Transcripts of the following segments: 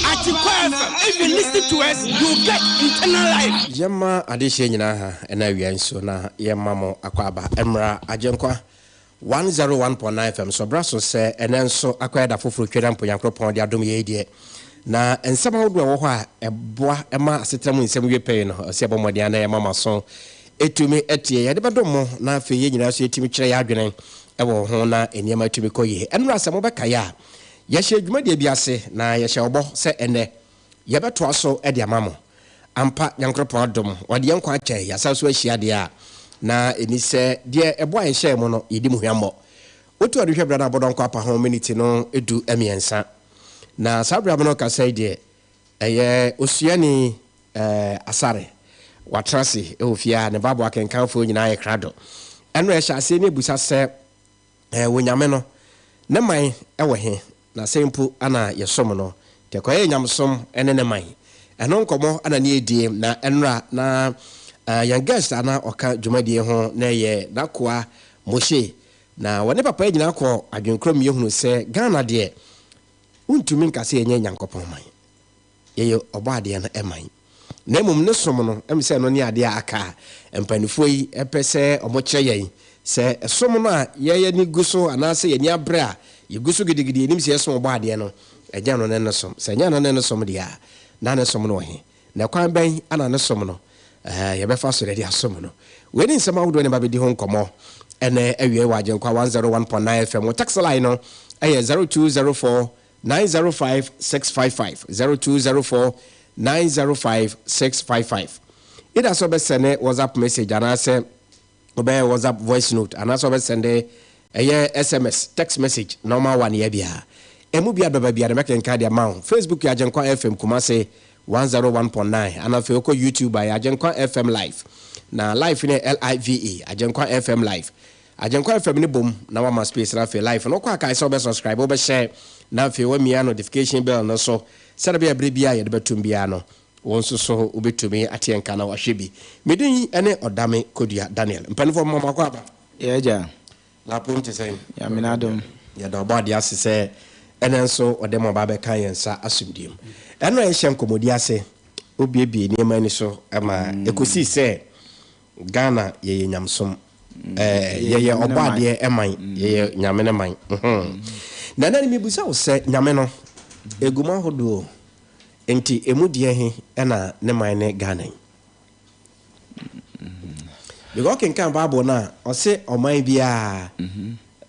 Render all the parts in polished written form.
Atikwa FM, if you listen to us, you get eternal life. Yɛma adehyeɛ nyinaa ha ɛna awia nso na yɛma mo akwaaba mmra Agyenkwa 101.9 FM so bra so sɛ ɛnɛ nso akɔyɛ da foforɔ twɛda mpo Nyankoropɔn de adom yɛi deɛ na nsɛm ahodoɔ ɛwɔ hɔ a ɛboa ma asetena mu nsɛm wie pɛi no ɔsɛ yɛbɔ mmɔden ana yɛma mo aso ɛtumi ɛtie yɛde bɛdom mo na afei yɛn nyinaa so yɛtumi kyerɛ yɛ adwene ɛwɔ ho na nneɛma atumi kɔ yie. Ɛnora sɛ mobɛkaeɛ a yɛhyɛ dwumadie bi ase na yɛhyɛ ɔbɔ sɛ ɛnɛ yɛbɛtoa so de ama mo. Ampa Nyankoropɔn adom ɔde yɛn nkwa akyɛ yɛasan so ahyia deɛ a na ɛni sɛ deɛ ɛboa yɛn hyɛɛ mu no yɛdi mu hwammɔ. Wotu ɔde hwɛ berɛ no abɔdɔnkɔ apa ho miniti no 13. Na saa berɛ no kasa yi deɛ ɛyɛ osuani Asare watena ase ɛwɔ fie a ne Bible akenkanfoɔ nyinaa yɛ krado. Ɛno ɛhyɛ aseɛ ne ebusa sɛ Onyame no ne man ɛwɔ he na sɛ mpo ana yɛsom no tɛkɔyɛ nyamesom ne ne man. Ɛno nkɔmmɔ ana ne yɛdie na ɛnora na yɛn guest ana ɔka dwumadie ho na ɛyɛ n'akoa Moshe. Na wɔne papa yi nyinaa kɔ adwenkorɔ mu yɛhunu sɛ Ghana deɛ wontumi nka sɛ yɛnyɛ Nyankopɔn man. Yɛyɛ ɔbɔ adeɛ no ɛman. Na mmom ne som no ɛm sɛ ɛno ne adeɛ a aka a mpanimfoɔ yi ɛpɛ sɛ ɔmo kyerɛ yɛn sɛ ɛsom no a yɛyɛ ne gu so anaasɛ yɛni abrɛ a yɛgu so gidigidi yɛnim sɛ yɛsom ɔbɔ adeɛ no ɛnyɛ no ne ne som. Sɛ ɛnyɛ no ne ne som deɛ a na ne som no wɔ he na kwan bɛn ana ne som no yɛbɛfa so de asom no. Wei ne nsɛm ahodoɔ ne ba bɛdi ho nkɔmmɔ ɛnɛ awie wɔ Agyenkwa 101.9 FM. Wo text line no ɛyɛ 0204 905 655, 0204 905 655. Ida sɛ wobɛsɛne WhatsApp message anaasɛ wobɛyɛ WhatsApp voice note anaasɛ wobɛsɛnde ɛyɛ SMS text message normal one yɛ biara ɛmu bia bɛba bia na mɛkenka de ama wo. Facebook yɛ Agyenkwa FM Kumase 101.9 ana afei wokɔ YouTube a yɛ Agyenkwa FM Live na live ne LIVE Agyenkwa FM Live Agyenkwa FM ne bom na wama space na afei live no wokɔ akae sɛ wobɛsubscribe wobɛhyɛ na afei wamia notification bell no so sɛde bɛyɛ berɛ biara yɛde bɛtom biara no wɔn nso so wobɛtumi ateɛ nka na wahwɛ bi. Medin ne Ɔdame Kodua Daniel. Mpanimfoɔ mma mo akɔ aba. Yɛagya. Lapom te sɛn? Nyame n'adom. Yɛda ɔbɔ adeɛ ase sɛ ɛnɛ nso ɔde mo aba bɛka yɛn nsa asomdiem. Ɛno a yɛhyɛ nkɔmmɔdi ase obiebie nneɛma ani so ma ɛkɔsii sɛ Ghana yɛyɛ nyamsom. Yɛyɛ ɔbɔ adeɛ ɛman, yɛyɛ nyame ne man. Na ɛnɛ no mebusa wo sɛ nyame no ɛgu mu ahodoɔ nti ɛmu deɛ he ɛna ne man ne Ghana yi. Because ɔkenkan Bible no a ɔse ɔman biara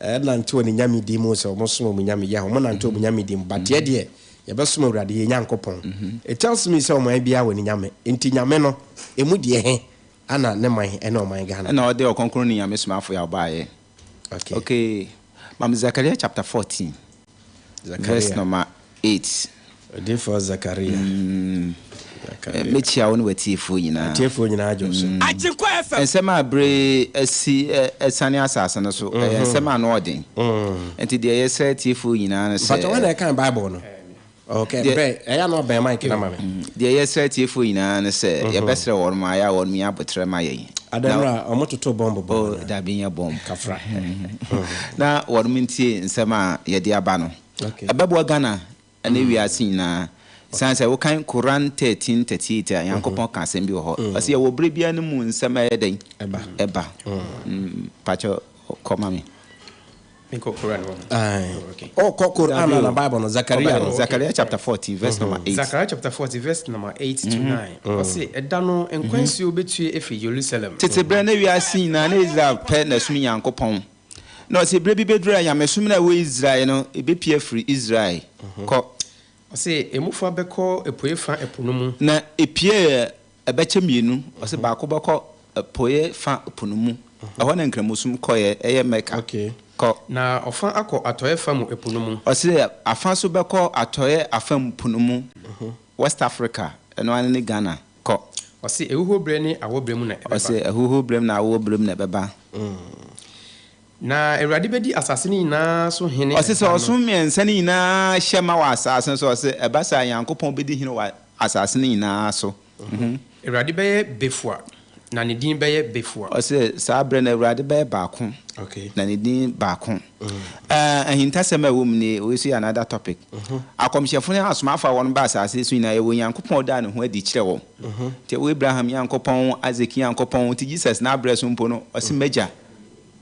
ɛnante wɔ ne nyame din mu sɛ ɔmo som ɔmo nyame yɛ ɔmo nante ɔmo nyame din mu but yɛ deɛ yɛbɛsom Awurade yɛ Nyankopɔn. It tells me sɛ ɔman biara wɔ ne nyame nti nyame no ɛmu deɛ he ana ne man ɛne ɔman Ghana. Ɛna ɔde ɔkronkron ne nyame somafo yɛ ɔbaayɛ. Okay. Okay. Mam Zechariah chapter 14. Zechariah. Verse number 8. Odiyifoɔ Zechariah. Mekyia wo ne w'atiefoɔ nyinaa. Atiefoɔ nyinaa gye wo so. Agyenkwa FM. Nsɛm a bere asi asiane asase no so ɛyɛ nsɛm a ano ɔden. Nti deɛ yɛsrɛ atiefoɔ nyinaa no sɛ. Mpatwa wɔn na ɛkan Bible no. Okay, bɛn ɛyɛ ano ɔbɛn mic na ma me. Deɛ yɛsrɛ atiefoɔ nyinaa no sɛ yɛbɛsrɛ wɔn ma ayɛ a wɔn yɛ abotrɛ ma yɛn. Adanura ɔmo toto bɔmbo bɔmbo. Oh, dabi nyɛ bɔmbo. Kafra. Na wɔn ntie nsɛm a yɛde aba no. Okay. Ɛbɛboa Ghana ɛne wiase nyinaa. San sɛ wokan Quran 13:38 a Nyankopɔn ka asɛm bi wɔ hɔ. Ɔsɛ yɛwɔ berɛ biara no mu nsɛm a ɛyɛ dɛn? Ɛba. Ɛba. Pakyɛ kɔma me. Menkɔ Koran hɔ. Aye. Oh, okay. Ɔkɔ Koran Dabi o. na Bible no, Zakaria no. Oh, okay. Zakaria chapter 14 verse number 8. Zechariah chapter 40 verse number 8 to 9. Ɔse, ɛda no nkwa nsuo bɛtue afiri Yerusalem. Tete berɛ na wiase nyinaa na Israel pɛ na ɛsom Nyankopɔn. Na ɔse berɛ bi bɛduru a nyamesom no a ɛwɔ Israel no ɛbɛpue afiri Israel. Kɔ. Ɔse, emu fa bɛkɔ apueɛ fa ɛpo no mu. Na ɛpue a ɛbɛkyɛ mmienu. Ɔse baako bɛkɔ apueɛ fa po no mu. Ɛhɔ na nkramosom kɔeɛ, ɛyɛ Mecca. Okay. Kɔ. Na ɔfa akɔ atɔeɛ fa mu ɛpo no mu. Ɔse afa nso bɛkɔ atɔeɛ afa mu po no mu, West Africa, ɛno ara ne Ghana. Kɔ. Ɔse ahuhuro berɛ ne awɔ berɛ mu na ɛbɛba. Ɔse ahuhuro berɛ mu na awɔ berɛ mu na ɛbɛba. Na Awurade bɛdi asase no nyinaa so hene Ɔse sɛ ɛda no. ɔsom mmiɛnsa no nyinaa hyɛ ma wɔ asase no so, ɔse ɛba saa a Nyankopɔn bɛdi hene wɔ asase no nyinaa so. Awurade bɛyɛ bafua, na ne din bɛyɛ Bafua. Ɔse saa berɛ no Awurade bɛyɛ baako, na ne din baako. Ɛɛ ahintasɛm a ɛwɔ mu nie, wei nso yɛ another topic. Akɔmhyɛfo ne asomafo a wɔn ba asase so nyinaa, yɛwɔ Nyankopɔn a ɔdaa ne ho adi kyerɛ wɔn. Nti ɛwɔ Abraham Nyankopɔn, Isaac Nyankopɔn, nti Jesus n'abrɛ so mpo no, ɔse m'agya,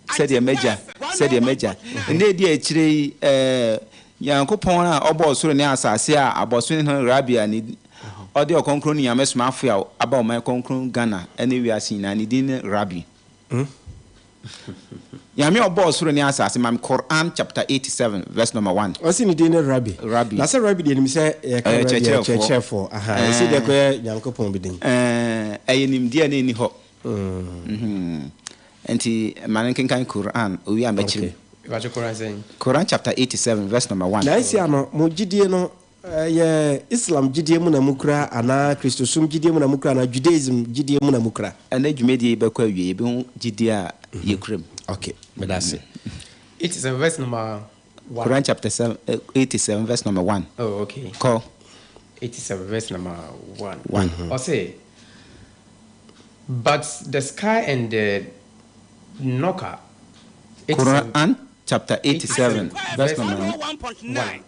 sɛdeɛ m'agya, sɛdeɛ m'agya. Nna edi akyire yi, ɛɛ Nyankopɔn a ɔbɔɔ ɔsoro ne asase a abɔso ne hene Rabbi a ne ɔde ɔkronkron Nyame somafo a aba ɔman kronkron Ghana ne wiase nyinaa, ne din ne Rabbi. Nyame a ɔbɔɔ ɔsoro ne asase ma me Quran chapter 87 verse number 1. Ɔse ne din ne Rabbi. Rabbi. Na sɛ Rabbi deɛ nim sɛ yɛka Ɔyɛ Rabbi a kyerɛkyerɛfoɔ. kyerɛkyerɛfoɔ. Aha, ɛsɛ deɛ kɔyɛ Nyankopɔn bi din. Ɛɛ, ɛyɛ nimdeɛ a na ɛnni hɔ. Mhm. Nti ma no nkenkan Quran, owie a mɛkyerɛ mu. Okay. Mepakyɛ Quran sɛn? Quran chapter 87 verse number 1. Na ɛsi ano, mo gyidie no, ɛyɛ Islam gyidie mu na mokura anaa Kristosom gyidie mu na mokura anaa Judaism gyidie mu na mokura? Ɛnɛ dwumadie yi bɛkɔ awie, yɛbɛhu gyidie a yɛkura mu. Okay, meda ase. 87 verse number 1. Quran chapter 7, 87 verse number 1. Oh, okay. Kɔ. 87 verse number 1. 1. Ɔse, but the sky and the knocker. 87 Quran chapter 87 verse number 101.9.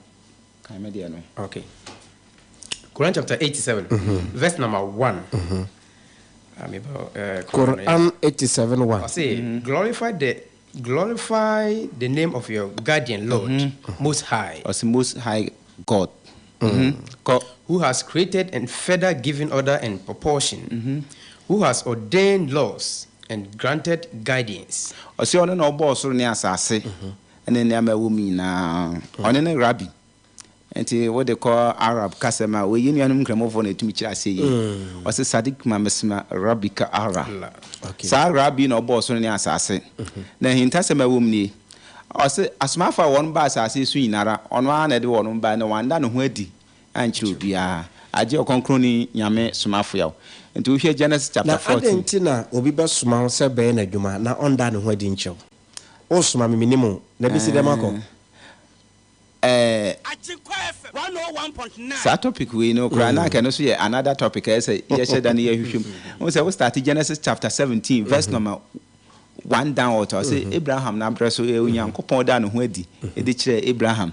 Kan me deɛ no. Okay. Quran chapter 87, verse number 1. Quran 87 1. Ɔse, glorify the name of your guardian Lord, Most High. Ɔse Most High God. Kɔ. Who has created and further given order and proportion, who has ordained laws and granted guidance. Ɔse ɔno na ɔbɔɔ ɔsoro ne asase ne nneɛma ɛwɔ mu nyinaa. Ɔno ne Rabbi. Nti wode kɔ Arab kasa mu a, wɔyi nuanom nkramofoɔ na ɛtumi kyerɛ aseɛ yie. Ɔse Sadiq ma mesma Rabbika Ara. Saa Rabbi na ɔbɔɔ ɔsoro ne asase. Na ahintasɛm a ɛwɔ mu nie. Ɔse asomafo a wɔn ba asase so nyinara, ɔno ara na ɛde wɔn ba na wanda ne ho adi ankyerɛ obiara. Agye ɔkronkronni Nyame somafo yaw. Nti wohwɛ Genesis chapter Na 14. adɛn nti na obi bɛsoma wo sɛ bɛyɛ n'adwuma na ɔnda ne ho adi nkyerɛ wo? Wosoma me, mennim wo, na ɛbɛsi dɛn makɔ? Ɛɛ Agyenkwa FM 101.9. Saa topic wei no koraa na anka ɛno nso yɛ another topic a ɛyɛ sɛ yɛhyɛ da na yɛhwehwɛ mu. Wohu sɛ wo start Genesis chapter 17 verse number 1 downward a, ɔse Abraham n'abrɛ so yɛ Onyankopɔn daa ne ho adi de kyerɛɛ Abraham.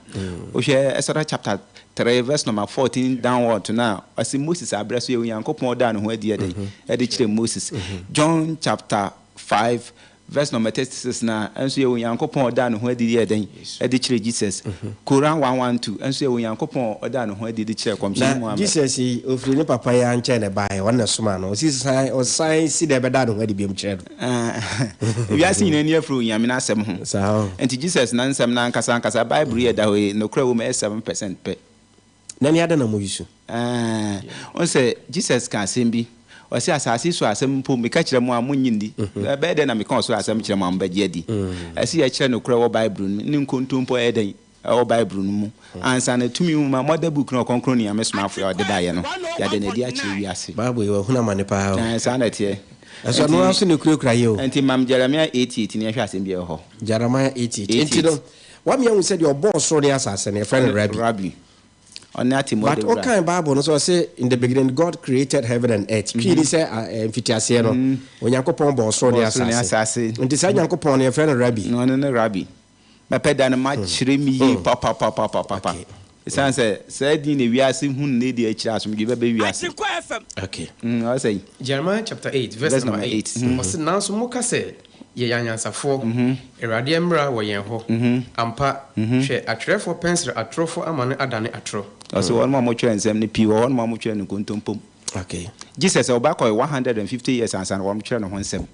Wohwɛ Exodus chapter 3 verse number 14 downward no a, ɔse Moses abrɛ so yɛ Onyankopɔn daa ne ho adi yɛ dɛn? De kyerɛɛ Moses. John chapter 5 Verse number 36 no a, nso yɛ Onyankopɔn a ɔdaa ne ho adi yɛɛ dɛn? De kyerɛɛ Jesus. Koran 112 nso yɛ Onyankopɔn a ɔdaa ne ho adi de kyerɛɛ Kɔmhyɛni Na Muhammad. Jesus yi, ofiri ne papa yi ara nkyɛn na ɛbaeɛ, ɔno na ɛsomaa no. Ɔsi san, ɔsan si dɛn bɛdaa ne ho adi biom kyerɛɛ no? Wiase nyinaa ani afiri Onyame n'asɛm ho. Saa o. Nti Jesus n'nsɛm no ankasa ankasa, Bible yi a ɛda hɔ yi, nokorɛ wɔ mu ɛyɛ 7% pɛ. Na ne adɛn na mo yi su? Ɛɛ, wohu sɛ Jesus ka asɛm bi, ɔse, Asase yi so asɛm mpo meka kyerɛ mo a, monnye nni. Ɛbɛyɛ dɛn na meka ɔsoro asɛm kyerɛ mo a mobɛgye adi? Ɛse yɛkyerɛ nokorɛ wɔ Bible no mu, ne nkontompo ɛyɛ dɛn ɛwɔ Bible no mu, ansa na tumi nwoma, Mother Book no Ɔkronkronni Nyame Somafo a ɔde baeɛ no, yɛada no adi akyerɛ wiase. Bible yi, wahunu amane paa o. Ɛɛ, saa na ɛteɛ. Ɛso ɛno ara nso na ɛkurakura yɛ o. Enti mam Jeremiah 8:8 na yɛnhwɛ asɛm bi a ɛwɔ hɔ. Jeremiah 8:8. Enti no, wama yɛahu sɛ deɛ ɔbɔɔ ɔsoro ne asase no, yɛfrɛ no Rabbi. Rabbi. Ɔne atemmuo But de wura. wokan Bible no sɛ ɔse in the beginning God created heaven and earth. Twi ni sɛ mfitiaseɛ no, Onyankopɔn bɔɔ ɔsoro ne Bɔɔ ɔsoro ne asase. asase. Nti saa Nyankopɔn no yɛfrɛ no Rabbi. Na ɔno ne Rabbi. Mɛpɛ da no makyerɛ mu yie papapapapapa. Okay. Ɛsiane sɛ saa din na wiase hu no na ɛdi akyire asomdwoe bɛba wiase. Agyenkwa FM. Okay. Ɔsɛ yi. Jeremiah chapter 8 verse Verse number number 8. 8. Ɔse, nanso moka sɛ, Yɛyɛ anyansafoɔ, Awurade mmara wɔ yɛn hɔ. Ampa, hwɛ, atwerɛfoɔ pɛnsere atorofoɔ ama no adane atorɔ. Ɔse wɔnom a wɔtwerɛ nsɛm no pii wɔ hɔnom a wɔtwerɛ no nkontompo mu. Okay. Jesus ɔba kɔe 150 years ansa na wɔnom twerɛ ne ho nsɛm.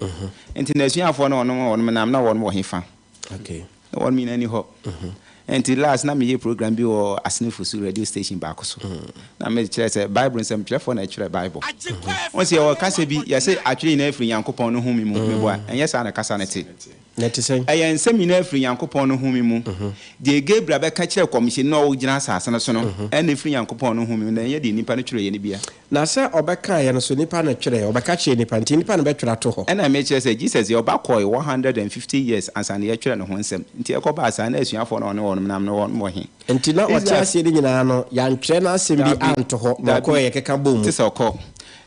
Nti n'asuafoɔ no wɔnom wɔnom nam na wɔnom wɔ hefa? Okay. Na wɔnom nyinaa ni hɔ. Nti last na meyɛ program bi wɔ Asene Fosu radio station baako so. Na mekyerɛ sɛ Bible nsɛmtwerɛfoɔ na ɛtwerɛ Bible. Wɔn sɛ yɛwɔ kasa bi yɛse atwerɛ nyinaa firi Nyankopɔn no home mu. Meboa, ɛnyɛ saa na kasa no te. Na ɛte sɛn? Ɛyɛ nsɛm nyinaa firi Nyankopɔn no home mu. Deɛ Gabriel bɛka kyerɛɛ kɔmhyɛni no a ɔgyina asase no so no, ɛna ɛfiri Nyankopɔn no home mu, na ɛnyɛ deɛ nnipa no twerɛeɛ no bia. Na sɛ ɔbɛkaeɛ no so, nnipa na twerɛeɛ, ɔbɛka kyerɛɛ nnipa, nti nnipa na bɛtwerɛ ato hɔ. Ɛna mekyerɛ sɛ Jesus deɛ ɔba kɔɔe 150 years ansa na yɛtwerɛ ne ho nsɛm, nti ɛkɔbaa saa na asuafoɔ no a ɔne wɔnom nam no wɔnom wɔ he? Nti na ɔte Israel. aseɛ no nyinaa no, yɛantwerɛ n'asɛm bi Daabi, anto hɔ, na daabi, ɔkɔɔeɛ yɛkeka bɔɔ mu. te sɛ ɔkɔ.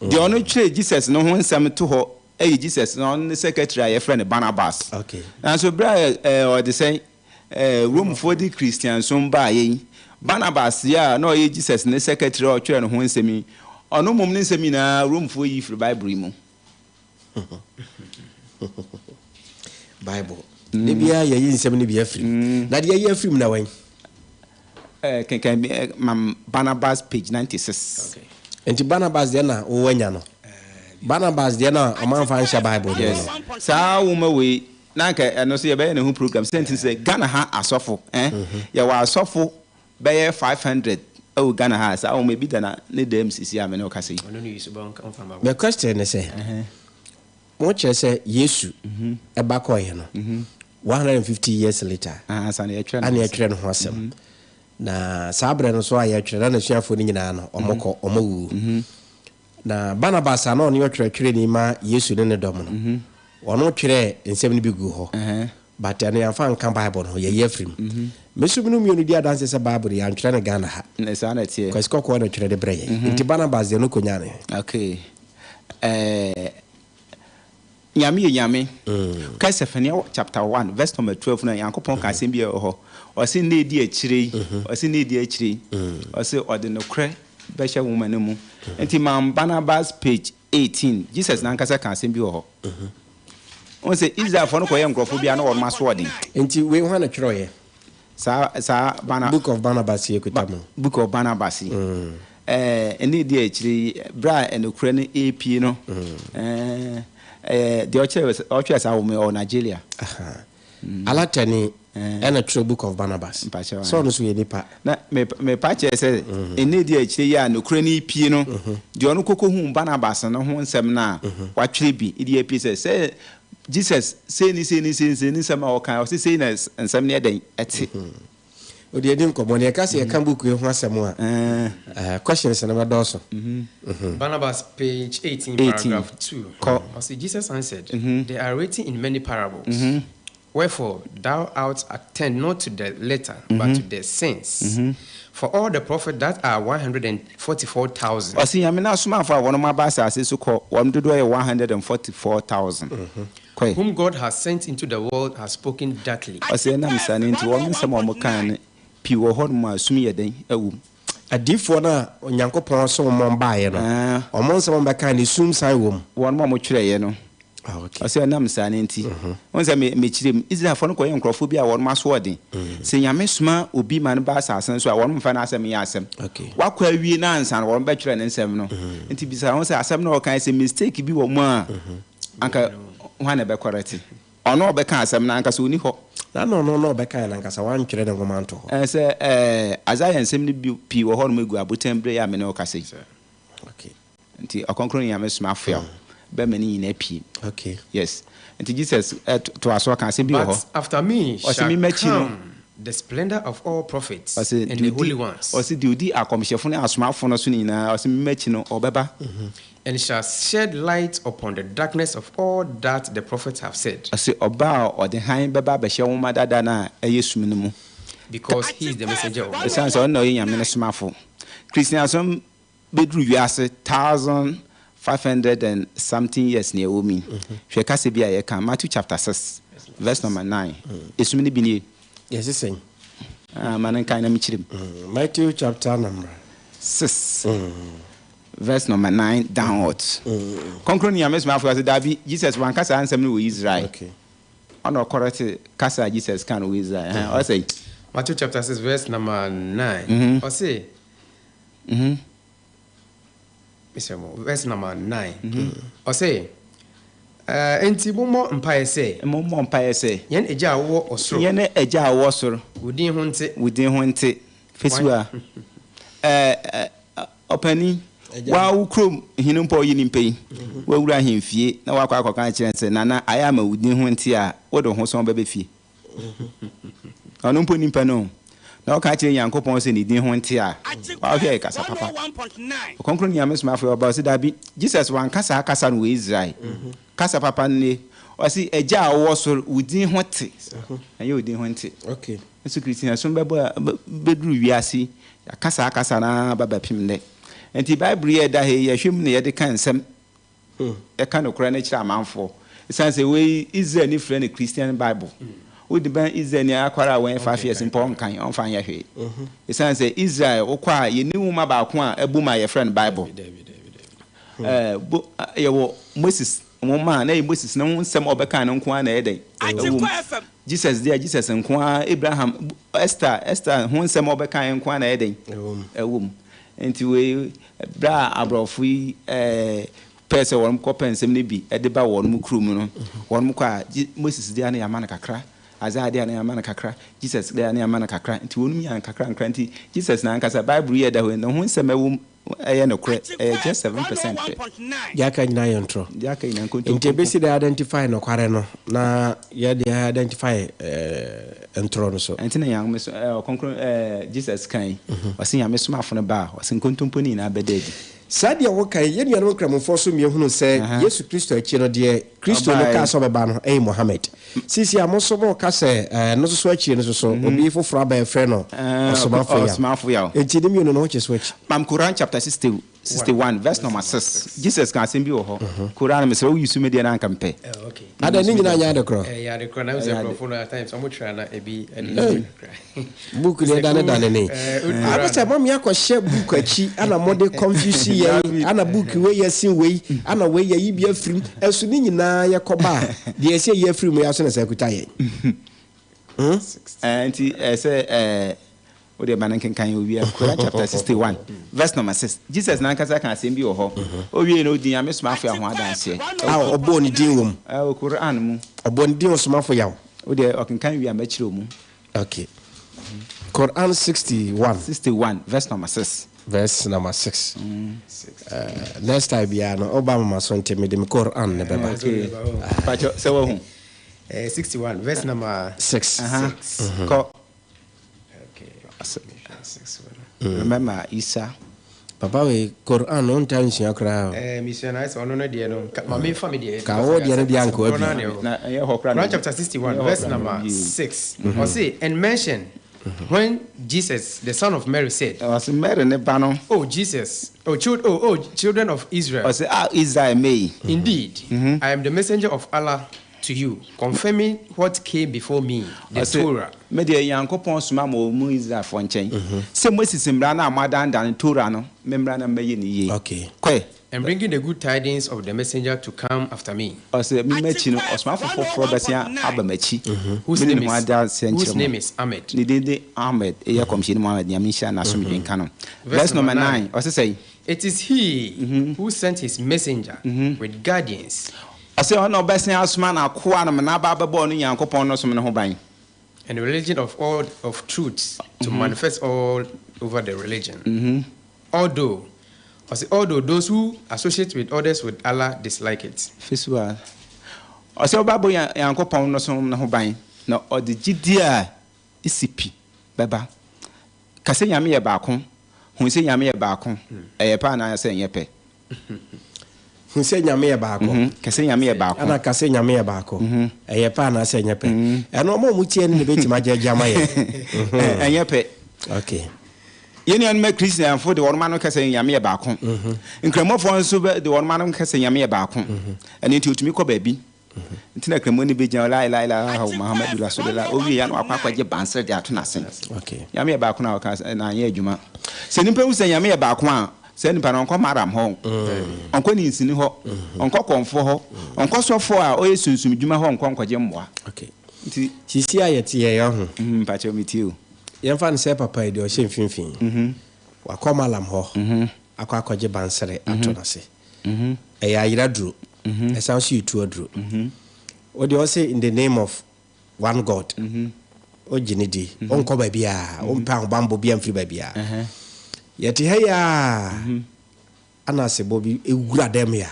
Deɛ ɔno twerɛɛ Jesus no ho nsɛm to hɔ yɛ Jesus no ɔno ne secretary a yɛfrɛ no Barnabas. Okay. Nanso berɛ a ɛɛ ɔde sɛn ɛɛ Romefoɔ de Christiansom baeɛ yi, Barnabas yi a na ɔyɛ Jesus ne secretary a ɔtwerɛ ne ho nsɛm yi, ɔno mmom ne nsɛm nyinaa Romefoɔ yi firi Bible yi mu. Bible. Da biara yɛyi nsɛm no bi afiri mu. Na deɛ yɛyi afiri mu na wɛn? Kenkan bi ma Barnabas page 96. Okay. Nti Barnabas deɛ na wowanya no. Barnabas deɛ na ɔmanfa nhyɛ Bible no mu Yes. no. Saa nwoma wei na anka ɛno nso yɛbɛyɛ ne ho program. Sɛ nti sɛ Ghana ha asɔfo eh, yɛwɔ asɔfo bɛyɛ 500 ɛwɔ Ghana ha. Saa nwoma ebi da na ne dɛm sisi a me ne wo kasa yi. Ɔno ne Yesu ba ɔmfa mma My question ne sɛ, mo kyerɛ sɛ Yesu ɛba kɔɔeɛ no, 150 years later, Ansa na yɛtwerɛ ana ne ho yɛtwerɛ ne ho asɛm. Na saa berɛ no so a yɛtwerɛ na n'asuafoɔ no nyinaa no, ɔmo kɔ, ɔmo wuwu. Na Barnabas a na ɔno yɛ ɔtwerɛtwerɛni ma Yesu ne ne dɔm no, ɔno twerɛɛ nsɛm no bi guu hɔ. But ɛno yɛamfa nka Bible no ho, yɛyi afiri mu. Me nso mene mmienu di adanse sɛ Bible no yɛantwerɛ no Ghana ha. Ne saa na ɛteɛ. Kwasi Kɔkɔɔ na twerɛ de brɛ yɛn. Nti Barnabas deɛ no kɔnyaa ne. Okay. Nyame yɛ Nyame. Kae Sefania chapter 1 verse number 12 na Nyankopɔn ka asɛm bi a ɛwɔ hɔ. Ɔse nna edi akyire yi, ɔse nna edi akyire yi, ɔse ɔde nokorɛ bɛhyɛ nwoma no mu. Nti ma Barnabas page 18, Jesus n'ankasa ka asɛm bi wɔ hɔ. Wohu sɛ Israelfoɔ no kɔyɛ nkurɔfoɔ bi a na wɔn asoɔden. Nti wei hwan na twerɛeɛ? Saa saa Barna Book of Barnabas yi kuta mu. Book of Barnabas yi. Ɛɛ nna edi akyire yi, berɛ a nokorɛ no repue no, ɛɛ ɛyɛ deɛ ɔkyerɛ ɔtwerɛ saa nwoma yi ɔwɔ Nigeria. Aha. Alatani ɛna twerɛ Book of Barnabas. Mpakyɛw, Sɛ ɔno nso yɛ nipa. Na me mepa kyerɛ sɛ nna edi akyire yi a nokorɛ no repue no, deɛ ɔno kɔkɔhuu Barnabas no ho nsɛm no a watwerɛ bi de apue sɛ sɛ Jesus sei ne sei ne sei ne sei ne nsɛm a ɔkae, ɔse sei na nsɛm no yɛ dɛn ɛte. Ɔde adi nkɔmmɔ no, yɛka sɛ yɛka book yi ho asɛm a, questions no bɛdɔɔso. Barnabas, page 18, 18. paragraph 2. Kɔ. Ɔse, Jesus answered, They are written in many parables. Wherefore thou art attend not to the letter, but to the sense. For all the prophets that are 144,000. Ɔse Nyame n'asomafo a wɔnom aba asase so kɔ, wɔn dodoɔ yɛ 144,000. Kɔe. Whom God has sent into the world has spoken darkly. Ɔse ɛnam saa no nti wɔn nsɛm a wɔkaa no pii wɔ hɔnom a sum yɛ dɛn ɛwɔ mu. Adiyifoɔ no a Onyankopɔn som wɔn baeɛ no, wɔn nsɛm a wɔbɛkae no, esum san wɔ mu. Wɔnom a wɔtwerɛeɛ no. Ah, okay. Ɔsɛ ɛnam saa no nti. Wohu sɛ me mekyerɛ mu, Israelfoɔ no kɔyɛ nkurɔfoɔ bi a wɔnom asoɔden. Sɛ Nyame soma obi ma no ba asase no so a, wɔnom mfa n'asɛm nyɛ asɛm. Okay. Wakɔ awie no ansa na wɔnom bɛtwerɛ ne nsɛm no. Nti bisa ho sɛ asɛm no a ɔkae sɛ mistake bi wɔ mu a, anka hwan na ɛbɛkɔrɛte? Ɔno a ɔbɛka asɛm no ankasa ɔnni hɔ. Na na ɔno na ɔbɛkae no ankasa, wantwerɛ ne nwoma anto hɔ. Ɛɛ sɛ ɛɛ Isaiah nsɛm no bi pii wɔ hɔnom egu abotan bere yi a me ne wo kasa yi. Okay. Nti Ɔkrɔnkrɔnyi Nyame Somafo a bɛma ne nyina pie. Okay. Yes. Nti Jesus toa so ɔka asɛm bi wɔ hɔ. But after me Ɔse shall me m'akyi no. come the splendor of all prophets Ɔse and deɛ the odi holy ones. ɔse deɛ odi akɔmhyɛfo ne asomafo no so no nyinaa ɔse me m'akyi no ɔbɛba. And shall shed light upon the darkness of all that the prophets have said. Ɔse ɔba a ɔde hann bɛba abɛhyɛ nwoma dada no a ɛyɛ sum no mu. Because he is the messenger of God. Esiane sɛ ɔno na ɔyɛ Nyame no somafo. Christiansom bɛduru wiase 1500 and something years na ɛwɔ mu yi. Hwɛ kasa bi a yɛka, Matthew chapter 6 verse number 9. Esum no bi nie. Yɛse sɛn? Ah, ma no nkan na mekyerɛ mu. Matthew chapter number 6 verse number 9 downwards. Kɔnkrɔnyi Nyame somafo ɔse daabi, Jesus wanka saa nsɛm no wɔ Israel. Okay. Ɔna ɔkɔrɛte kasa a Jesus ka no wɔ Israel. Ɛhɛn, ɔsɛ. Matthew chapter 6 verse number 9. Ɔse. Mesrɛ mo, verse number 9. Ɔse, Enti mommɔ mpaeɛ sɛ. Mommɔ mpaeɛ sɛ. Yɛn Agya a wowɔ ɔsoro. Yɛn Agya a wowɔ soro. Wo din ho nte. Wo din ho nte. Fesiwa, ɔpanin, woa wo kurom hene mpo a ɔyɛ nipa yi, woawura ahemfie na woakɔ akɔka akyerɛ no sɛ, Nana, ayɛ ama wo din ho nte a, wode wo ho sɔn bɛba fie. Ɔno mpo nipa no o, na ɔka kyerɛ Nyankopɔn sɛ ne din ho nte a, woahwɛ kasa papa. Ɔkronkron Nyame somafo yi ɔba ɔse dabi, Jesus wanka saa kasa no wɔ Israel. Kasa papa no nie, ɔse Agya a wowɔ soro, wo din ho te. Ɛnyɛ wo din ho nte. Nso Kristiansom bɛbɔ a, bɛduru wiase yi, yɛaka saa kasa no ara ba bɛpem nnɛ. Nti Bible yi a ɛda ha yi, yɛhwɛ mu na yɛde ka nsɛm. Yɛka nokorɛ no kyerɛ amanfoɔ. Ɛsiane sɛ wei Israelni frɛ no Christian Bible. Wode bɛn Israelni akwara a wanya 5 years mpo ɔnkan, ɔmfa nyɛ hwee. Ɛsiane sɛ Israel wokɔ a yɛnni nwoma baako a ɛbom a yɛfrɛ no Bible. Ɛɛ, yɛwɔ Moses nwoma a na ɛyɛ Moses ne ho nsɛm a ɔbɛkae no nko ara na ɛyɛ dɛn? Ɛwom. Jesus deɛ Jesus nko ara, Abraham, Esther, Esther ho nsɛm a ɔbɛkae nko ara na ɛyɛ dɛn? Ɛwom. Nti wei, berɛ a aborɔfo yi pɛɛ sɛ wɔn kɔpɛ nsɛm no bi de ba wɔn kurom no, wɔn kɔ a, Moses deɛ na yɛama no kakra, Isaiah deɛ na yɛama no kakra, Jesus deɛ na yɛama no kakra, nti wɔn nyaa nkakra nkakra. Nti Jesus n'ankasa, Bible yi a ɛda hɔ yi, ne ho nsɛm ɛwom ɛyɛ nokorɛ, ɛyɛ just 7% pɛ. Deɛ aka nyinaa yɛ ntorɔ. Deɛ aka nyinaa nkontompo. Nti ɛbɛsi dɛ identify nokware no na yɛde identify ntorɔ no so. Ɛnti na Nyame so ɛɛ ɔkronkron ɛɛ Jesus kan yi, ɔse Nyame somafo no ba a, ɔse nkontompo no nyinaa bɛda adi. Saa deɛ woka yi, yɛn nuanom Nkramofoɔ nso mmiehunu sɛ Yesu Kristo akyi no deɛ Kristo no kaa sɛ ɔbɛba no ɛyɛ Mohammed. Seesei a mo nso moka sɛ ɛno nso so akyire no nso so obi foforɔ aba yɛfrɛ no Ɔsomafo Yaw. Enti ne mmienu no wokye so akyi? Mam Quran chapter 61 verse number 6 Jesus ka asɛm bi wɔ hɔ. Quran mesrɛ wo use me deɛ na anka mepɛ. Adɛn ne nyinaa nyɛ ade korɔ? Ɛyɛ ade korɔ na sɛ nkurɔfoɔ no at times ɔmo twerɛ na ebi ɛde kakra. Book no ɛdane dane ne. Abɛ sɛ mami akɔhyɛ book akyi ana mode confuse yɛn ana book wei yɛ sen wei ana wei yɛ yi bi afirim ɛso ne nyinaa yɛkɔba a deɛ ɛsɛ yi afiri mu yɛ aso na sɛ akuta yɛn. Nti ɛsɛ wode ma no nkenkan owia Quran chapter 61 verse number 6 Jesus nankasa ka asɛm bi wɔ hɔ owie na odi Nyame somafo ho adanseɛ a ɔbɔɔ ne din wɔ mu ɛwɔ Quran mu ɔbɔɔ ne din ɔsomafo yaw wode ɔkenkan wie a mɛkyerɛ mu. Okay. Quran 61. 61 verse number 6. Verse number 6. Next time biara no ɔba mama so nti mede me Quran ne bɛba. Okay. Pacho sɛ wahu. 61 verse number 6. Kɔ. Okay. 6. Remember Isa. Papa wei Quran no nta nsua koraa o. Mesua na sɛ ɔno no deɛ no ma memfa me deɛ. Ka wo deɛ no deɛ anka wabi. Na ɛyɛ hɔ koraa. Quran chapter 61 verse number 6. Ɔse and mention when Jesus the son of Mary said. Ɔse Mary ne ba no. Oh Jesus, oh, oh children of Israel. Ɔse ah Israel mei. Indeed, I am the messenger of Allah to you, confirming what came before me, the Torah. Me deɛ Nyankopɔn soma ma wɔ mu Israelfoɔ nkyɛn sɛ Moses mmara no a moadandan no, Torah no, me mmara na mɛyɛ no yie. Kɔe. And bringing the good tidings of the messenger to come after me. Ɔsɛ me m'akyi no, ɔsomafo foforɔ bɛsen aba m'akyi. Whose Mene name ne ho is, adanseɛ whose nkyerɛ mo. name is Ahmed. Ne din de Ahmed, ɛyɛ Kɔmhyɛni Muhammad, Nyame nhyira ne asomdwoe nka no. Verse Verse number number 9. 9, ɔse sɛn? It is he who sent his messenger with guardians. Ɔse ɔno na ɔbɛsen asoma n'akoa no ma n'aba abɛbɔ ɔno Nyankopɔn no som no ho ban. And the religion of all of truth to manifest all over the religion. Although, ɔse although those who associate with others with Allah dislike it. Fesua. Ɔsɛ ɔbɛbɔ Nyankopɔn no som no ho ban na ɔde gyidie a esi pi bɛba. Ka sɛ Nyame yɛ baako, hu sɛ Nyame yɛ baako, ɛyɛ pɛ anaasɛ ɛnyɛ pɛ? Hu sɛ Nyame yɛ baako. Ka sɛ Nyame yɛ baako. Ana ka sɛ Nyame yɛ baako. Ɛyɛ pɛ anaasɛ ɛnyɛ pɛ? Ɛno ɔmo a ɔmo tie no na ebetumi agyagye ama yɛn. Ɛnyɛ pɛ. Okay. Yɛn nuanom Christianfo de wɔn ano ka sɛ Nyame yɛ baako. Nkramofoɔ nso de wɔn ano ka sɛ Nyame yɛ baako. Ɛno nti otumi kɔ baabi. Nti na Kramoni bɛgyina la ilaha illallah Muhammadu Rasulullah owie ya na wakɔ akɔgye bansere de ato n'asen. Okay. Nyame yɛ baako na ɔka na anyɛ adwuma. Sɛ nipa hu sɛ Nyame yɛ baako a, Saa nipa no, ɔnkɔ Maram hɔ, ɔnkɔ ninsini hɔ, ɔnkɔ kɔmfoɔ hɔ, ɔnkɔ sɔfoɔ a ɔyɛ sunsum dwuma hɔ nkɔ nkɔgye mmoa. Okay. Nti. Sisi a yɛte yɛ yɛn ho. Mpakyɛw metie o. Yɛmfa no sɛ papa yi deɛ ɔhyɛ mfimfini. Wakɔ Malam hɔ akɔ akɔgye bansere ato n'ase. Ɛyɛ ayera duro. Ɛsan nso yɛ tuo aduro. Wo deɛ ɔse in the name of one God. Wogye no di. Wonkɔ baabiara. Wompɛ ahobammɔ biara mfiri baabiara. Yɛte ha yi ara ana asebɔ bi wura dɛm ya.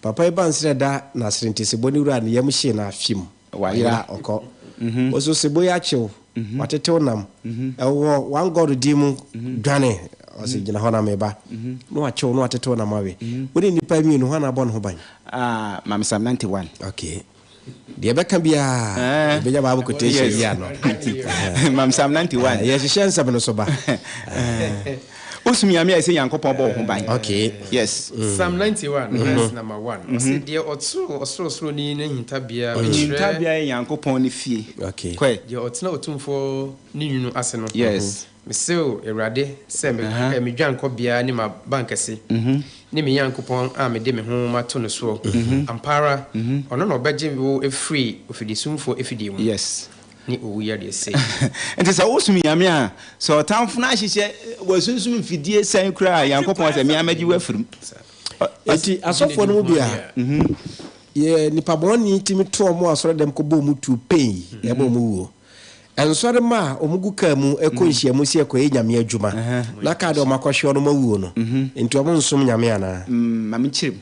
Papa yi ba nsrɛ da na asere nti sebɔ no wura ne yam hyee no afe mu. Wayera ɔkɔ. Wo so sebɔ yi akye wo. Watetew nam. Ɛwɔ one God din mu dwane. Ɔse gyina hɔ na meba. Na wakye wo na watetew nam awe. Wo ne nnipa mmienu hwan na abɔ ne ho ban? Ah, Mame Psalm 91. Okay. Deɛ ɛbɛka biara, yɛbɛnya Bible quotation yi ano. Mam Psalm 91. Yɛhyehyɛ nsɛm no so ba. Wosom Nyame a ɛsɛ Nyankopɔn bɔ wo ho ban. Okay. Yes. Psalm 91 verse number 1. Ɔse deɛ ɔtoro Ɔsorosoroni no hintabea bɛkyerɛ. Hintabea yɛ Nyankopɔn ne fie. Okay. Kɔɛ. Deɛ ɔtena Otumfoɔ ne nwunu ase no. Yes. Mese wo, Awurade, sɛ me dwankɔbea ne m'abankɛse, ne me Nyankopɔn a mede me ho mato no soɔ. Ampa ara, ɔno na ɔbɛgye wo afiri ofidisumfoɔ afidie mu, ne owuyadeɛ sɛe mu. Nti sɛ wosom Nyame a, sɛ ɔtamfo no ahyehyɛ wasunsum mfidie sɛn koraa a, Nyankopɔn sɛ, me ara mɛgye wo afiri mu. Enti asɔfoɔ no mu bi a, yɛ nnipa bɔne tumi to wɔn asɔredɛm kɔbɔ wɔn tuo pɛn yi, ɛma wɔn wuo. Nsɔremma a wɔgu kaa mu kɔ nhyiamu sɛ yɛkɔyɛ Nyame adwuma na kaa de wɔn akɔhwe wɔnom awuo no, nti wɔn nsom Nyame anaa? Ma menkyerɛ mu.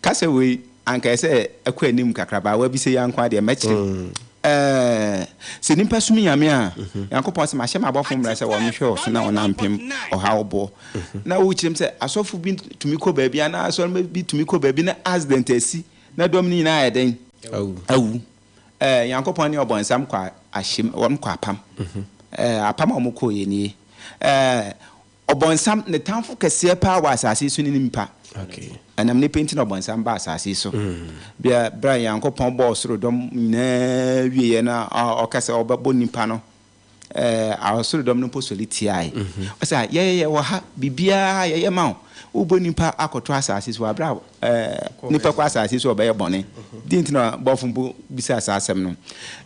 Kasa wei, anka ɛsɛ sɛ ɛkɔ anim kakra, but woabisa yi ara nko ara deɛ, mɛkyerɛ mu. Ɛɛ, sɛ nnipa som Nyame a, Nyankopɔn se, Mahyɛ m'abɔfo mmara sɛ wɔnhwɛ wo so na wɔampem ɔhaw boɔ. Na wokyerɛ mu sɛ asɔfo bi tumi kɔ baabi anaa asɔremma bi tumi kɔ baabi na accident asi na dɔm no nyinaa ayɛ dɛn? Awu. Ɛɛ, Nyankopɔn ne ɔbɔnsam kɔ ahyem, wɔn kɔ apam. Ɛɛ, apam a wɔn kɔɔ yɛ nie. Ɛɛ, ɔbɔnsam, ne tamfo kɛseɛ paa wɔ asase yi so ne nipa. Okay. Ɛnam nipa nti na ɔbɔnsam baa asase yi so. Bia, berɛ a Nyankopɔn bɔɔ ɔsoro dɔm nyinaa wieɛ na ɔka sɛ ɔbɛbɔ nipa no, Ɛɛ, ɔsoro dɔm no mpo sɔre tiae. Ɔse, a, yɛyɛ yɛwɔ ha, biribiara yɛyɛ ma wo. Wobɔ nnipa akɔto asase so, bere a ɛɛ, nnipa kɔ asase so a wɔbɛyɛ bɔne. Deɛ nti na bɔfo mpo bisaa saa asɛm no.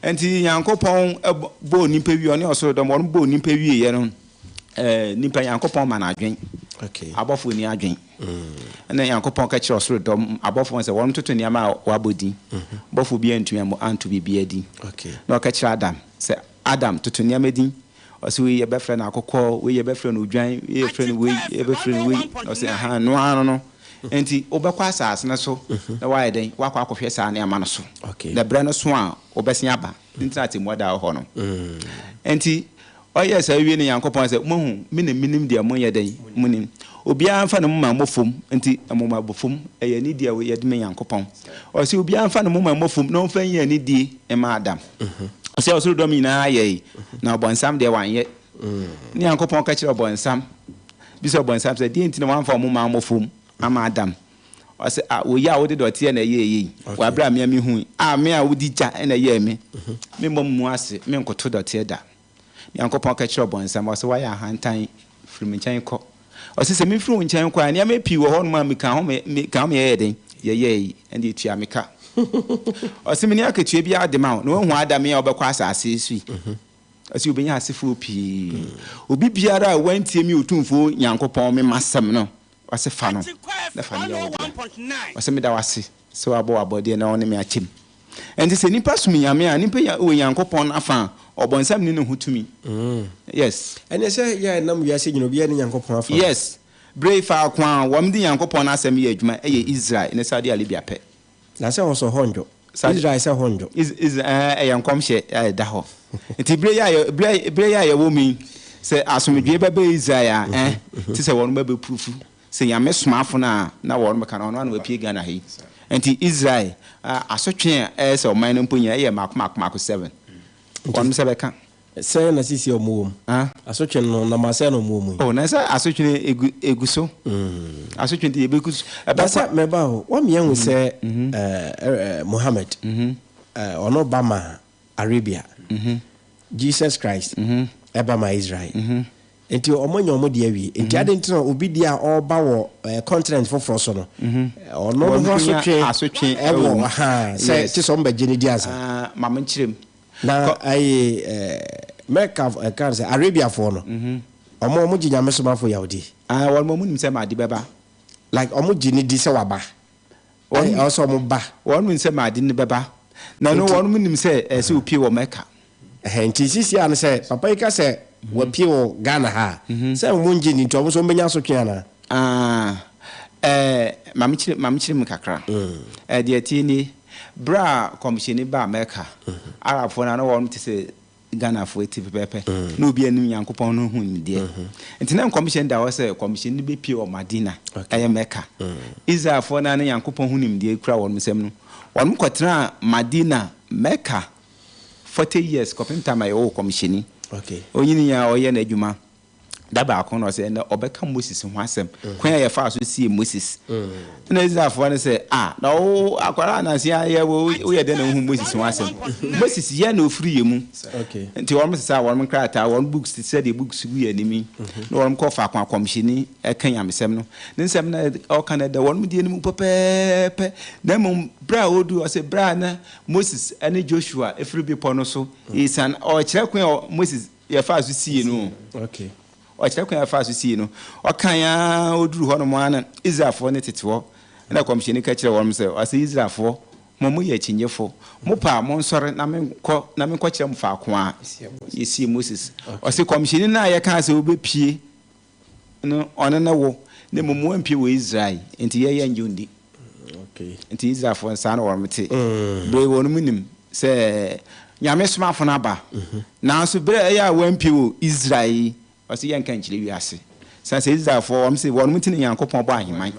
Enti Nyankopɔn bɔɔ nnipa wie, ɔne ɔsoro dɔm, wɔn bɔɔ nnipa wieɛ no, ɛɛ, nnipa Nyankopɔn ma no adwen. Abɔfoɔ nni adwen. Ɛna Nyankopɔn ka kyerɛ ɔsoro dɔm abɔfoɔ no sɛ wɔntoto nneɛma a wɔabɔ din. Bɔfoɔ biara antumi anto biribiara din. Na ɔka kyerɛ Adam sɛ, Adam, toto nneɛma din. Ɔse wei yɛbɛfrɛ no akokɔ, wei yɛbɛfrɛ no odwan, wei yɛfrɛ no wei, yɛbɛfrɛ no wei. Na ɔse ahaa, ɛno ara no no. Enti wobɛkɔ asase no so na woayɛ dɛn? Woakɔ akɔhwɛ saa nneɛma no so. Na berɛ no so a, wobɛsen aba. Nti na atemmuo da wɔ hɔ no. Enti ɔyɛɛ saa wie no Nyankopɔn sɛ, Moahu, me na menim deɛ monyɛ dɛn? Monim. Obiara mfa ne moma mmɔ fam. Enti moma bɔ fam, ɛyɛ anidie a yɛde ma Nyankopɔn. Ɔse obiara mfa ne moma mmɔ fam na ɔmfa nyi anidie mma Adam. Ɔsɛ ɔsoro dɔm nyinaa yɛe, na ɔbɔnsam deɛ wanyɛ. Ne Nyankopɔn ka kyerɛɛ ɔbɔnsam, bisa ɔbɔnsam sɛ, Deɛn nti na woamfa wo moma ammɔ fam ama Adam? Ɔse, Ah, woi a wode dɔteɛ na ɛyɛɛ yei, wɔ aberɛ a me a mehui, a me a wode gya na ɛyɛɛ me, memmɔ me mu ase menkoto dɔteɛ da. Nyankopɔn ka kyerɛɛ ɔbɔnsam, ɔse, Woayɛ ahantan, firi me nkyɛn kɔ. Ɔse, Sɛ mefiri wo nkyɛn kɔ a, nneɛma pii wɔ hɔnom a meka ho me, meka ho meyɛɛ dɛn? Yɛyɛɛi, ɛnde tua me ka. Ɔse, Menni akatua biara de ma wo, na woahu Adam yi a ɔbɛkɔ asase yi so yi. Ɔse, Obenya asefoɔ pii. Obi biara a wantie me Otumfoɔ Nyankopɔn me m'asɛm no, ɔse, fa no, na fa no yɛ wo dea. Ɔse, Meda wo ase sɛ woabɔ w'abɔdeɛ na wo ne me akyɛ mu. Ɛnti sɛ nipa som Nyame a, nipa wɔ Nyankopɔn n'afa a, ɔbɔnsam nni ne ho tumi. Yes. Ɛneɛ sɛ yɛ a ɛnam wiase nyina obiara nni Nyankopɔn afa. Yes. Bere yi faako a wɔn de Nyankopɔn n'asɛm yɛ adwuma yɛ Israel ne Saudi Arabia pɛ. Na sɛ wɔsɔ hɔ ndwo. Israel sɛ hɔ ndwo. Israel, ɛɛ, ɛyɛ nkɔmhyɛ a ɛda hɔ. Nti bere yi a yɛ, bere, bere yi a yɛwɔ mu yi, sɛ asomdwoe bɛba Israel a, ɛɛ, te sɛ wɔn bɛbɛpurufu. Sɛ Nyame somafo no a na wɔnom ka no, ɔno ara na wapue Ghana ha yi. Nti Israel asotwe a ɛyɛ sɛ ɔman no mpo nya ɛyɛ mako mako mako seven. Wɔnom sɛ bɛka. Sɛn na seesei ɔmo wɔ mu? Asotwe no nɔma sɛn na ɔmo wɔ mu yi? Oh, na sɛ asotwe no egu egu so. Asotwe deɛ ebegu so. Na sɛ mɛba o, wɔn yɛn hu sɛ Muhammad, ɔno ba ma Arabia, Jesus Christ ɛba ma Israel. Nti ɔmo anya ɔmo deɛ awie. Nti adɛn nti na obi deɛ a ɔreba wɔ eh, continent foforɔ so no, ɔno no Wɔn ho bɛnya asotwe asotwe ɛwɔ ɛwɔ mu. ha sɛ Yes. kye sɛ ɔmo bɛgye ne di ansa. Ah, ma menkyerɛ mu. Na Kɔ- ayi eh, Mecca ɛka no sɛ Arabiafoɔ no, ɔmo gye Nyame somafo Yahudi. Ah, wɔn mo nim sɛ Mahdi bɛba. Like ɔmo gye ne di sɛ waba. Wɔn- Ɛwɔ sɛ ɔmo ba. Wɔn nim sɛ Mahdi no bɛba. Na no wɔn nim sɛ ɛsɛ opie wɔ Mecca. Ɛhɛn, nti sisi a no sɛ papa yi ka sɛ wapie wɔ Ghana ha a, sɛ ɔmo ngye ni nti ɔmo nso ɔmo bɛnya asotwe anaa? Ah, ma mekyerɛ mu kakra. Deɛ ɛteɛ nie, berɛ a kɔmhyɛni baa Mecca, Arabfoɔ no a na wɔn te sɛ Ghanafoɔ ti pɛpɛɛpɛ, na obi anim Nyankopɔn no ho nimdeɛ. Nti na nkɔmhyɛni da hɔ sɛ kɔmhyɛni no bɛpie wɔ Madina, ɛyɛ Mecca. Israelfoɔ no a na Nyankopɔn ho nimdeɛ kura wɔn nsam no, wɔn kɔtenaa Madina, Mecca, 40 years kɔpem time a yɛwoo kɔmhyɛni. Onyini a ɔyɛ n'adwuma da baako na ɔsɛ ɛnɛ ɔbɛka Moses ho asɛm, kwan a yɛfaa so sie Moses. Ɛna Israelfoɔ no sɛ, ah, na wo akwara ananse ayɛ wo, woyɛ dɛn na wohu Moses ho asɛm? Moses yɛ na ofiri yɛ mu. Nti wɔn sesa wɔn nkrataa, wɔn books te sɛ deɛ books gu yɛ anim yi, na wɔn kɔ faako a kɔmhyɛni ɛka nyamesɛm no. Ne nsɛm na ɔka no da wɔn deɛ no mu pɛpɛɛpɛ. Na mmom berɛ a ɔdu, ɔsɛ berɛ a na Moses ne Joshua efiri bepɔ no so esiane, ɔkyerɛ kwan a Moses yɛfaa so sie no. Ɔkyerɛ kwan a yɛfaa so sie no. Ɔkan a ɔduru hɔ nom ara na Israelfoɔ ne tete hɔ. Ɛna kɔmhyɛni ka kyerɛ wɔn sɛ, ɔsɛ Israelfoɔ, mo mo yɛ akyinnyefo. Mo pa a monsɔre na menkɔ na menkɔkyerɛ mo faako a yɛsie Moses. Ɔsɛ kɔmhyɛni no a yɛkaa sɛ wobɛpie no, ɔno ne wo, na mmom wampie wɔ Israel, nti yɛyɛ ngye ndi. Nti Israelfoɔ saa na wɔn te. Bere wɔn mu nim sɛ Nyame somafo no aba. Nanso bere a ɛyɛ a wampie wɔ Israel yi, ɔsɛ yɛnka nkyerɛ wiase. Sɛ sɛ Israelfoɔ wɔn se wɔn ti ne Nyankopɔn bɔ ahemman.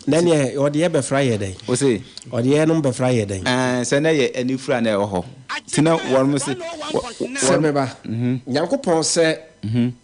Na neɛ ɔde yɛ bɛfra yɛ dɛn? Ɔse ɔde yɛ nom bɛfra yɛ dɛn? Sɛ na yɛ anifura na ɛwɔ hɔ. Nti na wɔn se sɛ meba Nyankopɔn sɛ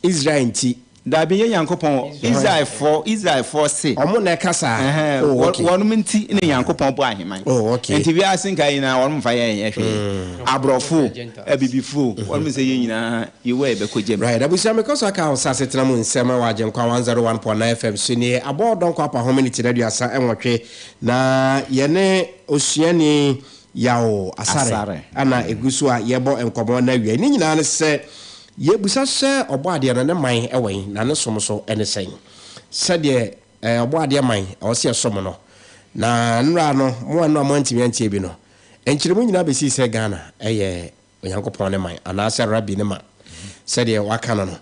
Israel nti. Dabi yɛ Nyankopɔn Israelfoɔ Israelfoɔ se. Ɔmo na ɛka saa. Oh, okay. Wɔnom nti ne Nyankopɔn bɔ aheman. Oh, okay. Nti wiase nka nyinaa wɔnom mfa yɛn nyɛ hwee. Aborɔfo, abibifo, wɔnom sɛ yɛn nyinaa yɛwɔ a yɛbɛkɔ gyam. Right, abusua mekɔ so aka wo sɛ asetena mu nsɛm wɔ Agyenkwa 101.9 FM so nie. Abɔ ɔdɔnkɔ apa ho miniti 38 na yɛne osuani Yaw Asare ana egu so a yɛbɔ nkɔmmɔ na awia. Ne nyinaa ne sɛ yɛbusa sɛ ɔbɔ adeɛ no ne man ɛwɔ yi na ne som so ɛne sɛn. Sɛdeɛ ɔbɔ adeɛ man ɛwɔ sɛ yɛsom no. Na nnora no mo a nnora mo antumi antie bi no. Nkyerɛmu nyinaa bɛsii sɛ Ghana ɛyɛ Onyankopɔn ne man anaasɛ Rabbi ne man. Sɛdeɛ waka no no.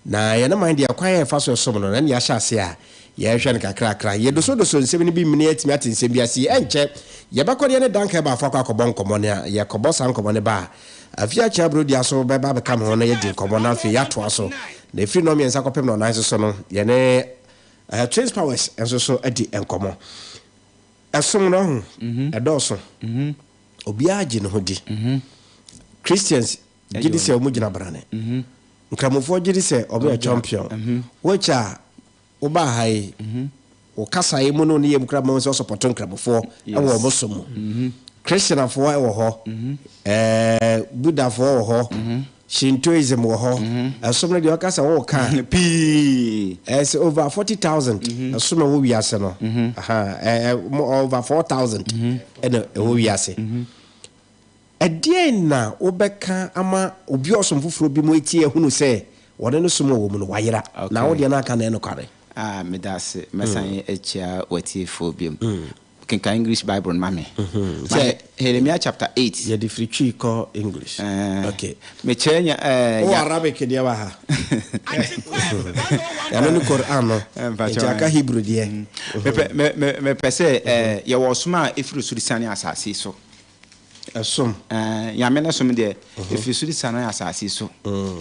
Na yɛne man deɛ kwan a yɛfa so som no na ne yɛahyɛ ase a yɛhwɛ no kakrakra. Yɛdosodoso nsɛm no bi mmene atumi ate nsɛm bi ase. Ɛnkyɛ yɛbɛkɔ deɛ ne Danka baafo akɔ akɔbɔ nkɔmmɔ ne a yɛkɔbɔ saa nkɔmmɔ ne ba a afei akyea burodia so bɛba bɛka me ho na yɛdi nkɔmmɔ na afei yɛatoa so. Na ɛfiri nnɔn mmiɛnsa kɔpem na ɔnan so no yɛne Twins Powers nso so adi nkɔmmɔ. Ɛsom no ho ɛdɔɔso. Obiara gye ne ho di. Christians gye di sɛ ɔmo gyina brane. Nkramofoɔ gye di sɛ ɔmo yɛ champion. Which a wobaa ha yi, wo kasa yi mu no ne yɛ mu kora ma sɛ ɔsɔpɔtɔ nkramofoɔ ɛwɔ ɔmo so mu. Christianafoɔ ɛwɔ hɔ. Buddhafoɔ wɔ hɔ. Shintoism wɔ hɔ. Ɛsom no deɛ ɔka sɛ wɔwɔ ka pii. Ɛsɛ over 40,000 ɛsom ɛwɔ wiase no. Over 4,000 ɛna ɛwɔ wiase. Ɛdeɛn na wobɛka ama obi ɔsom foforɔ bi mu etie ehunu sɛ wɔne no som wɔ mu no wayera na wo deɛ no aka na ɛnokware. Ah, meda ase. Mɛsan akyia watiefoɔ biom. Kenkan English Bible no ma me. Sɛ Jeremiah chapter 8. Yɛde firi Twi kɔ English. Okay. Mekyerɛ nya Wo Arabic deɛ wɔ ha. Ɛno ne Quran no. Nti aka Hebrew deɛ. Mepɛ sɛ yɛwɔ ɔsom a ɛfiri soro siane asase so. Ɛsom. Nyame no som deɛ ɛfiri soro siane asase so.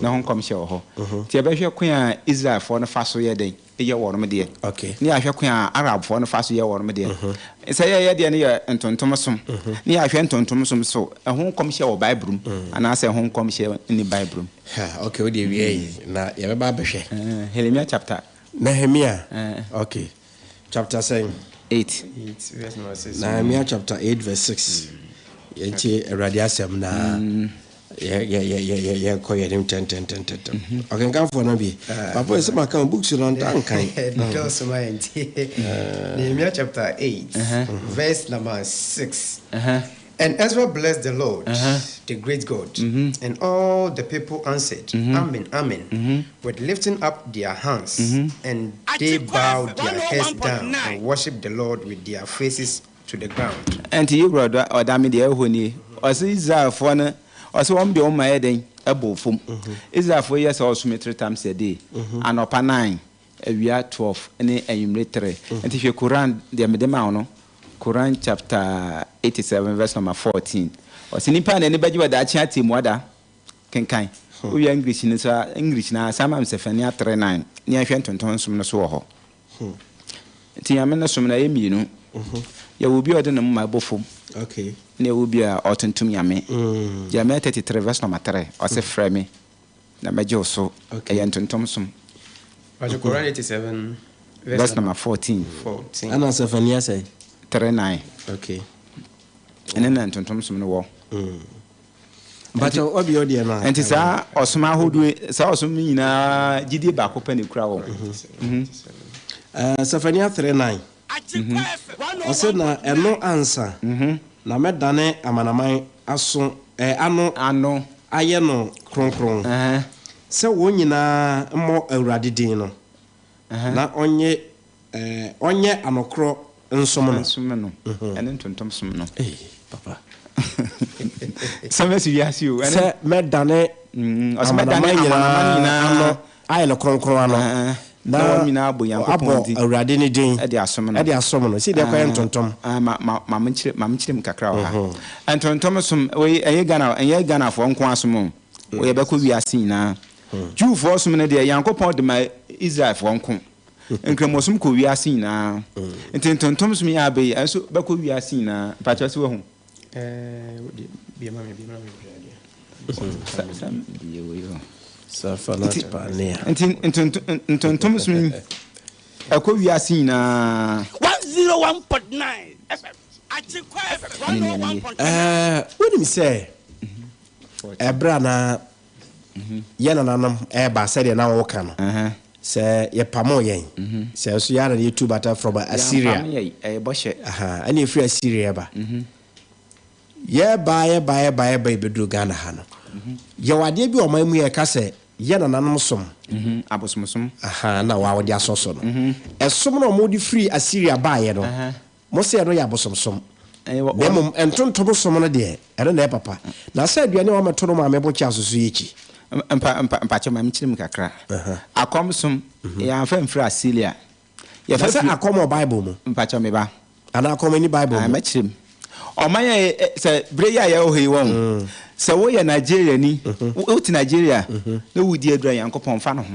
Na ho nkɔmhyɛ wɔ hɔ. Nti yɛbɛhwɛ kwan a Israelfoɔ no fa so yɛ dɛn yɛ wɔnom deɛ. Ne yɛahwɛ kwan a Arabfoɔ no fa so yɛ wɔnom deɛ. Sɛ yɛyɛ deɛ no yɛ ntontom som. Ne yɛahwɛ ntontom som so ɛho nkɔmhyɛ wɔ Bible mu anaasɛ ɛho nkɔmhyɛ nni Bible mu. Okay, wo deɛ wie yi na yɛbɛba abɛhwɛ. Nehemia chapter. Nehemia. Okay. Chapter 7. 8. Nehemia chapter 8 verse 6. Yɛntie Awurade asɛm na. Yɛnkɔ yɛn anim ntɛntɛntɛntɛm. Ɔkenkanfoɔ no bi. Papa ɛsɛ maka wo books no nta nkan. Dɔɔso ma yɛn nti. Nehemiah chapter 8 verse number 6. And Ezra blessed the Lord, the great God, and all the people answered, Amen, Amen, with lifting up their hands, and they bowed their heads down and worshipped the Lord with their faces to the ground. Ɛnti Yewura ɔdɔ ɔda me deɛ ɛwɔ hɔ nie. Ɔse Israelfoɔ no, ɔse wɔn deɛ wɔn ma yɛ dɛn? Ɛbɔ fam. Israelfoɔ yɛ sɛ ɔsom three times a day. Anɔpa 9, awia 12, ne anwummere 3. Nti hwɛ Quran deɛ mede ma wo no, Quran chapter 87 verse number 14. Ɔse nipa a n'ani bɛgye wɔ daakye atemmu ada. Kenkan. Wowia English no so a, English no ara, san ma me Sefania 3 9 ne yɛnhwɛ ntonton som no so wɔ hɔ. Nti Nyame no som no ɛyɛ mmienu. Yɛwɔ obi a ɔde ne moma bɔ fam. Ne yɛwɔ obi a ɔtontom Nyame. Jeremiah 33 verse number 3, ɔse frɛ me na mɛgye wo so. Ɛyɛ ntontom som. Ɔse Quran 87 verse number 14. 14. Ɛna Sefania sɛ? 3 9. Okay. Ɛne na ntontom som no wɔ. Mpakyɛ wabi ɔdeɛ no a. Nti saa ɔsom ahodoɔ saa ɔsom no nyinaa gyidie baako pɛ na ekura wɔn. Sefania 3 9. Ɔsɛ na ɛno ansa na mɛdane amanaman aso ano Ano. ayɛ no kronkron sɛ wɔn nyinaa mmɔ Awurade din no na ɔnyɛ ɔnyɛ anokorɔ nsom no. Nsom no. Ɛne ntontom som no. Ee papa. Sɛ mɛsi wiase o. Sɛ mɛdane Ɔsɛ mɛdane amanaman amanaman nyinaa nyinaa ano ayɛ no kronkron ano na wɔn nyinaa abɔ Nyankopɔn abɔ din Awurade ne din ɛde asom no. ɛde asom no. Si deɛ kɔyɛ ntontom. Ma ma ma menkyerɛ ma menkyerɛ mu kakra wɔ ha. Ntontom som wei ɛyɛ Ghana ɛnyɛ Ghanafoɔ nko asom o. Wɔyɛ bɛkɔ wiase nyinaa. Jewfoɔ som no deɛ Nyankopɔn de ma Israelfoɔ nko. Nkramosom kɔ wiase nyinaa. Nti ntontom som yɛ abɛyi ɛnso bɛkɔ wiase nyinaa. Mpakyɛ sɛ wahu. Nti ntontom som yi ɛkɔ wiase nyinaa. 101.9 FM. Atikwa FM 101.9. Wonim sɛ ɛberɛ a na yɛ nananom ɛreba sɛdeɛ na wɔka no sɛ yɛpamo yɛn sɛ nso yɛara na yɛtu bata from Assyria. Yɛampam yɛn, ɛyɛ bɔhyɛ. Ɛne ɛfiri Assyria ba. Yɛba yɛba yɛba yɛba yɛbɛduru Ghana ha no. Yɛwɔ adeɛ bi wɔ ɔman mu yɛka sɛ yɛ nananom som. Abosomsom. Na wɔde asɔ so no. Ɛsom no a wɔde firi Assyria baeɛ no, mo sɛ ɛno yɛ abosomsom. Na mmom ntontom som no deɛ, ɛno na ɛyɛ papa. Na sɛ aduane a wɔamɛto no maame bo kyɛ asoso yɛ akyi. Mpakyɛ ma menkyerɛ mu kakra. Akɔm som, yɛamfa mfiri Assyria. Na sɛ akɔm wɔ Bible mu. Mpakyɛ me ba. Anaa akɔm ani Bible mu. Mɛkyerɛ mu. Ɔman yɛ sɛ bere yi a yɛwɔ hɔ yi wɔn. Sɛ woyɛ Nigeria ni, wote Nigeria na wodi adura Nyankopɔn fa no ho.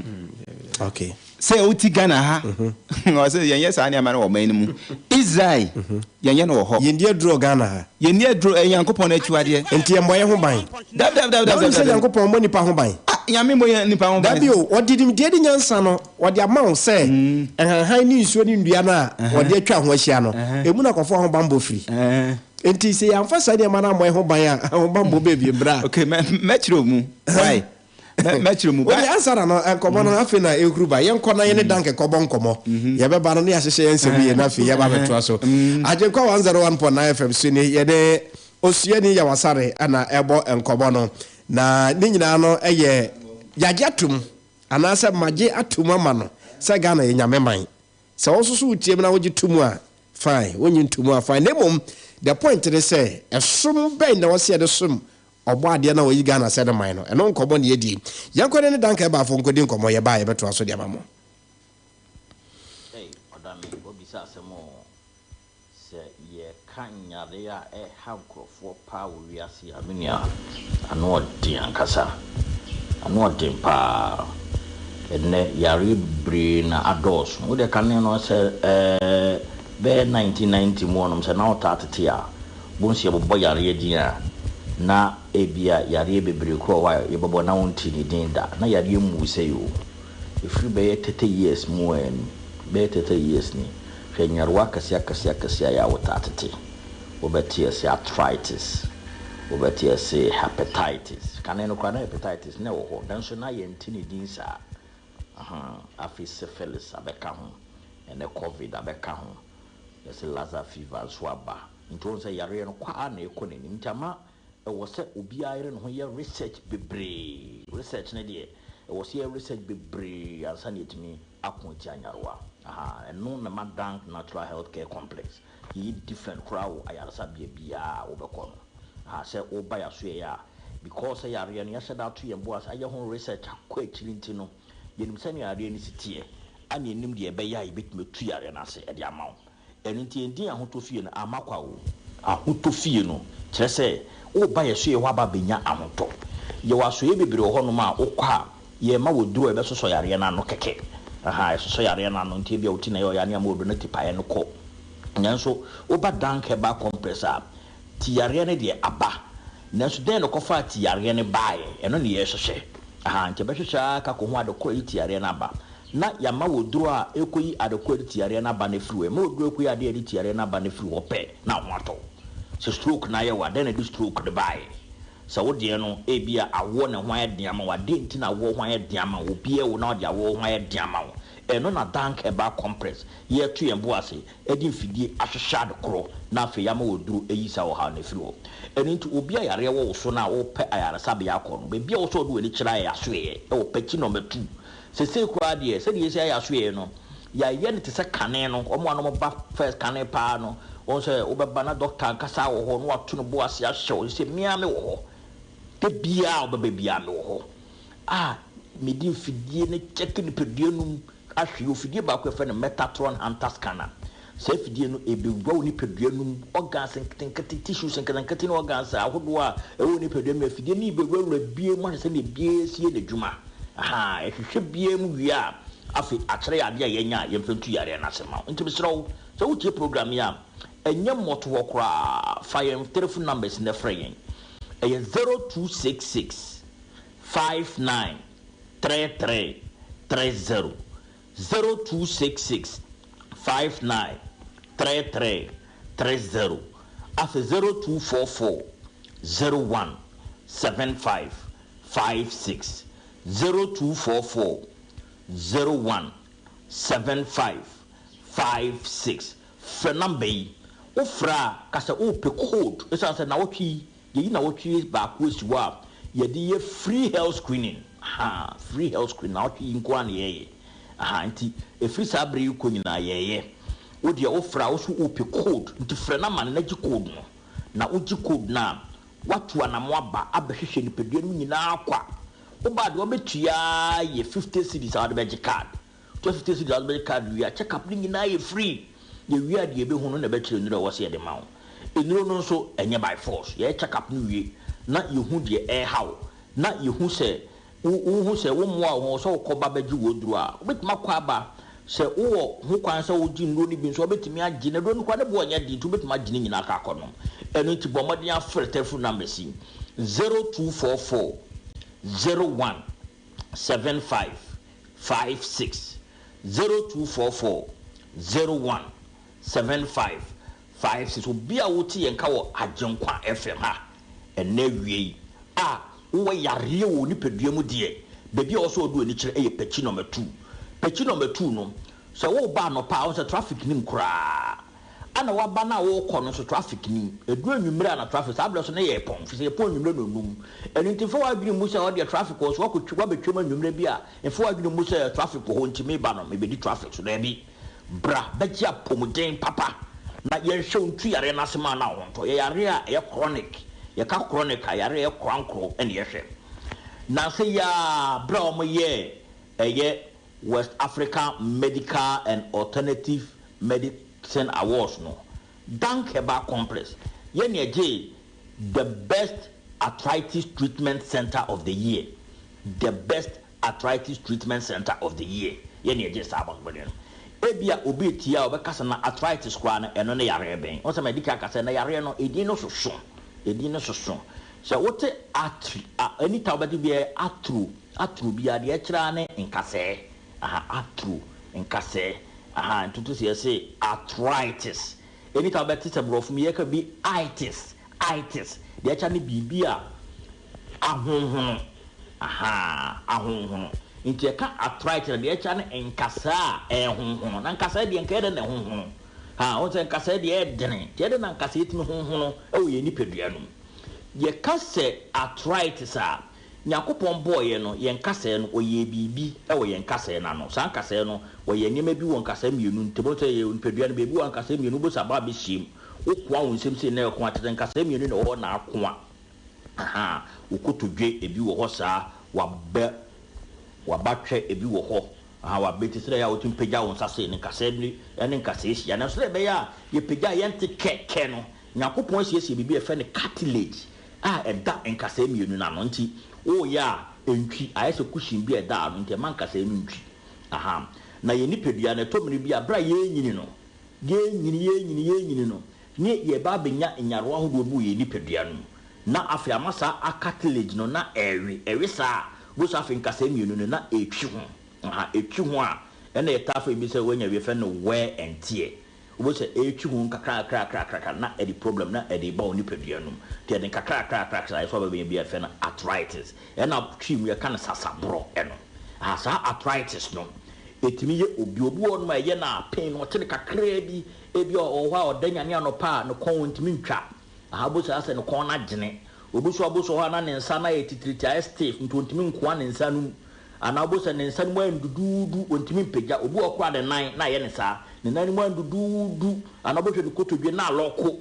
Okay. Sɛ wote Ghana ha, ɔsɛ yɛnyɛ saa nneɛma no wɔ ɔman no mu. Israel, yɛnyɛ no wɔ hɔ. Yɛndi aduro wɔ Ghana ha. Yɛndi aduro ɛyɛ Nyankopɔn no akyiwadeɛ. Nti yɛmmɔ yɛn ho ban. Dabi dabi dabi Na wonim sɛ dabi. Nyankopɔn mmɔ nipa ho ban. Ah, Nyame mmɔ yɛn nipa ho ban. Dabi o, ɔde nimdeɛ ne nyansa no ɔde ama wo sɛ nhanhan ne nsuo ne nnua no a ɔde atwa ho ahyia no, emu na kɔfoɔ ahobanbɔ firi. Nti sɛ yɛamfa saa nneɛma no ammɔ yɛn ho ban a, ahobanbɔ bɛɛ bie a. Okay, mɛkyerɛ wo mu. Why? Mɛkyerɛ mu. Wode ansa na no nkɔmmɔ no afei na ɛhuru ba. Yɛnkɔ na yɛne Dank kɔbɔ nkɔmmɔ. Yɛbɛba no ne yɛahyehyɛ yɛn nsɛm yie na afei yɛba bɛtoa so. Agyenkwa 101.9 FM so ni yɛne Osuani Yawasare na ɛbɔ nkɔmmɔ no. Na ne nyinaa no yɛ yɛagye atom anaasɛ magye atom ama no sɛ Ghana yɛ nyame man. Sɛ wo nso so wotie mu na wogye to mu a, fine. Wonnye nto mu a, fine. Na mmom, the point ne sɛ, ɛsom bɛn na wɔsɛ yɛde som ɔbɔ adeɛ na wɔyi Ghana sɛ ne man no? Ɛno nkɔmmɔ ne yɛdi. Yɛnkɔ ne ne Danka Ɛbaafo nkɔdi nkɔmmɔ. Yɛba a yɛbɛtoa so de ama mo. Ei, ɔdame, wabisa asɛm oo. Sɛ yɛreka nyareɛ a ɛha nkurɔfoɔ paa wɔ wiase a, me nua, ano ɔden ankasa. Ano ɔden paa. Ɛnnɛ, yareɛ bebree na adɔɔso. Wo deɛ kane no sɛ ɛɛ bɛyɛ 1990 mu hɔnom sɛ na wotaa tete a, wobɛhu sɛ yɛbobɔ yareɛ din a, na ebia yareɛ bebree koraa wɔ hɔ a yɛbɛbɔ na wontee ne din da. Na yareɛ mmuu sɛi o. Ɛfiri bɛyɛ 30 years mu a ni, bɛyɛ 30 years ni. Hwɛ nyarewa akɛseɛ akɛseɛ akɛseɛ a yɛ a wotaa tete. Wobɛte ase arthritis. Wobɛte yɛse hepatitis. Kane no koraa na hepatitis na ɛwɔ hɔ, nanso na yɛnte ne din saa. Ahaa, afei syphilis abɛka ho, ɛnɛ covid abɛka ho, yɛse Lassa fever nso aba. Nti wohu sɛ yareɛ no kɔ ara na ɛkɔ n'anim. Nti ama ɛwɔ sɛ obiara yere ne ho yɛ research bebree. Research no deɛ, ɛwɔ sɛ yɛyɛ research bebree ansa na yɛatumi ako atia nyarewa. Ahaa, ɛno na ɛma Dank Natural Health Care Complex yɛyɛ different koraa wɔ ayaresabea biara a wobɛkɔ no. Ahaa, sɛ woba yɛn asoɛeɛ a, because sɛ yareɛ no yɛahyɛ da ato yɛn bo ase ayɛ ho research akɔ akyiri nti no, yɛnim sɛnea yareɛ no si teɛ, ɛna yɛnim deɛ ɛbɛyɛ a yɛbɛtumi atu yareɛ no ase de ama wo. Ɛno nti yɛn din Ahotɔ Fie no amma kwa o. Ahotɔ Fie no kyerɛ sɛ woreba yɛn soɛ hɔ aba abɛnya ahotɔ. Yɛwɔ asoɛeɛ bebree wɔ hɔnom a wokɔ a yɛrema wo aduro a ɛbɛsosɔ yareɛ no ano kɛkɛ. Ahaa, ɛsosɔ yareɛ no ano nti ebia wo ti na ɛyɛ ɔya ne ama aduro no tipaeɛ no kɔ. Nanso woba Dank Herbal Compress a, ti yareɛ no deɛ aba. Nanso dɛn na ɛkɔfaa ti yareɛ no baeɛ? Ɛno na yɛrehwehwɛ. Ahaa, nti yɛbɛhwehwɛ ara ka akɔhu ade korɔ a ɛde ti yareɛ no aba. Na yɛama wo duro a ɛkɔyi ade korɔ a ɛde ti yareɛ no aba no afiri hɔ. Yɛma wo duro a ɛkɔyi adeɛ a ɛde ti yareɛ no aba no firi hɔ pɛ, na wo ho atɔ wo. Sɛ stroke na ayɛ wo a, dɛn na ɛde stroke no baeɛ? Sɛ wo deɛ no, ebia awoɔ na ɛho ayɛ den ama wo a, dɛn nti na awoɔ ho ayɛ den ama wo? Obiara awu na ɔde awoɔ ho ayɛ den ama wo. Ɛno na Dank Herbal Compress yɛreto yɛn bo ase de mfidie ahwehwɛ ade korɔ na afei yɛama wo aduro ayi saa ɔhaw no afiri hɔ. Ɛno nti obi a yareɛ wɔ wo so no a worepɛ ayaresabea akɔ no, baabi a ɛwɔ sɛ wode w'ani kyerɛ ara yɛ asoɛeɛ wɔ Pɛkyi Nɔmba Tuu. Seesei koraa deɛ, sɛdeɛ yɛasi ayɛ asoɛeɛ no, yɛayɛ no te sɛ kane no. Wɔn a na wɔba first kane paa no, wohu sɛ wobɛba na dɔkta ankasa wɔ hɔ na wato ne bo ase ahyɛ wo. Seesei me ara mewɔ hɔ. Da biara a wobɛba biara mewɔ hɔ a mede mfidie no kyɛke nipadua no mu ahwɛ. Yɛwɔ fidie baako a yɛfrɛ no Metatron Hunter Scanner. Saa afidie no, ɛbɛwura wo nipadua no mu, organs nketenkete, tissues nketenkete ne organs ahodoɔ a ɛwɔ wo nipadua no mu. Afidie no bɛwurawura biara mu ahwɛ sɛdeɛ biara si yɛ n'adwuma. Ahaa, ɛhwehwɛ biara mu wie a, afei akyerɛ yɛn adeɛ a yɛnyɛ a yɛmfa ntu yareɛ no ase mma wo. Nti mesrɛ wo, sɛ wotie program yi a, ɛnyɛ mmɔtohɔ koraa, fa yɛn telephone numbers no frɛ yɛn. Ɛyɛ 0266 59 33 30. 0266 59 33 30 afei 0244 01 75 56 0244 01 75 56 Frɛ number yi, wo frɛ a ka sɛ wo pɛ code ɛsiane sɛ nawɔtwe yi Yɛyi nawɔtwe baako asi hɔ a yɛde yɛ free health screening, ahaa, free health screening, nawɔtwe yi nko ara na yɛyɛ, ahaa, nti ɛfiri saa berɛ yi rekɔ nyinaa yɛyɛ. Wo deɛ wo frɛ a wo so wopɛ code, nti frɛ no ama no na gye code no, na wogye code no a, woatu anamo aba abɛhwehwɛ nipadua no mu nyinaa kwa. Woba a deɛ wobɛtua ara yɛ 50 cedis a wode bɛgye card. Tua 50 cedis a wode bɛgye card wie a, check up no nyinaa yɛ free. Yɛwie a deɛ yɛbɛhu no na ɛbɛkyerɛ nnuro a ɛwɔ sɛ yɛde ma wo. Nnuro no nso, ɛnyɛ by force. Yɛyɛ check up no wie na yɛhu deɛ ɛreha wo, na yɛhu sɛ wo wohu sɛ wo mmoa wo ho sɛ wokɔ ba bɛgye wo aduro a, wobɛtumi akɔ aba. Sɛ wowɔ ho kwan sɛ wogye nnuro no bi nso a, wobɛtumi agye. Na aduro no koraa ne boɔ nyɛ den nti wobɛtumi agye ne nyinaa akɔ akɔnom. Ɛno nti bɔ mmɔden afrɛ telephone numbers yi, 0244 01 75 56, 0244 01 75 56 Obi a wote yɛn nka wɔ Agyenkwa FM ha ɛnnɛ awia yi a wowɔ yareɛ wɔ wo nipadua mu deɛ, baabi a ɛwɔ sɛ wode w'ani kyerɛ yɛ Pekyi Nɔma Tuu. Pekyi Nɔma Tuu no, sɛ woreba anɔpa a, wohu sɛ traffic nnim koraa. Ɛna waba no a worekɔ no nso traffic nnim. Ɛduru anwummerɛ a na traffic, saa berɛ so na yɛrepɔn, firi sɛ yɛpɔn anwummerɛ nnɔnnum. Ɛno nti mfa w'adwene mmu sɛ ɔdeɛ traffic wɔ so, woakɔtwa, woabɛtwam anwummerɛ bi a, mfa w'adwene mmu sɛ traffic wɔ hɔ nti meba no mebɛdi traffic so. Daabi. Bra bɛgye apɔmuden papa na yɛnhwɛ wo ntu yareɛ no ase ma na wo ho ntɔ. Yɛ yareɛ a ɛyɛ chronic. Yɛka chronic a, yareɛ a ɛyɛ korankoro na yɛhwɛ. Nnansa yi ara berɛ a wɔyɛɛ ɛyɛ West Africa Medical and Alternative Medicine Awards no, Dank Herbal Complex yɛ nea ɛgyee The Best Arthritis Treatment Centre of the Year, The Best Arthritis Treatment Centre of the Year, yɛ nea ɛgyee saa abɔnten no. Ebia obi retie a ɔbɛka sɛ, 'Na arthritis koraa no, ɛno ne yareɛ bɛn? Wohu sɛ madi kan aka sɛ, na yareɛ no, edin no soso. Edin no soso. Sɛ wote arthri a, anytime wobɛte biara ɛyɛ arthro, arthro biara, deɛ ɛkyerɛ ara ne nkasɛɛ. Aha, arthro, nkasɛɛ. Aha, ntoto sɛ yɛse arthritis. Anytime wobɛte sɛ borɔfo mu yɛka bi itis, itis. Deɛ ɛkyɛ ne biribi a ahonhono, ahaa, ahonhono. Nti yɛka arthritis a, deɛ ɛkyɛ ne nkasaa a ɛhonhono. Na nkasaa deɛ nka ɛyɛ dɛn na ɛhonhono? Ha, wohu sɛ nkasaa deɛ ɛyɛ dene. Nti ɛyɛ dɛn na nkasaa tumi honhono wɔ yɛn nipadua no mu? Yɛka sɛ arthritis a, Nyankopɔn bɔɔ yɛn no, yɛn nkasɛɛ no, ɔyɛɛ biribi wɔ yɛn nkasɛɛ no ano. Saa nkasɛɛ no, wɔyɛɛ nneɛma bi wɔ nkasɛɛ mmienu ntam. Wohu sɛ yɛn nipadua no, baabi wɔ hɔ a nkasɛɛ mmienu, wobɛhu sɛ aba abɛhyiam. Wokoa wo nsam sei na ɛko a, kyerɛ sɛ nkasɛɛ mmienu na ɛwɔ hɔ na akoa. Ahaa, wo kotodwe, ebi wɔ hɔ saa, w'abɛ, w'abatwɛ, ebi wɔ hɔ. Ahaa, w'abati, sɛdeɛ ɛyɛ a wotumi pagya wo nsa sei no, nkasɛɛ bi ne nkasɛɛ hyia. Nanso sɛdeɛ ɛbɛyɛ a yɛpagya a yɛnte kɛ kɛ no, Nyankopɔn asiesie biribi a yɛfrɛ no cartilage a ɛda nkasɛɛ mmienu no ano. Nti woreyɛ a, ɛntwi. Ayɛ sɛ cushion bi a ɛda ano, nti ɛma nkasɛɛ no ntwi. Ahaa. Na yɛn nipadua no, ɛtɔ mmere bi a, berɛ a yɛrenyini no, yɛrenyini, yɛrenyini, yɛrenyini no, ne yɛreba abɛnya nyarewa ahodoɔ bi wɔ yɛn nipadua no mu. Na afei ama saa a cartilage no na ɛrewe. Ɛwe saa a, wobɛhu sɛ afei nkasɛɛ mmienu no, na ɛretwi ho. Ahaa, ɛtwi ho a, ɛna yɛtaa frɛ bi sɛ woanya bi, yɛfrɛ no wear and tear. Wobɛhu sɛ ɛretwi ho nkakrankakrakrakra na ɛde problem na ɛde reba wo nipadua no mu. Nti ɛde nkakrankakrakra ɛso aba bɛnya bi a yɛfrɛ no arthritis. Ɛna twi mu yɛka no sasaborɔ ɛno. Aha, saa arthritis no, ɛtumi yɛ obi. Obi wɔ hɔnom a ɛyɛ no a pain no ɔte no kakraa bi. Ebia ɔwɔ hɔ a ɔda nyane anɔpa a ne kɔn ɔntumi ntwa. Aha, wobɛhu sɛ asɛ ne kɔn no agyene. Obi nso a wobɛhu sɛ ɔwɔ hɔ a na ne nsa no ayɛ titiritii, ayɛ stiff, nti ɔntumi nkoa ne nsa no mu. Anaa wobɛhu sɛ ne nsa no mu ayɛ no duduudu, ɔntumi mpagya. Obi wɔ hɔ koraa a ne nan na ayɛ no saa, ne nan no mu ayɛ no duduudu. Anaa wobɛhwɛ ne kotodwe na alɔko.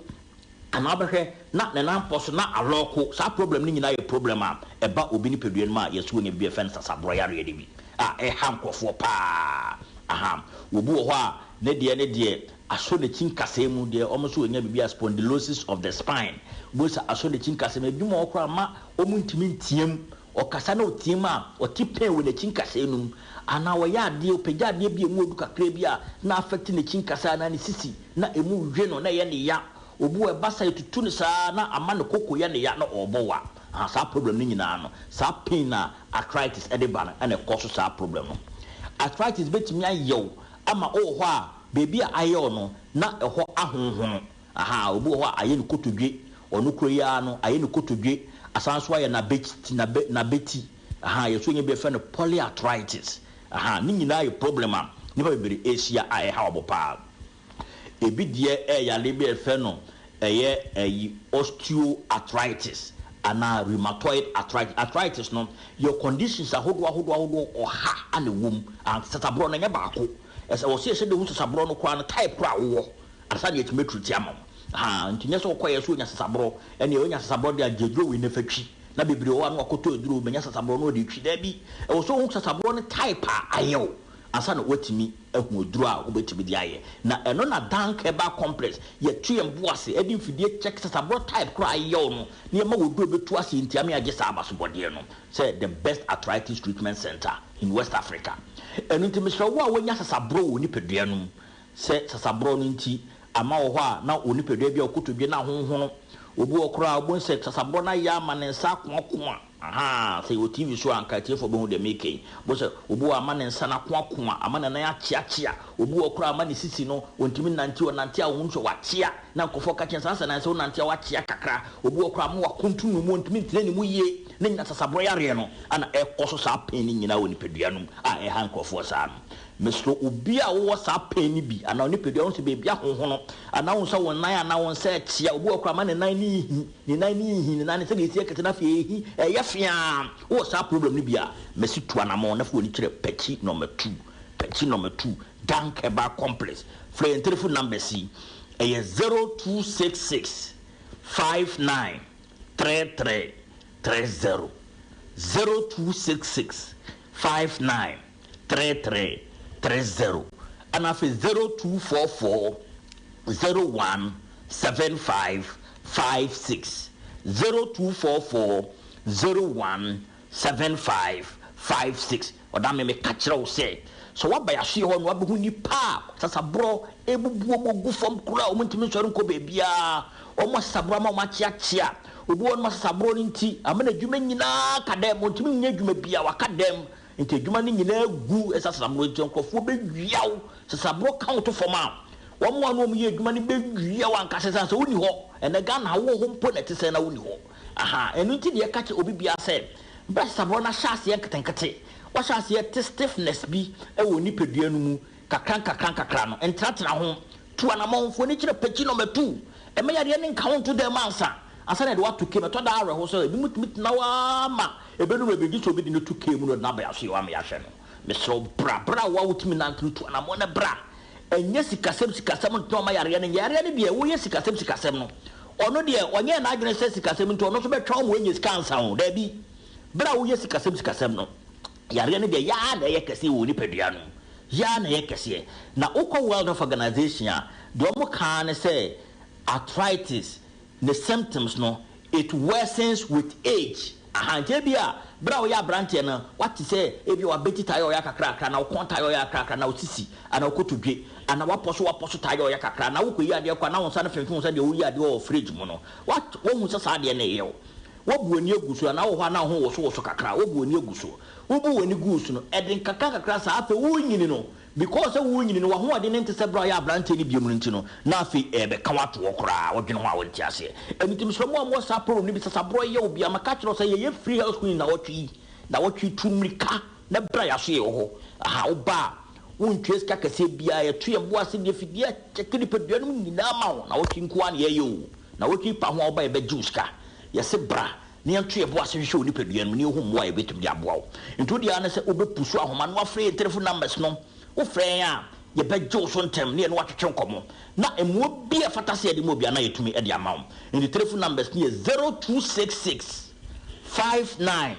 Anaa wobɛhwɛ na ne nan pɔ so na alɔko. Saa problem no nyinaa yɛ problem a ɛba obi nipadua no mu a yɛse ɔnya biribi a yɛfrɛ no sasaborɔ yareɛ no bi a ɛha nkurɔfoɔ pa ara. Aha. Obi wɔ hɔ a ne deɛ ne deɛ asɔ n'akyi nkasɛɛ mu deɛ wɔn nso wɔnya biribi a spondylosis of the spine. Wobɛhu sɛ asɔ n'akyi nkasɛɛ mu. Ebinom wɔ hɔ koraa a mma wɔntumi nteam. Ɔkasa na ɔteam a, ɔte pain wɔ n'akyi nkasɛɛ no mu. Anaa ɔyɛ adeɛ, ɔpagya adeɛ bi a ɛmu ɔdu kakra bi a, na affect n'akyi nkasɛɛ anaa ne sisi, na ɛmu we no, na ɛyɛ no ya. Obi wɔ hɔ, ɛba saa, ɛtutu no saa na ama ne koko yɛ no ya na ɔrebɔ wa. Ahaa, saa problem no nyinaa no, saa pain a arthritis de ba no na ɛkɔ so saa problem no. Arthritis bɛtumi ayɛ wo ama wowɔ hɔ a, baabi a ayɛ wo no, na ɛhɔ ahonhono. Ahaa, obi wɔ hɔ a ayɛ no kotodwe, ɔno koro yi ara no, ayɛ no kotodwe, asan nso ayɛ n'abati, n'abɛ, n'abati. Ahaa, yɛso nya bi a yɛfrɛ no polyarthritis. Ahaa, ne nyinaa yɛ problem a nnipa bebree rehyia a ɛhaw wɔn paa. Ebi deɛ ɛyɛ yareɛ bi a yɛfrɛ no ɛyɛ ɛyi osteoarthritis anaa rheumatoid arthritis. Arthritis no, yɛ conditions ahodoɔ ahodoɔ ahodoɔ ɔha na ɛwɔ mu. Sasaborɔ no ɛnyɛ baako. Ɛsɛ wɔ sɛ yɛhyɛ da hu sasaborɔ no koraa no type koraa a wowɔ. Ansa na yɛatumi atreat ama wo. Ahaa, nti nyɛ sɛ wokɔeɛ sɛ wonya sasaborɔ, ɛnneɛ wonya sasaborɔ deɛ a gye aduro wei na fa twi. Na bebree wɔ hɔ a na wakɔtɔ aduro, manya sasaborɔ na ɔde retwi. Daabi, ɛwɔ sɛ wohu sasaborɔ no type a ayɛ wo ansa na woatumi ahu aduro a wobɛtumi de ayɛ. Na ɛno na Dank Herbal Complex, yɛto yɛn bo ase de mfidie check sasaborɔ type korɔ a ayɛ wo no na yɛma wo aduro a ɛbɛtu aseɛ nti ama yɛagye saa abasobɔdeɛ no sɛ the best arthritis treatment centre in West Africa. Ɛno nti mesrɛ wo a woanya sasaborɔ wɔ wo nipadua no mu, Sɛ sasaborɔ no nti ama wɔ hɔ a na wo nipadua bi a wo kotodwe no ahonhono. Obi wɔ hɔ koraa a wobɛhu sɛ sasaborɔ no ayɛ ama ne nsa akoakoa. Ahaa, sɛ yɛwɔ TV so a anka atiefoɔ bɛhu deɛ mereka yi. Wobɛhu sɛ obi wɔ hɔ a ama ne nsa no akoakoa, ama ne nan akyeakyea. Obi wɔ hɔ koraa a ama ne sisi no, ɔntumi nnante, ɔnante a wohu sɛ wakyea. Na nkurɔfoɔ ka kyerɛ no sɛ asɛ nansɛ wonante a woakyea kakra. Obi wɔ hɔ koraa a ama wakonto ne mu, ɔntumi ntena ne mu yie. Ne nyinaa sasaborɔ yareɛ no na ɛrekɔ so saa pain no nyinaa wɔ nipadua no mu a ɛha nkurɔfoɔ saa no. Mesrɛ obi a wowɔ saa pain no bi anaa onipadua wohu sɛ baabi ahonhono anaa wohu sɛ wo nan anaa wo nsa rekyea, obi wɔ hɔ koraa ma ne nan no rehi, ne nan no rehi, ne nan no sɛdeɛ ɛsi yɛ kɛse no afei ɛrehi, ɛyɛ feaa, wowɔ saa problem no bi a, mese tu anamɔn na fa w'ani kyerɛ Pɛkyi number two, Pɛkyi number two, Dank Herbal Complex, frɛ yɛn telephone numbers yi, ɛyɛ 0266 59 33 30, 0266 59. 3330 ɛna afei 0244 01 75 56 0244 01 75 56 Ɔda me meka kyerɛ wo sɛ sɛ woaba yɛasoɛ hɔ no wabɛhu nnipa a sasaborɔ ɛbubu wɔn gu fam koraa wɔn ntumi nsɔre nkɔ baabiara wɔn asasaborɔ ama wɔn akyeakyea obi wɔ nom asasaborɔ no nti ama n'adwuma nyinaa ka dɛm ɔntumi nyɛ adwuma biara waka dɛm Nti adwuma no nyinaa gu ɛsa sasaborɔ nti nkurɔfoɔ bɛwia wo. Sasaborɔ ka wo to fam a, wɔn a na wɔyɛ adwuma no bɛwia wo ankasa ɛsiane sɛ wonni hɔ. Ɛnnɛ Ghana ha wowɔ hɔ mpo na ɛte sɛn na wonni hɔ. Ahaa, ɛno nti na yɛka kyerɛ obi biara sɛ, berɛ a sasaborɔ no ahyɛ aseɛ nketenkete, wahyɛ aseɛ te stiffness bi wɔ wo nipadua no mu kakra nkakra nkakra no, ntenatena ho, tu anammɔn, fa w'ani kyerɛ pakyi nɔma tu, mma yareɛ no nka wo nto dan mu ansa, ansa na yɛde wo ato kaa mu. Ɛtɔ da a awerɛho sɛ ebinom tumi tena hɔ ara ma ɛbɛduru baabi gye sɛ obi de no to kaa mu na ɔde no aba yɛn asoɛeɛ hɔ ama yɛahwɛ no. Mesrɛ wo bra, berɛ a wo a wotumi nante no tu anammɔn na bra. Ɛnyɛ sikasɛm sikasɛm ntena ɔma yareɛ no nyɛ yareɛ no deɛ woyɛ sikasɛm sikasɛm no ɔno deɛ ɔnyɛɛ n'adwene sɛ sikasɛm nti ɔno nso bɛtwa wo ma woanya sika ansa o daabi berɛ a woyɛ sikasɛm sikasɛm no yareɛ no deɛ yɛ ara na ɛyɛ kɛseɛ wɔ wo nipadua no mu yɛ ara na ɛyɛ kɛseɛ na wokɔ World Health Organization a deɛ wɔn ka ara ne sɛ arthritis Ne symptoms no, it worsens with age. Aha, nti ebia bere a woyɛ aberanteɛ no, woate sɛ ebia w'abati taa yɛ ɔya kakrakra, anaa wo kɔn taa yɛ ɔya kakrakra, anaa wo sisi, anaa wo kotodwe, anaa w'apɔ so w'apɔ so taa yɛ ɔya kakra, anaa wokɔyi adeɛ kɔ a na wo nsa no femfem wo sɛdeɛ woyi adeɛ wɔ fridge mu no. Woate, woahu sɛ saa adeɛ no reyɛ wo. Woabu w'ani agu so, anaa wowɔ hɔ a na wo ho wosowoso kakra, woabu w'ani agu so. Wobu w'ani guu so no, ɛde nkakrankakra saa, afei worenyini no, Because sɛ worenyini no, w'ahoɔden no nte sɛ berɛ a woyɛ aberanteɛ no biom no nti no, na afei ɛrebɛka wo ato hɔ koraa, wodwene ho a wonte aseɛ. Ɛno nti mesrɛ mo a mowɔ saa problem no bi, sasaborɔ yɛ wo bi a, maka akyerɛ wo sɛ yɛyɛ free health screening nnawɔtwe yi, nnawɔtwe yi tu mmirika na bra yɛaso yɛwɔ hɔ. Aha, woba a, wontua sika kɛseɛ biara, yɛto yɛn bo ase de afidie akyɛke nipadua no mu nyinaa ma wo, nnawɔtwe nko ara na yɛyɛ o, nnawɔtwe yi pa ho a woba yɛbɛgye wo sika. Yɛse bra na yɛnto yɛn bo ase nhwehwɛ wo nipadua no mu na yɛhu mmoa a yɛbɛtumi de aboa wo. Nti wo deɛ ara ne sɛ wobɛpusu ahoma no afrɛ yɛn telefon numbers no. Wofrɛ yɛn a, yɛbɛgye wo so ntɛm ne yɛne wo atwetwe nkɔmmɔ. Na mmoa bi a ɛfata sɛ yɛde ma obiara no yɛtumi de ama wo. Nti telefon numbers no yɛ 0266 59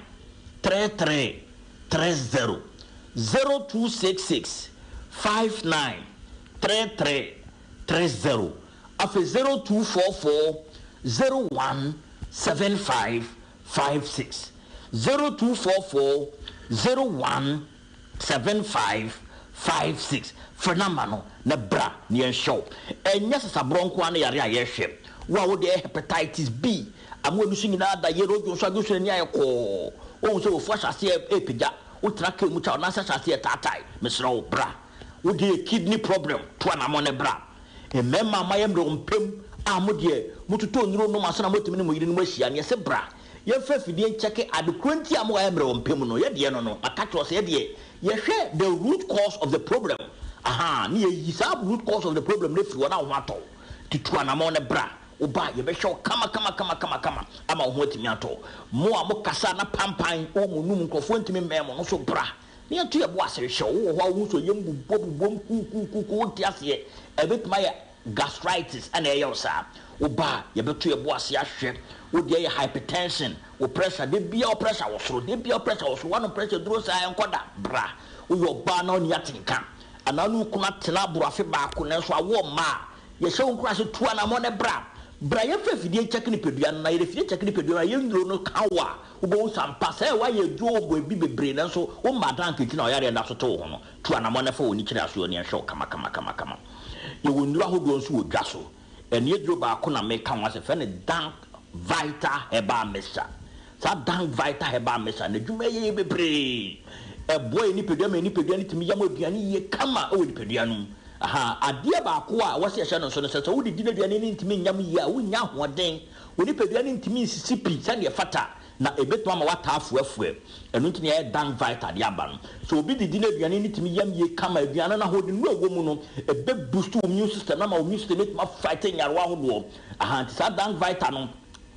33 30, 0266 59 33 30. Afei 0244 01 75 56, 0244 01 75 56. Frɛ namba no na bra na yɛnhwɛ wo. Ɛnyɛ sasaborɔ nko ara ne yare a yɛhwɛ. Wo a wode hepatitis B ama w'ani so nyinaa da yere, wodwo nso adwo so n'ani ayɛ kɔɔ, wohu sɛ wafu ahyɛ aseɛ repagya, wotena kaa mu kyɛ a wo nan ase ahyɛ aseɛ retaatae, mesrɛ wo bra. Wode yɛ kidney problem, tu anamɔn na bra. Mmarima a moayɛ mmerɛw mpam a mo deɛ mototɔ nnuro nom ansa na moatumi ne mo yerenom ahyia no, yɛse bra yɛmfa afidie nkyɛke ade korɔ nti a moayɛ mmerɛw mpam no. Yɛdeɛ no no, maka kyerɛ wo sɛ yɛdeɛ yɛhwɛ the root cause of the problem, ahaa, ne yɛyi saa root cause of the problem no afiri hɔ na wo ho atɔ wo. Nti tu anamɔn na bra, woba a yɛbɛhwɛ wo kama kama kama kama kama ama wo ho atumi atɔ wo. Mo a mokasa na pampan wɔ mo num, nkurɔfoɔ ntumi mmɛn mo no nso bra Na yɛto yɛn bo ase hwɛ wo. Wowɔ hɔ a wohu sɛ ɔyam bobɔbobom kuukuukuuku, wonte aseɛ. Ɛbɛtumi ayɛ gastritis na ɛyɛ wo saa. Woba a, yɛbɛto yɛn bo ase ahwɛ. Wo deɛ yɛ hypertension, wo pressure, da biara wo pressure wɔ soro, da biara wo pressure wɔ soro, woanom pressure duro saa ɛnkɔ da. Bra. Woyɛ ɔbaa na wonni atenka, anaa wo ne wo kunu atena aboro afe baako nanso awoɔ mma a, Yɛhyɛ wo nkuran sɛ tu anammɔn na bra. Bra yɛmfa afidie nkyɛke nipadua no, na yɛde afidie kyɛke nipadua no a, yɛn nnuro no ka wo a, wobɛhu sɛ ampa sɛ woayɛ aduro wɔ baabi bebree nanso wommaa da anka nti na ɔyareɛ da so te wo ho no. Tu anammɔn na fa w'ani kyerɛ asoɛ na yɛnhwɛ wo kamakamakama. Yɛwɔ nnuro ahodoɔ nso wɔ dwa so. Ɛno aduro baako na meka ho asɛm, yɛfrɛ no Dank Vital Herbal Mixture. Saa Dank Vital Herbal Mixture no, n'adwuma yɛ yie bebree. Ɛboa yɛn nipadua ma yɛn nipadua no tumi yam aduane yie kama wɔ nipadua no mu. Ahaa, adeɛ baako a ɛwɔ sɛ yɛhyɛ no nso ne sɛ, sɛ wodidi na aduane no ntumi nyam yie a, wonnya ahoɔden. Wo nipadua no ntumi nsisi pi sɛdeɛ ɛfata, na ɛbɛtumi ama woataa afuafua. Ɛno nti na yɛayɛ Dank Vital de aba no. Sɛ obi didi na aduane no tumi yam yie kama, aduane no ahoɔden nnuro a ɛwɔ mu no, ɛbɛ boost wo immune system no ama wo immune system no atumi afight nyarewa ahodoɔ. Ahaa, nti saa Dank Vital no,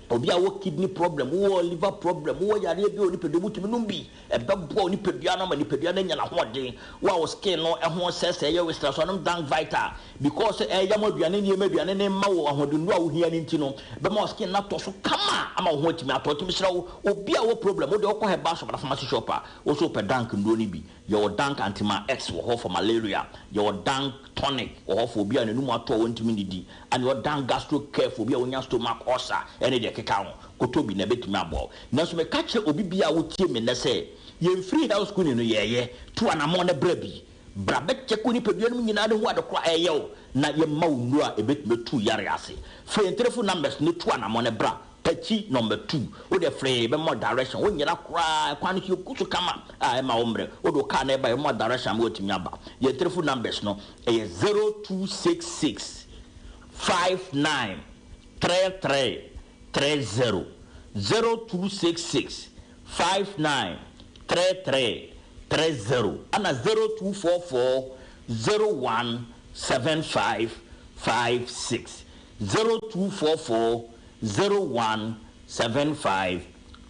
Obi a ɔwɔ kidney problem, wowɔ liver problem, wowɔ yareɛ bi wɔ nipadua mu, wotumi nom bi. Ɛbɛboa wo nipadua no ama nipadua no anya n'ahoɔden. Wo a wo skin no ho sɛesɛe yɛ wesra so a, nom Dank Vital. Because sɛ ɛyam aduane nneɛma aduane no mma wo ahoɔdennuro a wohia no nti no, ɛbɛma wo skin no atɔ so kama ama wo ho atumi atɔ. Nti mesrɛ wo, obi a ɔwɔ problem, wo deɛ wokɔ herbal shop anaa pharmacy shop a, wo nso wopɛ Dank nnuro no bi. Yɛwɔ Dank Antima-X wɔ hɔ for malaria, yɛwɔ Dank Tonic wɔ hɔ for obi a n'anum atɔ a ɔntumi nnidi, ɛna yɛwɔ Dank Gastro Care for obi a onya stomach ulcer ɛne deɛ ɛkeka ho. Kɔtɔ bi na ɛbɛtumi aboa wo. Nanso meka kyerɛ obi biara a wotie me nnɛ sɛ, yɛn free health screening no yɛɛyɛ, tu anamɔn na bra bi. Bra bɛ check wo nipadua no mu nyinaa na hu ade korɔ a ɛɛyɛ wo na yɛmma wo nnuro a ɛbɛtumi atu wo yareɛ ase. Frɛ yɛn telephone numbers no tu anamɔn na bra. Takyi number two wo deɛ frɛ yɛn yɛbɛma wo direction wo nyera koraa kwan no so yɛgu so kama a ɛma wo mmerɛ wode wo car no ɛba yɛbɛma wo direction ama woatumi aba yɛn telephone numbers no ɛyɛ 0266 59 33 30. 0266 59 33 30 ɛna 0244 01 75 56 0244 01 75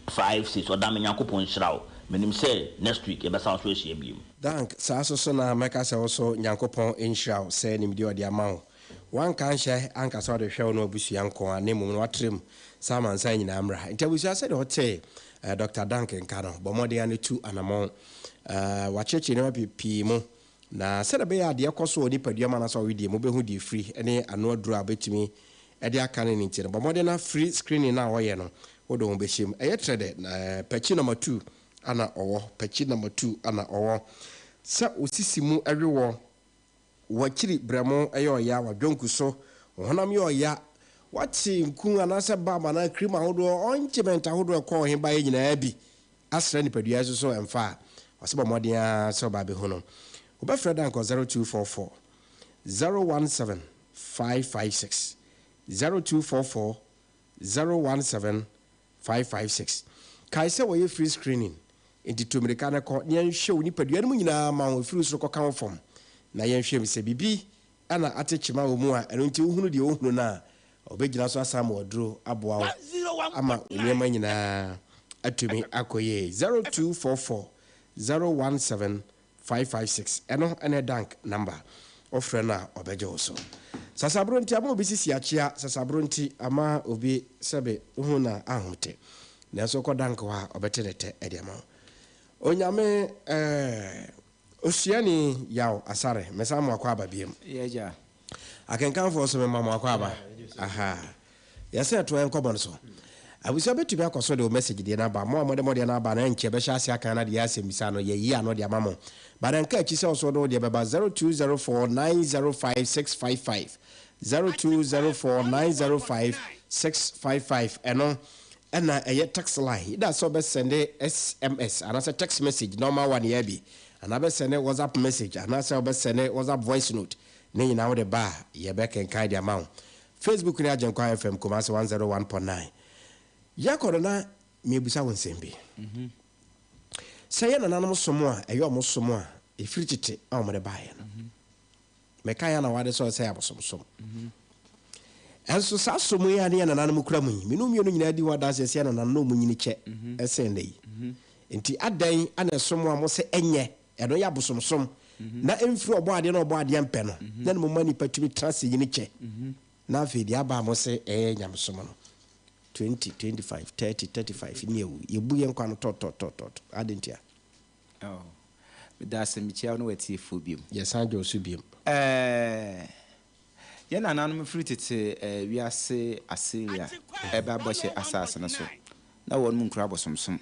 56. Ɔdame Nyankopɔn nhyira wo. Menim sɛ next week yɛbɛsan so ahyia biom. Dank, saa so so na mɛka sɛ wo so Nyankopɔn nhyira wo sɛ nimdeɛ ɔde ama wo. Wanka nhyɛ anka sɛ ɔde hwɛ wo no abusua nko a, na mmom no watrɛ mu sɛ amansan nyinaa mmra. Nti abusua, sɛdeɛ ɔtee Dr. Dank nka no, bɔ mmɔden a ne tu anammɔn. Wakyerɛkyerɛ nneɛma pii mu, na sɛdeɛ ɛbɛyɛ a deɛ ɛkɔ so wɔ nipadua mu anaasɛ ɔwedeɛ mu, wobɛhu deɛ ɛfiri ne ano aduro a wobɛtumi de aka no ne nti no, bɔ mmɔden na free screening no a wɔyɛ no, wode wo ho bɛhyɛ mu. Ɛyɛ trɛ dɛ, Pakyi number 2 ana ɔwɔ, Pakyi number 2 ana ɔwɔ. Sɛ osisi mu ɛwewɔ, w'akyiri brɛmo ɛyɛ ɔya, w'adwonku so, wo honam yɛ ɔya, wate nku anaasɛ balm anaa cream ahodoɔ, ointment ahodoɔ ɛkɔ ɔhe ba yɛ nyinaa bi, asra nipadua so so ɛmfa a, ɔsɛ bɔ mmɔden a sɛ ɔba bɛhu no. Wobɛfrɛ Dank 0244 017 556, 0244 017 556. Kae sɛ wɔyɛ free screening, nti tu mmirika no kɔ na yɛnhwɛ wo nipadua no mu nyinaa ma wo ɛfiri soro kɔka wo fam, na yɛnhwɛ mu sɛ biribi ana ate kyema wɔ mu a ɛno nti wohunu deɛ wohunu no a, ɔbɛgyina so asan ma waduro aboa wo ama wo nneɛma nyinaa atumi akɔ yie. 0244 017 556, ɛno ɛne Dank number. Wofrɛ no a ɔbɛgye wo so. Sasaboro nti ama obi sisi akyea, sasaboro nti ama obi sɛbe wohu na ahomte, nanso wokɔ Dank hɔ a ɔbɛte ne tɛ ɛde ama wo. Onyame osuani Yaw Asare, mesan mo akɔ aba biom. Yɛgya. Akenkanfoɔ nso mema mo akɔ aba. Aha. Yɛsɛ ɛto yɛn nkɔmmɔ no so. Abusua bɛtumi akɔ so de wo message deɛ no aba. Mo a mode mo deɛ no aba no, ɛnkyɛ bɛhyɛ ase aka na deɛ asɛmmisa no yɛyi ano de ama mo. But ɛnka akyi sɛ ɔso de wo deɛ bɛba 0204 905 655, 0204 905 655. Ɛno ɛna ɛyɛ text line. Ida sɛ wobɛsɛnde SMS anaasɛ text message normal one yɛ bi, anaa bɛsɛnde WhatsApp message anaasɛ wobɛsɛnde WhatsApp voice note, ne nyinaa wode ba a yɛbɛkenkan de ama wo. Facebook ne Agyenkwa FM Kumasi 101.9. Yɛkɔ no na mebusa wo nsɛm bi. Sɛ yɛ nananom som a ɛyɛ ɔmo som a ɛfiri tete a ɔmo de baeɛ no, meka yɛ na wade sɛ ɔsɛ abosomsom. Ɛnso saa som yi a ne yɛ nananom kura mu yi, mene mmienu nyinaa di hɔ adanseɛ sɛ yɛ nananom na ɔmo nyini kyɛ ɛsɛn nnɛ yi. Nti adɛn ana ɛsom a mo sɛ ɛnyɛ ɛno yɛ abosomsom na ɛmfiri ɔbɔ adeɛ na ɔbɔ adeɛ mpɛ no, na ne mo ma nipa tumi tena ase nyini kyɛ, na afei deɛ aba a mo sɛ ɛyɛ nyamesom no, 20 25 30 35 ne awu, yɛbu yɛn nkwa no tɔtɔtɔtɔ, ade ntia? Oh, meda ase, mekyia wo ne watiefoɔ biom. Yɛsan gye wo so biom. Yɛn nananom firi tete wiase Assyria ɛba bɔhyɛ asase no so, na wɔn mu nkura abosomsom.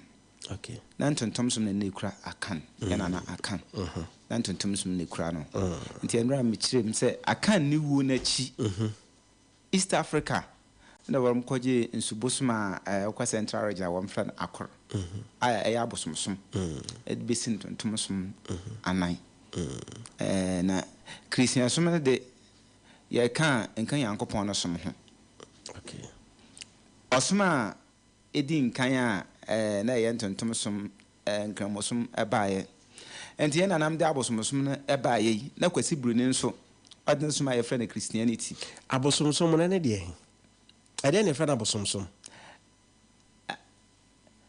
Na ntontomsom na ne kura Akan, yɛn nana Akan. Na ntontomsom na ekura no. Nti ɛnura mekyerɛ mu sɛ Akan ne wuo n'akyi, East Africa na wɔn kɔgye nsubosom a ɛkɔ Central Region a wɔmfrɛ no Akor, a ɛyɛ abosomsom, ɛde bɛsi ntontomsom anan. Na Kristiansom no de, yɛka a nka Nyankopɔn no som ho. Ɔsom a ɛdi nkan a na ɛyɛ ntontomsom, nkramosom ɛbaeɛ. Nti yɛn nanam de abosomsom no ɛbaeɛ yi, na Kwasi Buroni nso ɔde ne som a yɛfrɛ no Christianity. Abosomsom no ne deɛ ɛdeɛ na yɛfrɛ no abosomsom?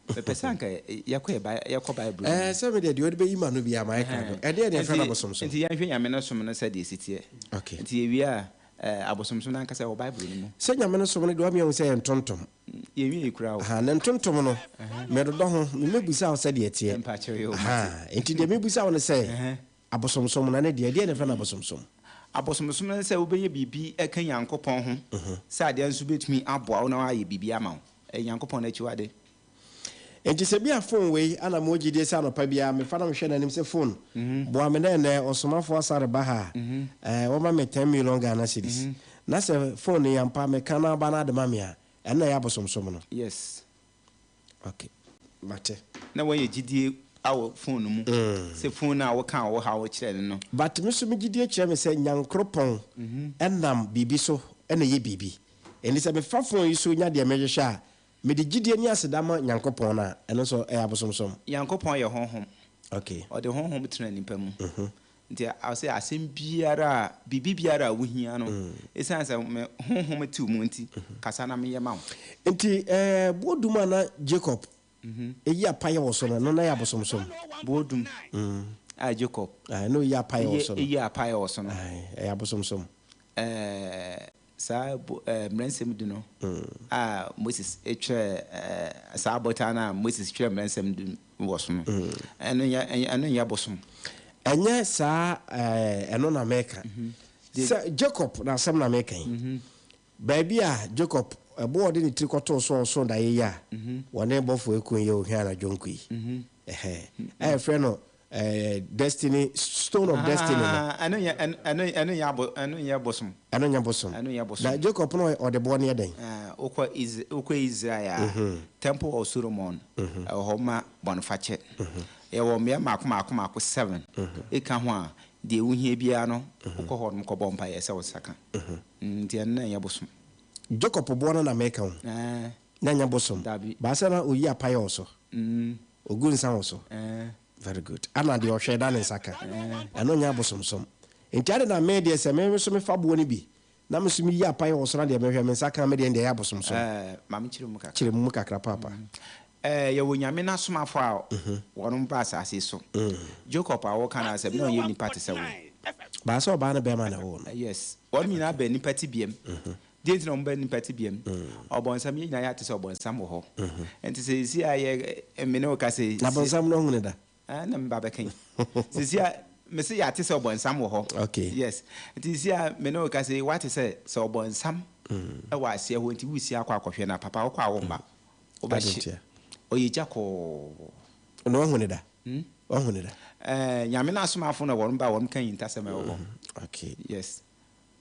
Mepɛ sɛ anka yɛkɔ yɛkɔ Bible mu. Sɛ me deɛ deɛ ɔde bɛyi ma no bi ama yɛka do. Ɛdeɛ na yɛfrɛ no abosomsom? Nti yɛnhwɛ Nyame no som no sɛdeɛ ɛsi teɛ. Nti yɛwie a, abosomsom no ankasa ɛwɔ Bible no mu. Sɛ Nyame no som no deɛ ɔmeahu sɛ yɛ ntontom. Yɛnwie yi koraa o. Ha, ne ntontom no, medodɔ ho, memɛbusa wo sɛdeɛ ɛteɛ. Mpakyɛw yɛ o, Ha, nti deɛ mebusa wo no sɛ, abosomsom no ne deɛ, ɛdeɛ na yɛfrɛ no abosomsom? Abosomsom no sɛ wobɛyɛ biribi ɛka Nyankopɔn ho, sɛ adeɛ nso bɛtumi aboa wo na woayɛ biribi ama wo. Ɛyɛ Nyankopɔn no akyiwade. Nti sɛ bi a phone wei ana mewɔ gyidie sɛ anɔpa biara mefa na mehwɛ n'anim sɛ phone boa me na ɛnɛ ɔsomafoɔ Asare ba ha a, wɔma me 10 million Ghana cedis. Na sɛ phone no yampa meka na aba no ade ma me a, ɛno na ɛyɛ abosomsom no. Yes. Okay. Mate. Na wɔyɛ gyidie awɔ phone no mu. Sɛ phone no a woka a wo haw kyerɛ no no. But me so me gyidie kyerɛ me sɛ Nyankoropɔn ɛnam biribi so ɛna ɛyɛ biribi. Ɛnti sɛ mefa phone yi so nya deɛ mehwehwɛ a, Mede gyidie ne aseda ma Nyankopɔn no a, ɛno nso ɛyɛ abosomsom? Nyankopɔn yɛ honhom. Okay. Ɔde honhom tena nipa mu. Nti ɔse asɛm biara a, biribi biara a wohia no, ɛsiane sɛ me honhom te wo mu nti, kasa na menyɛ ma wo. Nti boɔ dum a na Jacob yi apaeɛ wɔ so no, ɛno na ɛyɛ abosomsom? Boɔ dum a Jacob na ɔyi apaeɛ wɔ so no. Yi apaeɛ wɔ so no. Ɛyɛ abosomsom. Saa mmaransɛm du no a Moses twerɛ, saa abotan no a Moses twerɛ mmaransɛm du wɔ so no, ɛno nyɛ, ɛno nyɛ bosom. Ɛnyɛ saa, ɛno na meka. Sɛ Jacob na asɛm na meka yi. Baabi a Jacob, ɛboɔ a ɔde ne tiri kɔtoo so a ɔsoo daeɛ yi a wɔne bɔfoɔ aku yɛ ohwɛ anadwo nko yi. Ɛhɛn. A yɛfrɛ no Destiny, Stone of Destiny no. Ɛno nyɛ, ɛno, ɛno nyɛ abo, ɛno nyɛ bosom. Ɛno nyɛ bosom. Ɛno nyɛ bosom. Na Jacob no ɔde boɔ no yɛ dɛn? Wokɔ Is, wokɔ Israel a, Temple of Solomon, ɛwɔ hɔ ma bɔnefakyɛ. Yɛwɔ mmea mmaako mmaako mmaako seven. Eka ho a, deɛ wohia biara no, wokɔ hɔ nom kɔbɔ mpaeɛ sɛ wo nsa ka. Nti ɛno na ɛnyɛ bosom. Jacob boɔ no na meka o. Na ɛnyɛ bosom. Dabi. Baasa na oyi apaeɛ wɔ so. Ogu nsa wɔ so. Very good. Ana deɛ ɔhwɛ da ne nsa ka. Ɛno nyɛ abosomsom. Nti ade na me deɛ sɛ me nso mefa boɔ no bi na me nso meyi apaeɛ wɔ so na deɛ mehwɛ me nsa ka me deɛ deɛ ɛyɛ abosomsom. Ma me kyerɛ mu kakra. Kyerɛ mu kakra paapa. Yɛwɔ Nyame n'asomafo a wɔnom ba asase so. Jacob a wɔka n'asɛm na ɔnyɛ nipa te sɛ wo. Baasa ɔbaa ne bɛrima na ɛwɔ no. Yes. Wɔnom nyinaa bɛ nipa tibiam. Deɛ nti na wɔn bɛ nipa tibiam. Ɔbɔnsam yɛn nyinaa yɛate sɛ ɔbɔnsam wɔ hɔ. Nti sɛ esi a yɛ me ne wo ka sɛ. Na bɔnsam no ɔhunu da. Na me ba bɛka yi. Sisi a me se yɛate sɛ ɔbɔnsam wɔ hɔ. Okay. Yes. Nti sisi a me ne wo ka sɛ wate sɛ sɛ ɔbɔnsam ɛwɔ aseɛ hɔ nti wusi akɔ akɔhwɛ na papa wokɔ a wo mma. Wobɛhye. Ɔyɛ gya kɔɔ. Na ɔhunu da. Ɔhunu da. Nyame n'asomafo na wɔn ba wɔn ka nyintasɛm ɛwɔ hɔ. Okay. Yes.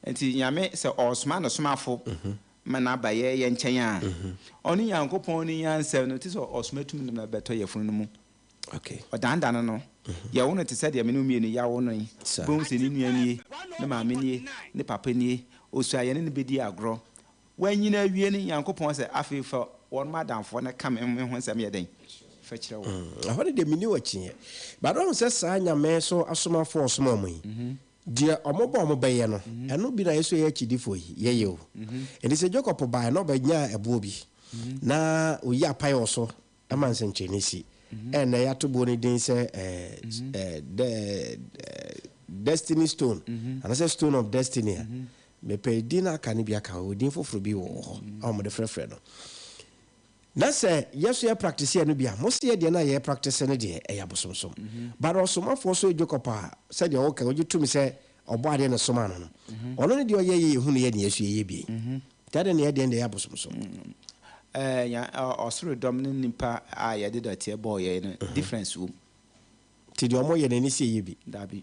Nti Nyame sɛ ɔsoma ne somafo ma n'aba yɛ yɛ nkyɛn a, ɔno Nyankopɔn ne nyansa no te sɛ ɔsoma tumi no na bɛtɔ yɛfunu no mu. Okay. Ɔdandane no. Yɛwo no te sɛ deɛ me ne wo mmienu yɛawo no yi. Wobɛhu sɛ ne nua nie, ne maame nie, ne papa nie. Osua yɛne no bɛdi agorɔ. Wanyini awie no, Nyankopɔn sɛ afei fa wɔn adamfoɔ no ka me ho nsɛm yɛ dɛn? Fa kyerɛ wɔn. Ɛhɔ no deɛ menni wo akyinnyeɛ. But woahu sɛ saa Nyame so asomafoɔ a ɔsoma wɔn yi, deɛ wɔbɔ a wɔbɛyɛ no, ɛno bi na yɛ nso yɛyɛ akyidifoɔ yi, yɛyɛ o. Enti sɛ Jacob baeɛ na ɔbɛnyaa ɛboɔ bi, na ɔyi apaeɛ wɔ so ma nsɛnkyerɛnne si, ɛnnɛ yɛato boɔ no din sɛ Destiny Stone, anaasɛ Stone of Destiny a, mepɛ din no aka no bi aka ho, din foforɔ bi wɔ hɔ a wɔde frɛfrɛ no. Na sɛ yɛ so yɛ practice yɛ no bi a, mo se yɛ deɛ no a yɛ practice no deɛ ɛyɛ abosomsom. But ɔsomafoɔ so yɛ Jacob a, sɛdeɛ ɔka, ɔgye tom sɛ ɔbɔ adeɛ na ɛsomaa no no, ɔno ne deɛ ɔyɛ yɛ yɛhu no yɛ deɛ yɛ so yɛyɛ bi. Nti adɛn na yɛ deɛ no deɛ ɛyɛ abosomsom? Ɔsoro dɔm ne nipa a yɛde dɔteɛ bɔɔ yɛn no, difference wom. Nti deɛ ɔmo yɛ no ani sɛ ɛyɛ bi. Dabi.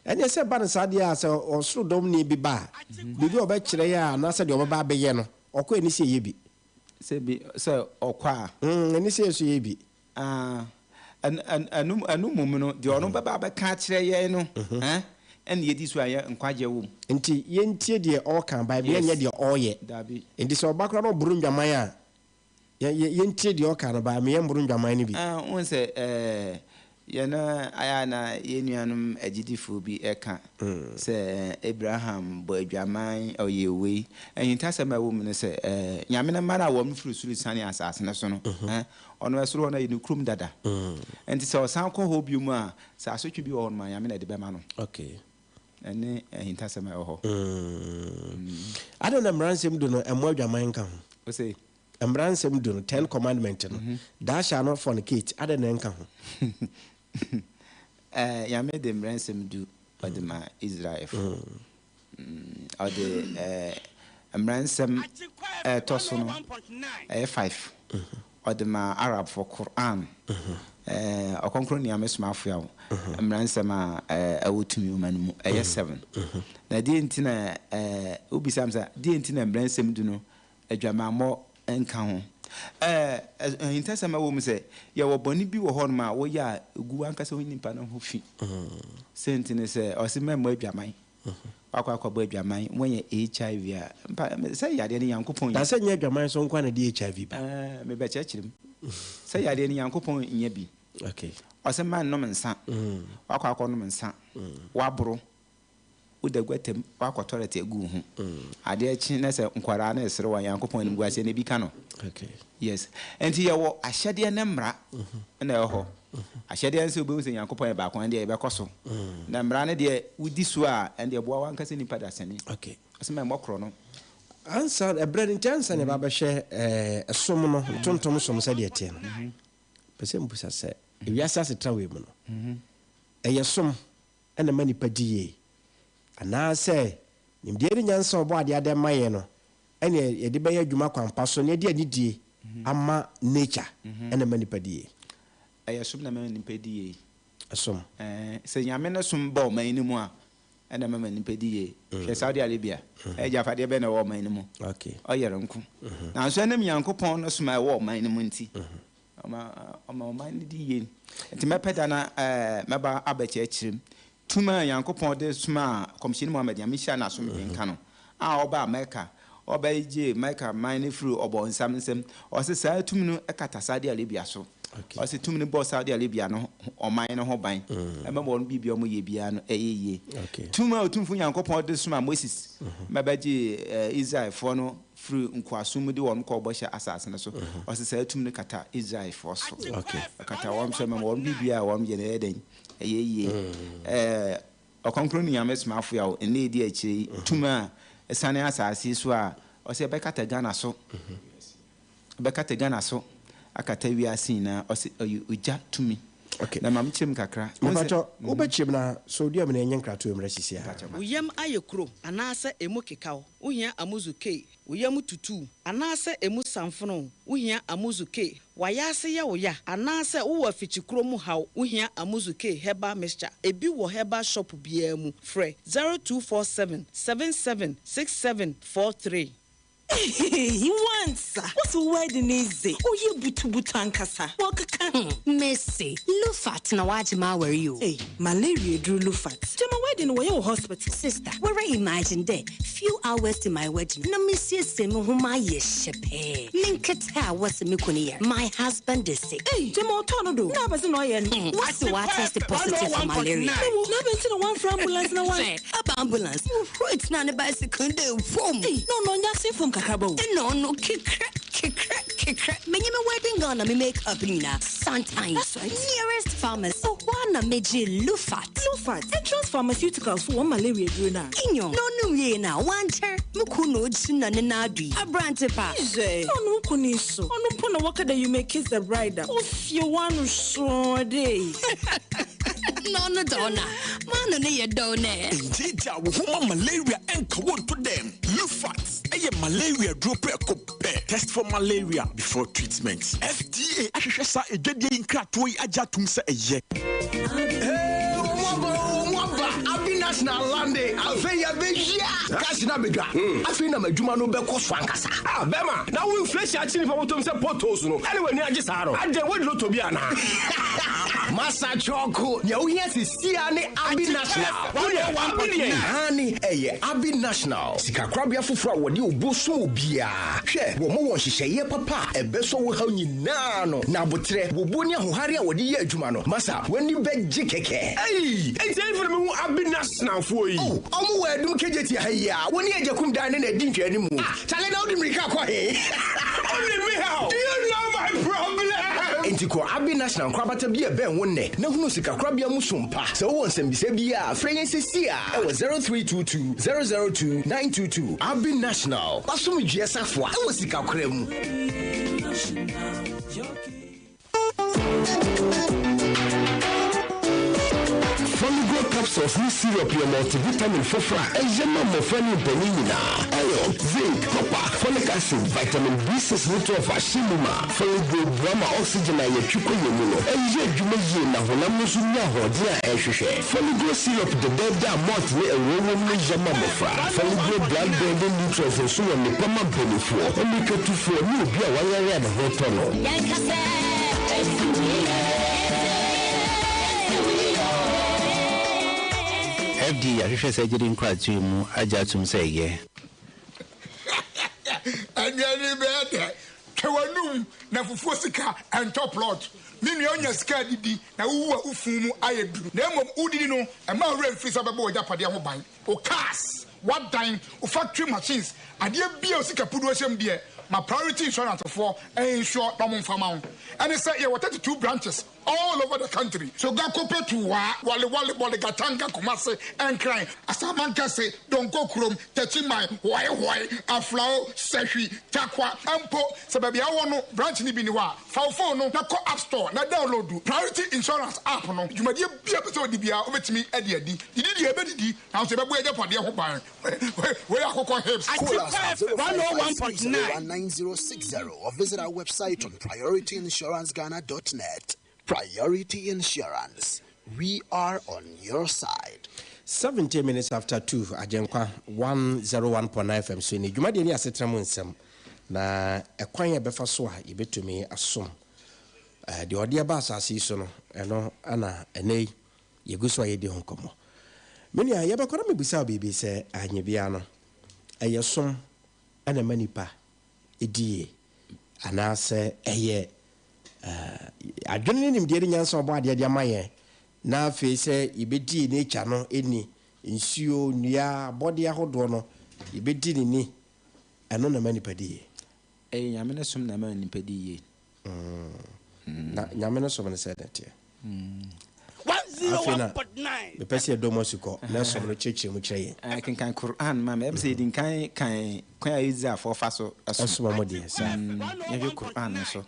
Ɛneɛ sɛ ɛba no saa deɛ a, sɛ ɔsoro dɔm ni bi ba a, biribi a ɔbɛkyerɛ yɛ a, anaasɛ deɛ ɔbɛba abɛyɛ no, ɔkɔ ani sɛ ɛyɛ bi. Sɛ bi, sɛ ɔkɔ a. Ani sɛ ɛso yɛ bi. Ɛno, ɛno mmom no, deɛ ɔno bɛba abɛka akyerɛ yɛn no, ɛne yɛdi so a yɛ nkwagyeɛ wɔ mu. Nti yɛntie deɛ ɔreka, but yɛnyɛ deɛ ɔreyɛ. Dabi. Nti sɛ ɔba koraa na ɔboro ndwaman a, yɛntie deɛ ɔka no, but yɛmmoro ndwaman no bi. Wohu sɛ, yɛn ayɛ a na yɛn nuanom agyidifoɔ bi ka sɛ Abraham bɔ adwaman, ɔyɛ wei. Ahintasɛm a ɛwɔ mu ne sɛ, Nyame no mma no a wɔn firi soro siane asase no so no, ɔno ɛsoro hɔ no ɛyɛ ne kurom dada. Nti sɛ ɔsan kɔ hɔ bio mu a, sɛ asotwe bi wɔ hɔ nom a, Nyame na ɛde bɛma no. Okay. Ɛne ahintasɛm a ɛwɔ hɔ. Adɛn na Mmara Nsɛm Du no ɛmmɔ adwaman nka ho? Ose? Mmara Nsɛm Du no, Ten Commandment no, thou shalt not fornicate, adɛn na ɛnka ho? Nyame de Mmara Nsɛm Du ɔde ma Israelfo. Ɔde Mmara Nsɛm a ɛtɔ so no, ɛyɛ five, ɔde ma Arabfo, Qur'an, Ɔkronkron Nyame Somafo a Mmara Nsɛm a ɛwɔ tumi wɔ ma no mu, ɛyɛ seven. Na deɛ nti na, wobisa me sɛ, deɛ nti na Mmara Nsɛm Du no adwamammɔ nka ho? Ahintasɛm a ɛwɔ mu sɛ, yɛwɔ bɔne bi wɔ hɔnom a woyɛ a, ɛgu w'ankasa wo nipa no ho fi. Sɛ nti ne sɛ, ɔse mɛmmɔ adwaman. Wakɔ akɔbɔ adwaman, woanya HIV a, mpa, sɛ yadeɛ no Nyankopɔn. Na sɛ nyɛ adwaman so nko na de HIV ba. Ɛɛ, mebɛkyerɛkyerɛ mu. Sɛ yadeɛ no Nyankopɔn nyɛ bi. Okay. Ɔsɛ mma nnom nsa. Wakɔ akɔnom nsa. Waboro. Woda guatam, wakɔ toilet agu wo ho. Adeɛ kye na sɛ nkwadaa no resere wo a, Nyankopɔn animguaseɛ no ebi ka no. Okay. Yes. Nti yɛwɔ ahyɛdeɛ ne mmara na ɛwɔ hɔ. Ahyɛdeɛ no sɛ wobɛhu sɛ Nyankopɔn yɛ baako, ɛndeɛ yɛbɛkɔ so. Na mmara no deɛ wodi so a, ɛndeɛ boa w'ankasa nipa dasani. Okay. Ɔsɛ mma mmɔ korɔ no. Ansa, ɛberɛ no nti ansa na yɛba abɛhwɛ ɛsom no, ntontom som sɛdeɛ ɛteɛ no, pɛ sɛ mbusa sɛ, ewiase asetena wei mu no, ɛyɛ som na ɛma nipa di yie, anaasɛ nimdeɛ ne nyansa a Ɔbɔadeɛ de ama yɛn no na yɛde bɛyɛ adwuma kwan pa so na yɛde anidie ama nature na ɛma nipa di yie? Ɛyɛ som na ɛma nipa di yie. Ɛsom. Ɛɛ, sɛ Nyame no som ba ɔman no mu a, ɛna ɛma nipa di yie. Hwɛ Saudi Arabia, agyapadeɛ bɛn na ɛwɔ ɔman no mu? Ɔyere nko. Nanso ɛnam Nyankopɔn no som a ɛwɔ ɔman no mu nti, Ɔma ɔma ɔman no di yie. Nti mɛpɛ da na ɛɛ mɛba abɛkyerɛkyerɛ mu. Tumi a Nyankopɔn de somaa Kɔmhyɛni Muhammad, Nyame nhyira no asomdwee nka no, a ɔbaa Mecca, ɔbɛgyee Mecca man no firii ɔbɔnsam nsam. Ɔse saa tumi no kata Saudi Arabia so. Ɔse tumi no bɔ Saudi Arabia no ɔman no ho ban, ɛma wɔn biribi a wɔyɛ biara no ɛyɛ yie. Tumi a Otumfoɔ Nyankopɔn de somaa Moses ma bɛgyee Israelfoɔ no Firi nkoasom mu de wɔn kɔɔ bɔhyɛ asase no so. Ɔse saa tumi no kata Israelfoɔ so. Ɛkata wɔn so, ɛma wɔn biribiara a wɔn yɛ no ɛyɛ dɛn? Ɛyɛ yie. Ɛɛ Ɔkronkronni Nyame Somafo Yaw, nna edi akyire yi, tumi a ɛsiane asase yi so a ɔse ɛbɛkata Ghana so, ɛbɛkata Ghana so, akata wiase nyinaa, ɔse ɛyɛ ogya tumi. Okay. Na ma mekyerɛ mu kakra. Wohu sɛ. Mepakyɛ, wobɛkyerɛ mu na sɛ odua mu na ɛnyɛ nkratoɔ mmra sisi a. Wo yam ayɛ kuro anaasɛ emu kekaw, wohia Amuzu K. Wo yam tutu anaasɛ emu samfono, wohia Amuzu K. W'ayaase yɛ wo ya anaasɛ wowɔ afikyikuro mu haw, wohia Amuzu K Herbal Mixture. Ebi wɔ herbal shop biara mu. Frɛ 0247 77 67 43. Ehehehe wansa wo se wo wedding yi dze ɔyɛ butubutu ankasa wɔkeka ho. Mese Lufat na wagye m'awar yi o. Ei malaria eduru Lufat. Gyama wedding no wɔyɛ wɔ hospital. Sister, woara imagine dɛ few hours to my wedding na mesiesie me ho mayɛ hyɛpɛɛ, me nketse a wɔse me kun yar, my husband is sick. Ei gyama ɔtɔɔ no do na abɛdze na ɔyɛ no. Wɔse ɔatest positive for malaria. Ewo na abɛn ntsi na wɔammfrɛ ambulance na wɔan. Hwɛ, aba ambulance. Wohuroi tsenaa ne bicycle no dɛ vwoom. Ei, na ɔno ɔnnyɛ asen famu kakraba o. Nna ɔno kekrɛ, kekrɛ, kekrɛ. Menye me wedding gown na me make up nyina, santan. That's right. Nearest pharmacy, hɔ ara na megyee Lufat. Lufat, Entrance Pharmaceuticals fo hɔn malaria edur no a? Nyew, na ɔnom wiei no a, ɔannkyɛr, mo kun na ogyina ne nan do yi. Aberantse pa. Hwɛ, na ɔno wo kun yi so, ɔno mpo na wɔka dɛ you may kiss the bride a, ofie w'ano sɔɔ dɛ. Na ɔno dze ɔno a. M'ano no yɛ dɛw nɛ. Ngyeegyaa wo ho ma malaria nka wo nto dɛm. Lufat yɛ malaria duro prɛko pɛ. Test for malaria before treatment. FDA ahwehwɛ saa adwadie yi nkratoɔ yi agye atom sɛ ɛyɛ. Hey, wɔn aba o, wɔn aba. Abinas na alande. Afei yɛbɛhyia. Cash na abɛdwa. Afei na m'adwuma no bɛkɔ so ankasa. Ah, bɛma, na wo inflation akyi nipa bɔtɔm sɛ potholes no, ɛne w'ani agye saa no. Adɛn, woadi lotto bi anaa? Masa Kyɔko, nea wohia sesia ne Abi National. Wodeɛ, Abi deɛn? Aane, ɛyɛ Abi National, sikakorabea foforɔ a wɔde obuo som obiara. Hwɛ, wɔma wɔ nhyehyɛeɛ papa a ɛbɛsɔ wo haw nyinaa ano, na aboterɛ, wobuo ne ahohare a wɔde yɛ adwuma no, masa, w'ani bɛgye kɛkɛ. Ei, enti ɛhefa na mehu Abi Nationalfoɔ yi? Oh, wɔn wɔ Adum Kejetia ha yi ara, wɔne Agyakum dan no na ɛdi nhwɛanimu. Ah, Chale na wode mmirika kɔ he? Wone me haw. Do you know my problem? Enti kɔ Abbey National nkorabata bi a ɛbɛn wo nnɛ na hunu sikakorabea mu som pa. Sɛ wowɔ nsɛmbisa bi a, frɛ yɛn seesei ara wɔ 0322 002 922. Abbey National, w'asomdwoeɛ safoa wɔ sikakora mu. Foligo capsules ne syrup yɛ multivitamin foforo a ɛyɛ ma mmofra ne mpanyin nyinaa. Iron, zinc, copper, folic acid, vitamin B6 ne 12 ahyɛ mu ma. Foligo boa ma oxygen a yɛtwe kɔ yɛn mu no yɛ adwuma yie na honam no nso nya ahoɔden a ɛhwehwɛ. Foligo syrup dɛdɛɛdɛ a malt ne ɛwoɔ wom no yɛ ma mmofra. Foligo blood building nutrients nso wɔ nnepa ma mpanimfoɔ, mmirikatufoɔ ne obi a wayare a ne ho tɔ no. FDA. FDA ahwehwɛ saa gyidi nkratoɔ yi mu agye atom sɛ ɛyɛ. Anuane bɛyɛ dɛ. Twa w'anum na fufuo sika ɛntɔ plot. Me nua wonya sika adidi na wowu a wo fun mu ayɛ duru. Na mmom wodidi no mma wo werɛ mfiri sɛ wobɛbɔ w'agyapadeɛ ho ban. Wo cars, w'adan, wo factory machines, adeɛ biara a wo sika puduo hyɛ mu deɛ ma Priority Insurance foɔ insure na wɔmfa ma wo. Ɛne sɛ yɛwɔ 32 branches all over the country. Sogakope to Wa, Wale Wale, Bolgatanga, Kumasi, Nkran, Asamankese, Donko Kurom, Techiman, Hoi Hoi, Aflao, Sehwi, Tarkwa, mpo sɛ baabi a wowɔ no branch no bi nni hɔ a, fa wo phone no na kɔ app store na download Priority Insurance app no. Dwumadie biara a wopɛ sɛ wodi biara wobɛtumi de adi. Didi deɛ yɛbɛdidi, nanso yɛbɛbɔ yɛn agyapadeɛ ho ban. Wei yɛ akokɔ hips. Call us at 0556019060 or visit our website on priorityinsuranceghana.net. Priority Insurance, we are on your side. 17 minutes after 2, Agyenkwa 101.9 FM so ni. Dwumadie ne asetena mu nsɛm na ɛkwan a yɛbɛfa so a yɛbɛtumi asom eh, deɛ ɔde aba asase yi so no, ɛno ana ɛnɛ yi yɛgu so a yɛdi ho nkɔmmɔ. Me nua, yɛbɛkɔ na mebisa wo biribi sɛ anyɛ biara no, ɛyɛ som ɛna ɛma nipa ɛdi yie anaasɛ ɛyɛ adwene ne nimdeɛ ne nyansa a ɔbɔ adeɛ de ama yɛn na afei sɛ yɛbɛdi nature no ni, nsuo, nnua, abɔdeɛ ahodoɔ no, yɛbɛdi ne ni, ɛno na ɛma nipa di yie. Ɛyɛ Nyame no som na ɛma nipa di yie. Na Nyame no som no sɛ na ɛteɛ. Afei na mepɛ sɛ yɛdɔ mu asukɔ na som no kyerɛkyerɛ mu kyerɛ yɛn. Kenkan Qur'aan ma me. Ɛm sɛ yɛdi nkan kan kwan a Israelfoɔ fa so som. Ɛsom wɔn deɛ saa. Yɛhwɛ Qur'aan nso.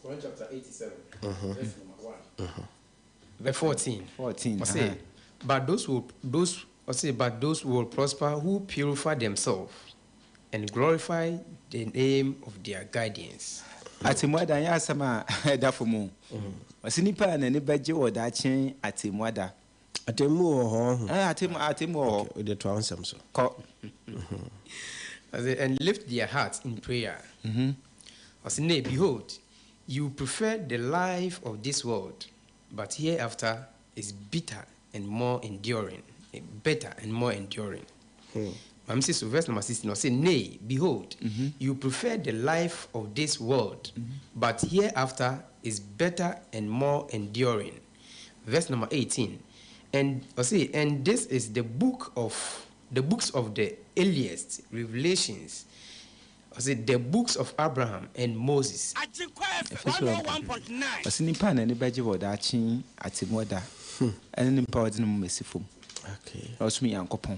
Quran chapter 87, verse number 1. Verse 14. 14. Ɔse, but those will those ɔse, but those will prosper who purify themselves and glorify the name of their guardians. Atemmuada nyɛ asɛm a ɛda fam o. Ɔse nipa a n'ani bɛgye wɔ daakye atemmuada. Atemmu wɔ hɔ ɔho. Ɛɛ atemmu atemmu wɔ hɔ. Okay, wode toa wo nsɛm so. Kɔ. Ɔse, and lift their hearts in prayer. Ɔse, nay, behold, you prefer the life of this world, but hereafter is bitter and more enduring. Better and more enduring. Maame si so, verse number 16, ɔse, nay, behold, you prefer the life of this world, but hereafter is better and more enduring. Verse number 18, and ɔse, and this is the book of the books of the earliest revelations. Ɔse, the books of Abraham and Moses. Ɛfiri sɛ ɔse nipa a n'ani bɛgye wɔ daakye atemmuada ɛne nipa a ɔde ne moma si fam na ɔsom Nyankopɔn.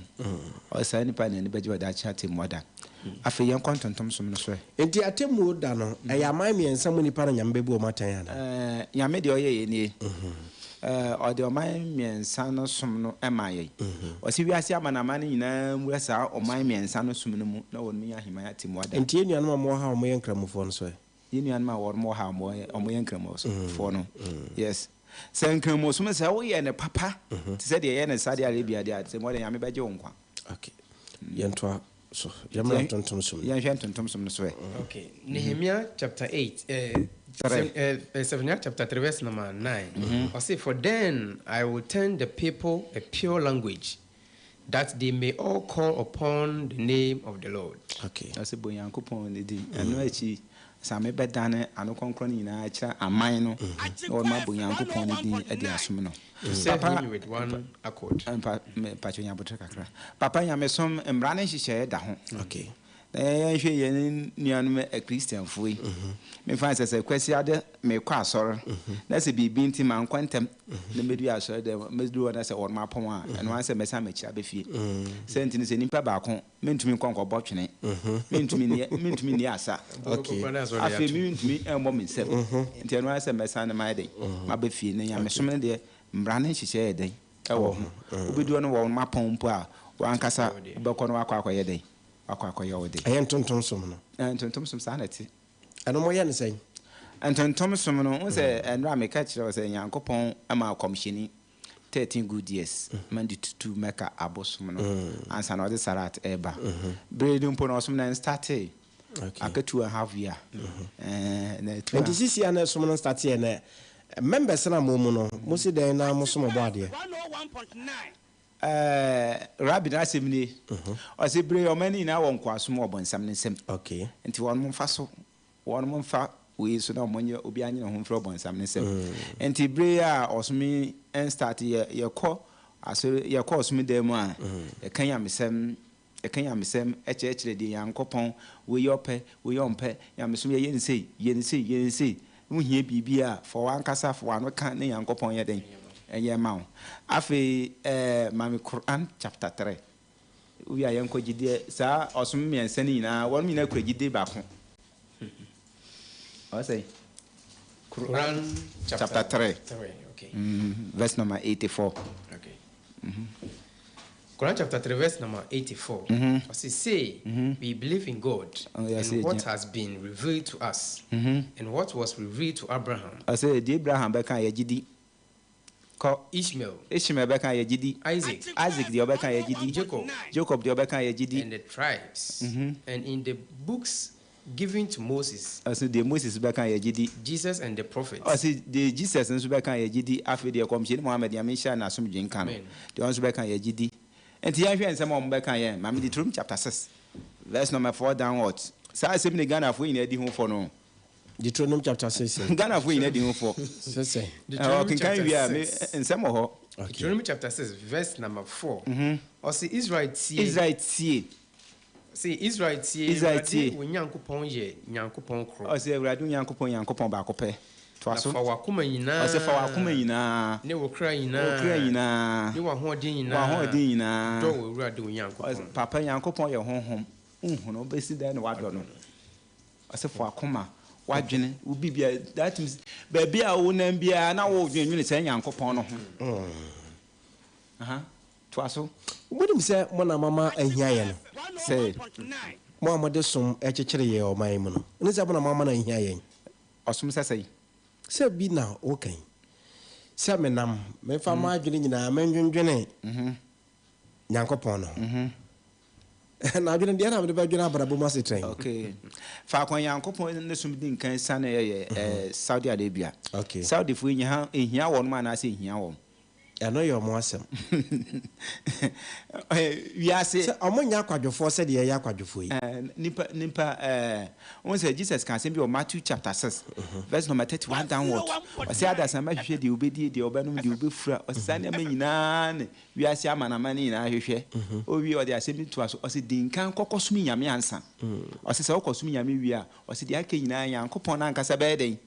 Ɔse saa nipa a n'ani bɛgye wɔ daakye atemmuada. Afei yɛnkɔ ntontom som no so ɛ. Enti atemmuo da no, ɛyɛ aman mmiɛnsa mu nnipa na Nyame bɛbu wɔn atɛn anaa? Nyame deɛ ɔyɛ yɛ nie. Ɔde ɔman mmiɛnsa no som no maa yɛn. Ɔse wiase amanaman no nyinaa nwura saa ɔman mmiɛnsa no som no mu na wɔnom nya aheman atemmuada. Enti yɛn nuanom a wɔwɔ ha a wɔyɛ Nkramofoɔ no nso ɛ? Yɛn nuanom a wɔnom wɔ ha a wɔyɛ Nkramofoɔ no, yes. Sɛ Nkramosom no sɛ woyɛ no papa te sɛ deɛ yɛyɛ no Saudi Arabia deɛ a, atemmuada Nyame bɛgye wo nkwa. Okay. Yɛntoa so. Yɛmmra ntontom som no. Yɛnhwɛ ntontom som no so ɛ. Okay. Nehemiah chapter 8, Zephaniah chapter 3, verse number 9. Ɔse, for then I will turn the people a pure language, that they may all call upon the name of the Lord. Okay. Ɔse, bɔ Nyankopɔn ne din. Ɛno akyi, sɛ mebɛdane ano kronkron no nyinaa akyerɛ aman no, na wɔn abɔ Nyankopɔn ne din de asom no. To serve Papa, him with one accord. mpa, mpakyɛ nya abotrɛ kakra. Papa, nyamesom mmara ne nhyehyɛeɛ da ho. Okay. Na yɛnhwɛ yɛn nuanom akristianfoɔ yi. Memfa sɛ sɛ Kwasi ade mekɔ asɔre na sɛ biribi nti mankɔ ntɛm na mɛdu asɔre dɛm mɛdu hɔ na sɛ wɔnom apɔn a ɛno ara sɛ mɛsan m'akyi abɛ fie. Sɛ nti no sɛ nipa baako mentumi nkɔ nkɔbɔ twene, mentumi nni asa. Okay. Afei mentumi mmɔ me nsam. Nti ɛno ara sɛ mɛsan no mayɛ dɛn mabɛ fie. Na nyamesom no deɛ mmara ne nhyehyɛeɛ yɛ dɛn ɛwɔ ho. Wobɛdu hɔ no wɔnom apɔn mpo a wankasa wobɛkɔ no wakɔ akɔyɛ dɛn wakɔ akɔyɛ wo de. Ɛyɛ ntontom som no. Ntontom som saa na ɛte. Ɛno moyɛ no sɛn? Ntontom som no, wo sɛ ɛnora meka kyerɛ wo sɛ Nyankopɔn ma kɔmhyɛni 13 good years ma de tutu Mecca abosom no ansa na ɔde Sarat ɛreba. Bere no mpo na ɔsom no ɛnstartee. Aka 2½ year. Na two Nti sisi a na ɛsom no nstarteɛ na members na mo mu no, mo si dɛn na mo som ɔbɔ adeɛ? Ɛɛ, Rabi n'asɛm nie. Ɔse bere yi ɔman no nyinaa wɔ nkoasom wɔ ɔbonsam no nsam. Nti wɔnom mfa so, wɔnom mfa wei so na wɔnyɛ, obiara nye ne ho mfiri ɔbonsam no nsam. Nti bere yi a ɔsom yi nstarte, yɛ, yɛkɔ asɔre, yɛkɔ ɔsom dan mu a, yɛka nyamesɛm, yɛka nyamesɛm kyerɛkyerɛ deɛ Nyankopɔn, wei ɔpɛ, wei ɔmpɛ, nyamesom yɛyɛ no sei, yɛ no sei, yɛ no sei. Wohia biribi a, fa w'ankasa fa w'ano ka ne Nyankopɔn nyɛ dɛn? Nyɛ mma wo. Afei eh, ma me Qur'an chapter 3. Wowie a yɛnkɔ gyidie, saa ɔsom mmiɛnsa no nyinaa, wɔnom nyinaa kura gyidie baako. Ɔsɛ Qur'an chapter 3, okay. Verse number 84. Okay. Quran chapter 3 verse number 84. Ɔse, Say, we believe in God Oh, yes, and what yeah. has been revealed to us and what was revealed to Abraham, Ɔsɛ deɛ Abraham bɛka yɛgye di. Kɔ. Ishmael, Ishmael bɛka yɛgye di. Isaac, Isaac deɛ ɔbɛka yɛgye di. Jacob, Jacob deɛ ɔbɛka yɛgye di. and the tribes, and in the books given to Moses, Ɔsɛ deɛ Moses bɛka yɛgye di. Jesus and the prophets. Ɔsɛ deɛ Jesus nso bɛka yɛgye di. Afei deɛ kɔmhyɛni Muhammad Nyame nhyira no n'asomdwoe nka no, Amen. deɛ ɔno nso bɛka yɛgye di. Nti yɛnhwɛ nsɛm a wɔn bɛka yɛn. Maame Deuteronomy chapter 6 verse number 4 downwards. Saa asɛm ne Ghanafoɔ nyinaa di ho fɔ no. Deuteronomy chapter 6. Ghanafoɔ nyinaa di ho fɔ. Sɛ. Deuteronomy Ɔkenkan chapter wie a me 6. nsɛm wɔ hɔ. Deuteronomy chapter 6 verse number 4. Ɔse Israel tie. Israel tie. Ɔse Israel tie. Israel Awurade tie. wo Nyankopɔn yɛ Nyankopɔn koro. Ɔsɛ Awurade wo Nyankopɔn Nyankopɔn baako pɛ. Toa Na so. fa w'akoma nyinaa. Ɔsɛ fa w'akoma nyinaa. Ne wo kra nyinaa. Wo kra nyinaa. Ne w'ahoɔden nyinaa. W'ahoɔden nyinaa. Dɔ wɔ Awurade wo Nyankopɔn. Ɔsɛ, Papa Nyankopɔn yɛ honhom. Nhunu wobɛsi dɛn na wadɔ no. Ɔsɛ fa w'akoma, w'adwene, wo bibia. That means baabi a wonam biara na wodwenwene sɛ Nyankopɔn no ho. Aha. Toa so. Wonim sɛ mo na mama ahia yɛ no. Sɛ Mo a mode som kyekyere yɛ ɔman mu no. Ne sɛ mo na mama no ahia yɛn. Ɔsom sɛ sɛn? Sɛ bi na wokan. Sɛ menam, memfa m'adwene nyinaa mendwendwene Nyankopɔn no ho. Na adwene deɛ na mede bɛdwene abrabɔ mu asetena yi. Okay. Faako a Nyankopɔn ne som di nkan siane yɛ Saudi Arabia. Okay. Saudifoɔ ehia ehia wɔn anaasɛ ehia wɔn? Ɛno yɛ ɔmo asɛm. Wiase. Sɛ ɔmo nyɛ akwadwofoɔ sɛdeɛ yɛyɛ akwadwofoɔ yi. Nipa nipa wɔn sɛ Jesus ka asɛm bi wɔ Matthew chapter 6 verse number 31 downward. Ɔsɛ adasamma hwehwɛ deɛ obedie, deɛ ɔbɛnom, deɛ obɛfura. Ɔsɛ saa nneɛma nyinaa ne wiase amanaman nyinaa hwehwɛ. Owie ɔde asɛm bi toa so. Ɔsɛ di nkan kɔkɔ som Nyame ansa. Ɔsɛ sɛ wokɔ som Nyame wie a, ɔsɛ deɛ aka nyinaa Nyankopɔn n'ankasa bɛyɛ dɛn?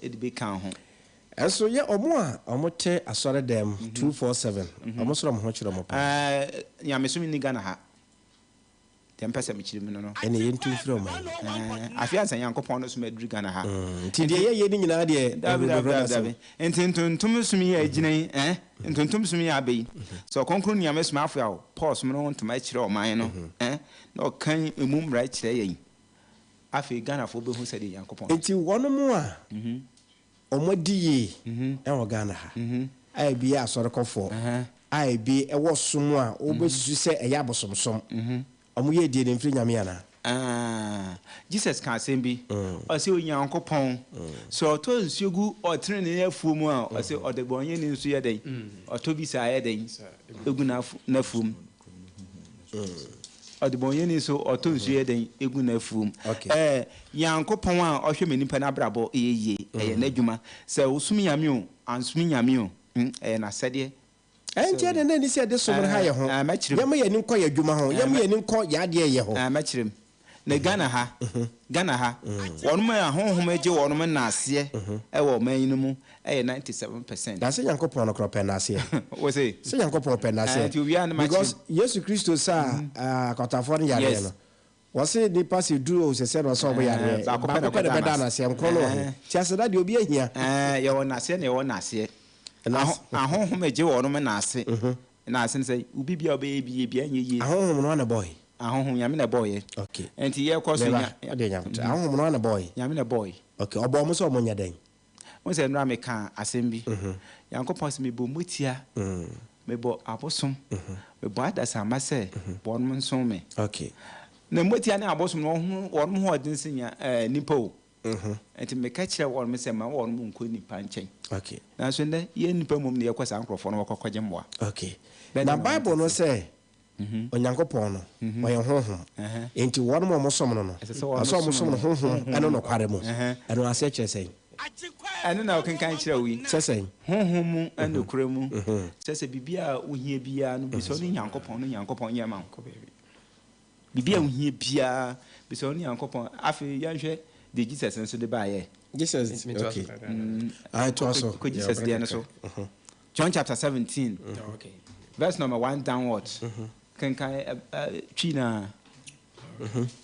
Ɛde bɛka ho. Ɛnso yɛ ɔmo a ɔmo te asɔre dɛm 247 ɔmo soro ɔmo ho kyerɛ ɔmo paa. Nyamesom ni Ghana ha. Deɛ mpɛ sɛ mekyerɛ mu no. Ɛne yɛntu mfiri ɔman yi. Afei ansa Nyankopɔn no som aduru Ghana ha. Nti deɛ yɛyɛ ne nyinaa deɛ Dabi dabi dabi dabi. Nti ntontom som yi a egyina yi, ntontom som yi a aba yi. Sɛ ɔkronkron Nyame somafo a Paul som no ho ntoma kyerɛ ɔman no, na ɔkan emu mmara kyerɛ yɛn. Afei Ghanafoɔ bɛhu sɛdeɛ Nyankopɔn. Nti wɔnom a ɔmo adi yie ɛwɔ Ghana ha a ebi yɛ asɔrekɔfoɔ a ebi ɛwɔ som a wobɛsusu sɛ ɛyɛ abosomsom, ɔmo yɛ die ne mfiri Nyame anaa? Jesus ka asɛm bi. Ɔsɛ Onyankopɔn sɛ ɔtɔ nsuo gu ɔtenenee afuo mu a, ɔsɛ ɔdebɔnyɛni nso yɛ dɛn? Ɔtɔ bi saa yɛ dɛn? Egu n'afuom. Ɔdebɔnyɛni nso ɔtɔ nsuo yɛ dɛn? Egu n'afuom. Nyankopɔn a ɔhwɛ ma nipa n'abrabɔ ɛyɛ yie, ɛyɛ n'adwuma. Sɛ wosom Nyame o, ansom Nyame o, ɛyɛ n'asɛdeɛ. Ɛnti ɛde na ni sɛ ɛde som no ha yɛ ho. Mɛkyerɛ mu. Yɛma yɛn ani nkɔ yɛ adwuma ho. Yɛma yɛn ani nkɔ yɛ adeɛ yɛ ho. Mɛkyerɛ mu. Na Ghana ha, Ghana ha, wɔnom a honhom agye wɔnom naaseɛ ɛwɔ ɔman yi no mu ɛyɛ 97%. Na sɛ Nyankopɔn no korɔ pɛ naaseɛ. Wo se? Sɛ Nyankopɔn pɛ naaseɛ. Nti owia no ma Because kyerɛ. Yesu Kristo sa akwatafoɔ no yareɛ no. Wɔse nipa sɛ duru o sɛ sɛ na ɔsɛ ɔmo yareɛ. Baako pɛ na Baako pɛ na ɔbɛda bɛda naaseɛ. Nkron no wɔ he. Ti aseda deɛ obi ahia. Yɛwɔ naaseɛ na yɛwɔ naaseɛ. Ahonhom agye wɔnom naase. Naase no sɛ obi bia ɔbɛyɛ bi yɛ bia nyɛ yie. Ahonhom no ana bɔɔye? Ahonhom Nyame na ɛbɔɔyɛ. Okay. Nti yɛkɔ so Meba, ɔde Nyame. Ahonhom no ana bɔɔye? Nyame na ɛbɔɔye. Okay, ɔbɔ ɔmo sɛ ɔmo nyɛ dɛn? Wo sɛ nnora meka asɛm bi. Nyankopɔn sɛ mebɔ motia, mebɔ abosom, mebɔ adasamma sɛ wɔnom nsom me. Okay. Na motia ne abosom no wɔnom ho ɔden sɛ nya nipa o. Nti meka kyerɛɛ wɔnom sɛ mma wɔnom nnkɔ nnipa nkyɛn. Okay. Nanso nnɛ, yɛn nnipa mmom na yɛkɔ saa nkurɔfoɔ no hɔ kɔkɔgye mmoa. Okay. Bɛn Na na wɔn Bible no tete? sɛ Onyankopɔn no, ɔyɛ honhom. Enti wɔnom a wɔsom no no, Ɛsɛ sɛ ɛsɛ sɛ wɔnom wɔsom som no no honhom honhom ne mu. nokware mu. Ɛno aseɛ kyerɛ sɛn? Ɛno na ɔkenkan kyerɛ wo yi. Sɛ sɛn? Honhom mu ne nokorɛ mu. Kyerɛ sɛ biribiara a wohia biara no, bisa ɔne Nyankopɔn na Onyankopɔn nyɛ ma wo. Biribi a wohia biara, bisa ɔne Nyankopɔn. Afei yɛnhwɛ deɛ Jesus nso de baeɛ. Jesus, okay. Ah, toa so. Kɔ Jesus deɛ no so. John chapter 17, verse number 1 downwards. Kenkan twi na.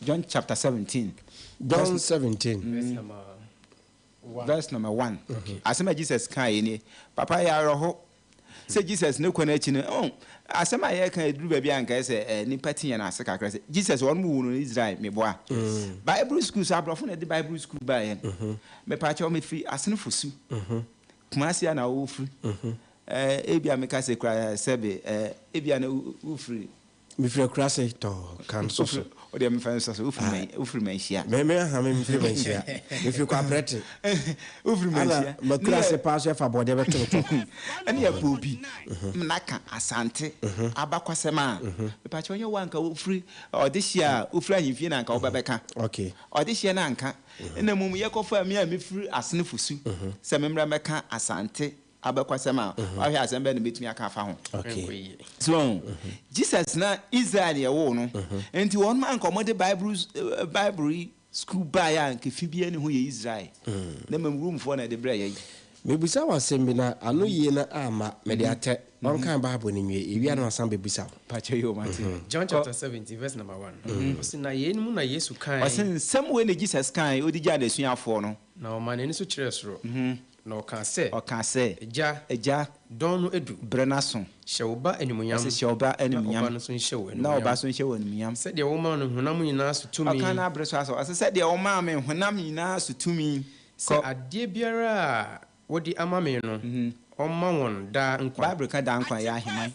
John chapter 17. John 17. Verse number 1. Asɛm a Jesus kaeɛ nie. Papa yɛ awerɛho sɛ Jesus ne kɔ n'akyi no, oh, asɛm a yɛka ɛduru baabi a nka sɛ eh, nipa te yɛn ase kakra sɛ Jesus wɔn mu wu no Israel meboa. Bible school so aborɔfo na ɛde Bible school baeɛ. Mepaakyɛw mefiri Asenefo su. Kumasi a na wofiri. Eh, ebia meka sɛ kura sɛbe eh, ebia na wofiri. Mefiri akurase tɔ kan so so. O deɛ mefa nsɔ so wofiri wofiri manhyia. Me me aha me mefiri manhyia. Mefiri kwaprɛte. Wofiri manhyia. Ana makurase paa so ɛfa bɔdeɛ bɛto me tɔ. Ɛne yɛ pɔ obi na ka Asante abakwasɛm a mepakyɛ ɔnyɛ wo anka wofiri ɔdehyeɛ a wofiri ahemfie na anka wobɛbɛka. Okay. Ɔdehyeɛ no anka. Ɛna mmom yɛkɔfaa me a mefiri Asene Fosu sɛ memmra mmɛka Asante abɛkwasɛm a, wahwɛ asɛm bɛn na mɛtumi aka afa ho? So wahu? Jesus na Israel na yɛwoo no. Nti wɔnom anka wɔde Bible, Bible yi sukuu baeɛ a anka fi biara nni ho yɛ Israel. Na mmom Romefoɔ na ɛde brɛɛ yɛn. Mebisa wo asɛm bi na ano yie no amma, mede atɛ. Ɔnkan Bible no nwie, yɛwie a na wasan bɛbisa wo. Pakyɛ yoo mate. John chapter 17 verse number 1. Ɔse na yeinom na Yesu kae. Ɔse nsɛm wei na Jesus kae ɔde gyaa n'asuafoɔ no. Na ɔmaa n'ani so kyerɛɛ soro, na ɔkaa sɛ. Ɔkaa sɛ. Agya. Agya. Dɔn no adu. Berɛ no aso. Hyɛ wo Ba animuonyam. Ɔse hyɛ wo Ba animuonyam. Na Ɔba no nso nhyɛ wo animuonyam. Na Ɔba nso nhyɛ wo animuonyam. Sɛdeɛ womaa no honam nyinaa so tumi. Ɔkaa n'abere so asɛ, ɔse sɛdeɛ womaa me honam nyinaa so tumi. Sɛ adeɛ biara a wode ama me no, ɔmma wɔn daa nkwa. Bible ka daa nkwa yɛ aheman.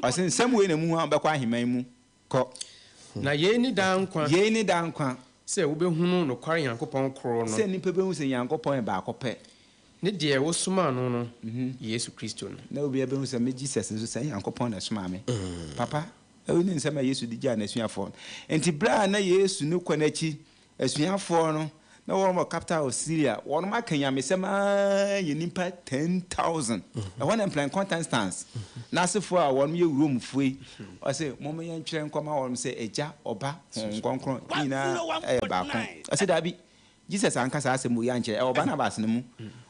Ɔse nsɛm wei na muhu a wobɛkɔ aheman mu. Kɔ. Na yei ne daa nkwa. Yei ne daa nkwa. Sɛ wobɛhunu nokware Nyankopɔn koro no. Sɛ nnipa bɛhu sɛ Nyankopɔn yɛ baako pɛ. Ne deɛ wosomaa no no, Yesu Kristo no. Na obiara bɛhu sɛ me Jesus nso sɛ Nyankopɔn na ɛsomaa me. Papa, wei ne nsɛm a Yesu de gyaa n'asuafoɔ no. Enti berɛ a na Yesu no kɔ n'akyi Asuafoɔ no, na wɔn wɔ capital of Syria, wɔnom aka nyamesɛm ara yɛ nnipa 10,000. Ɛhɔ na Mplen Contestants n'asefoɔ a wɔnom yɛ Romefoɔ yi, ɔse, mom yɛntwerɛ nkɔma wɔnom sɛ Agya, Ɔba, Honhom Kronkron ne nyinaa yɛ baako. Ɔse, daabi, Jesus anka saa asɛm wei ankyerɛ, ɛwɔ Barnabas no mu.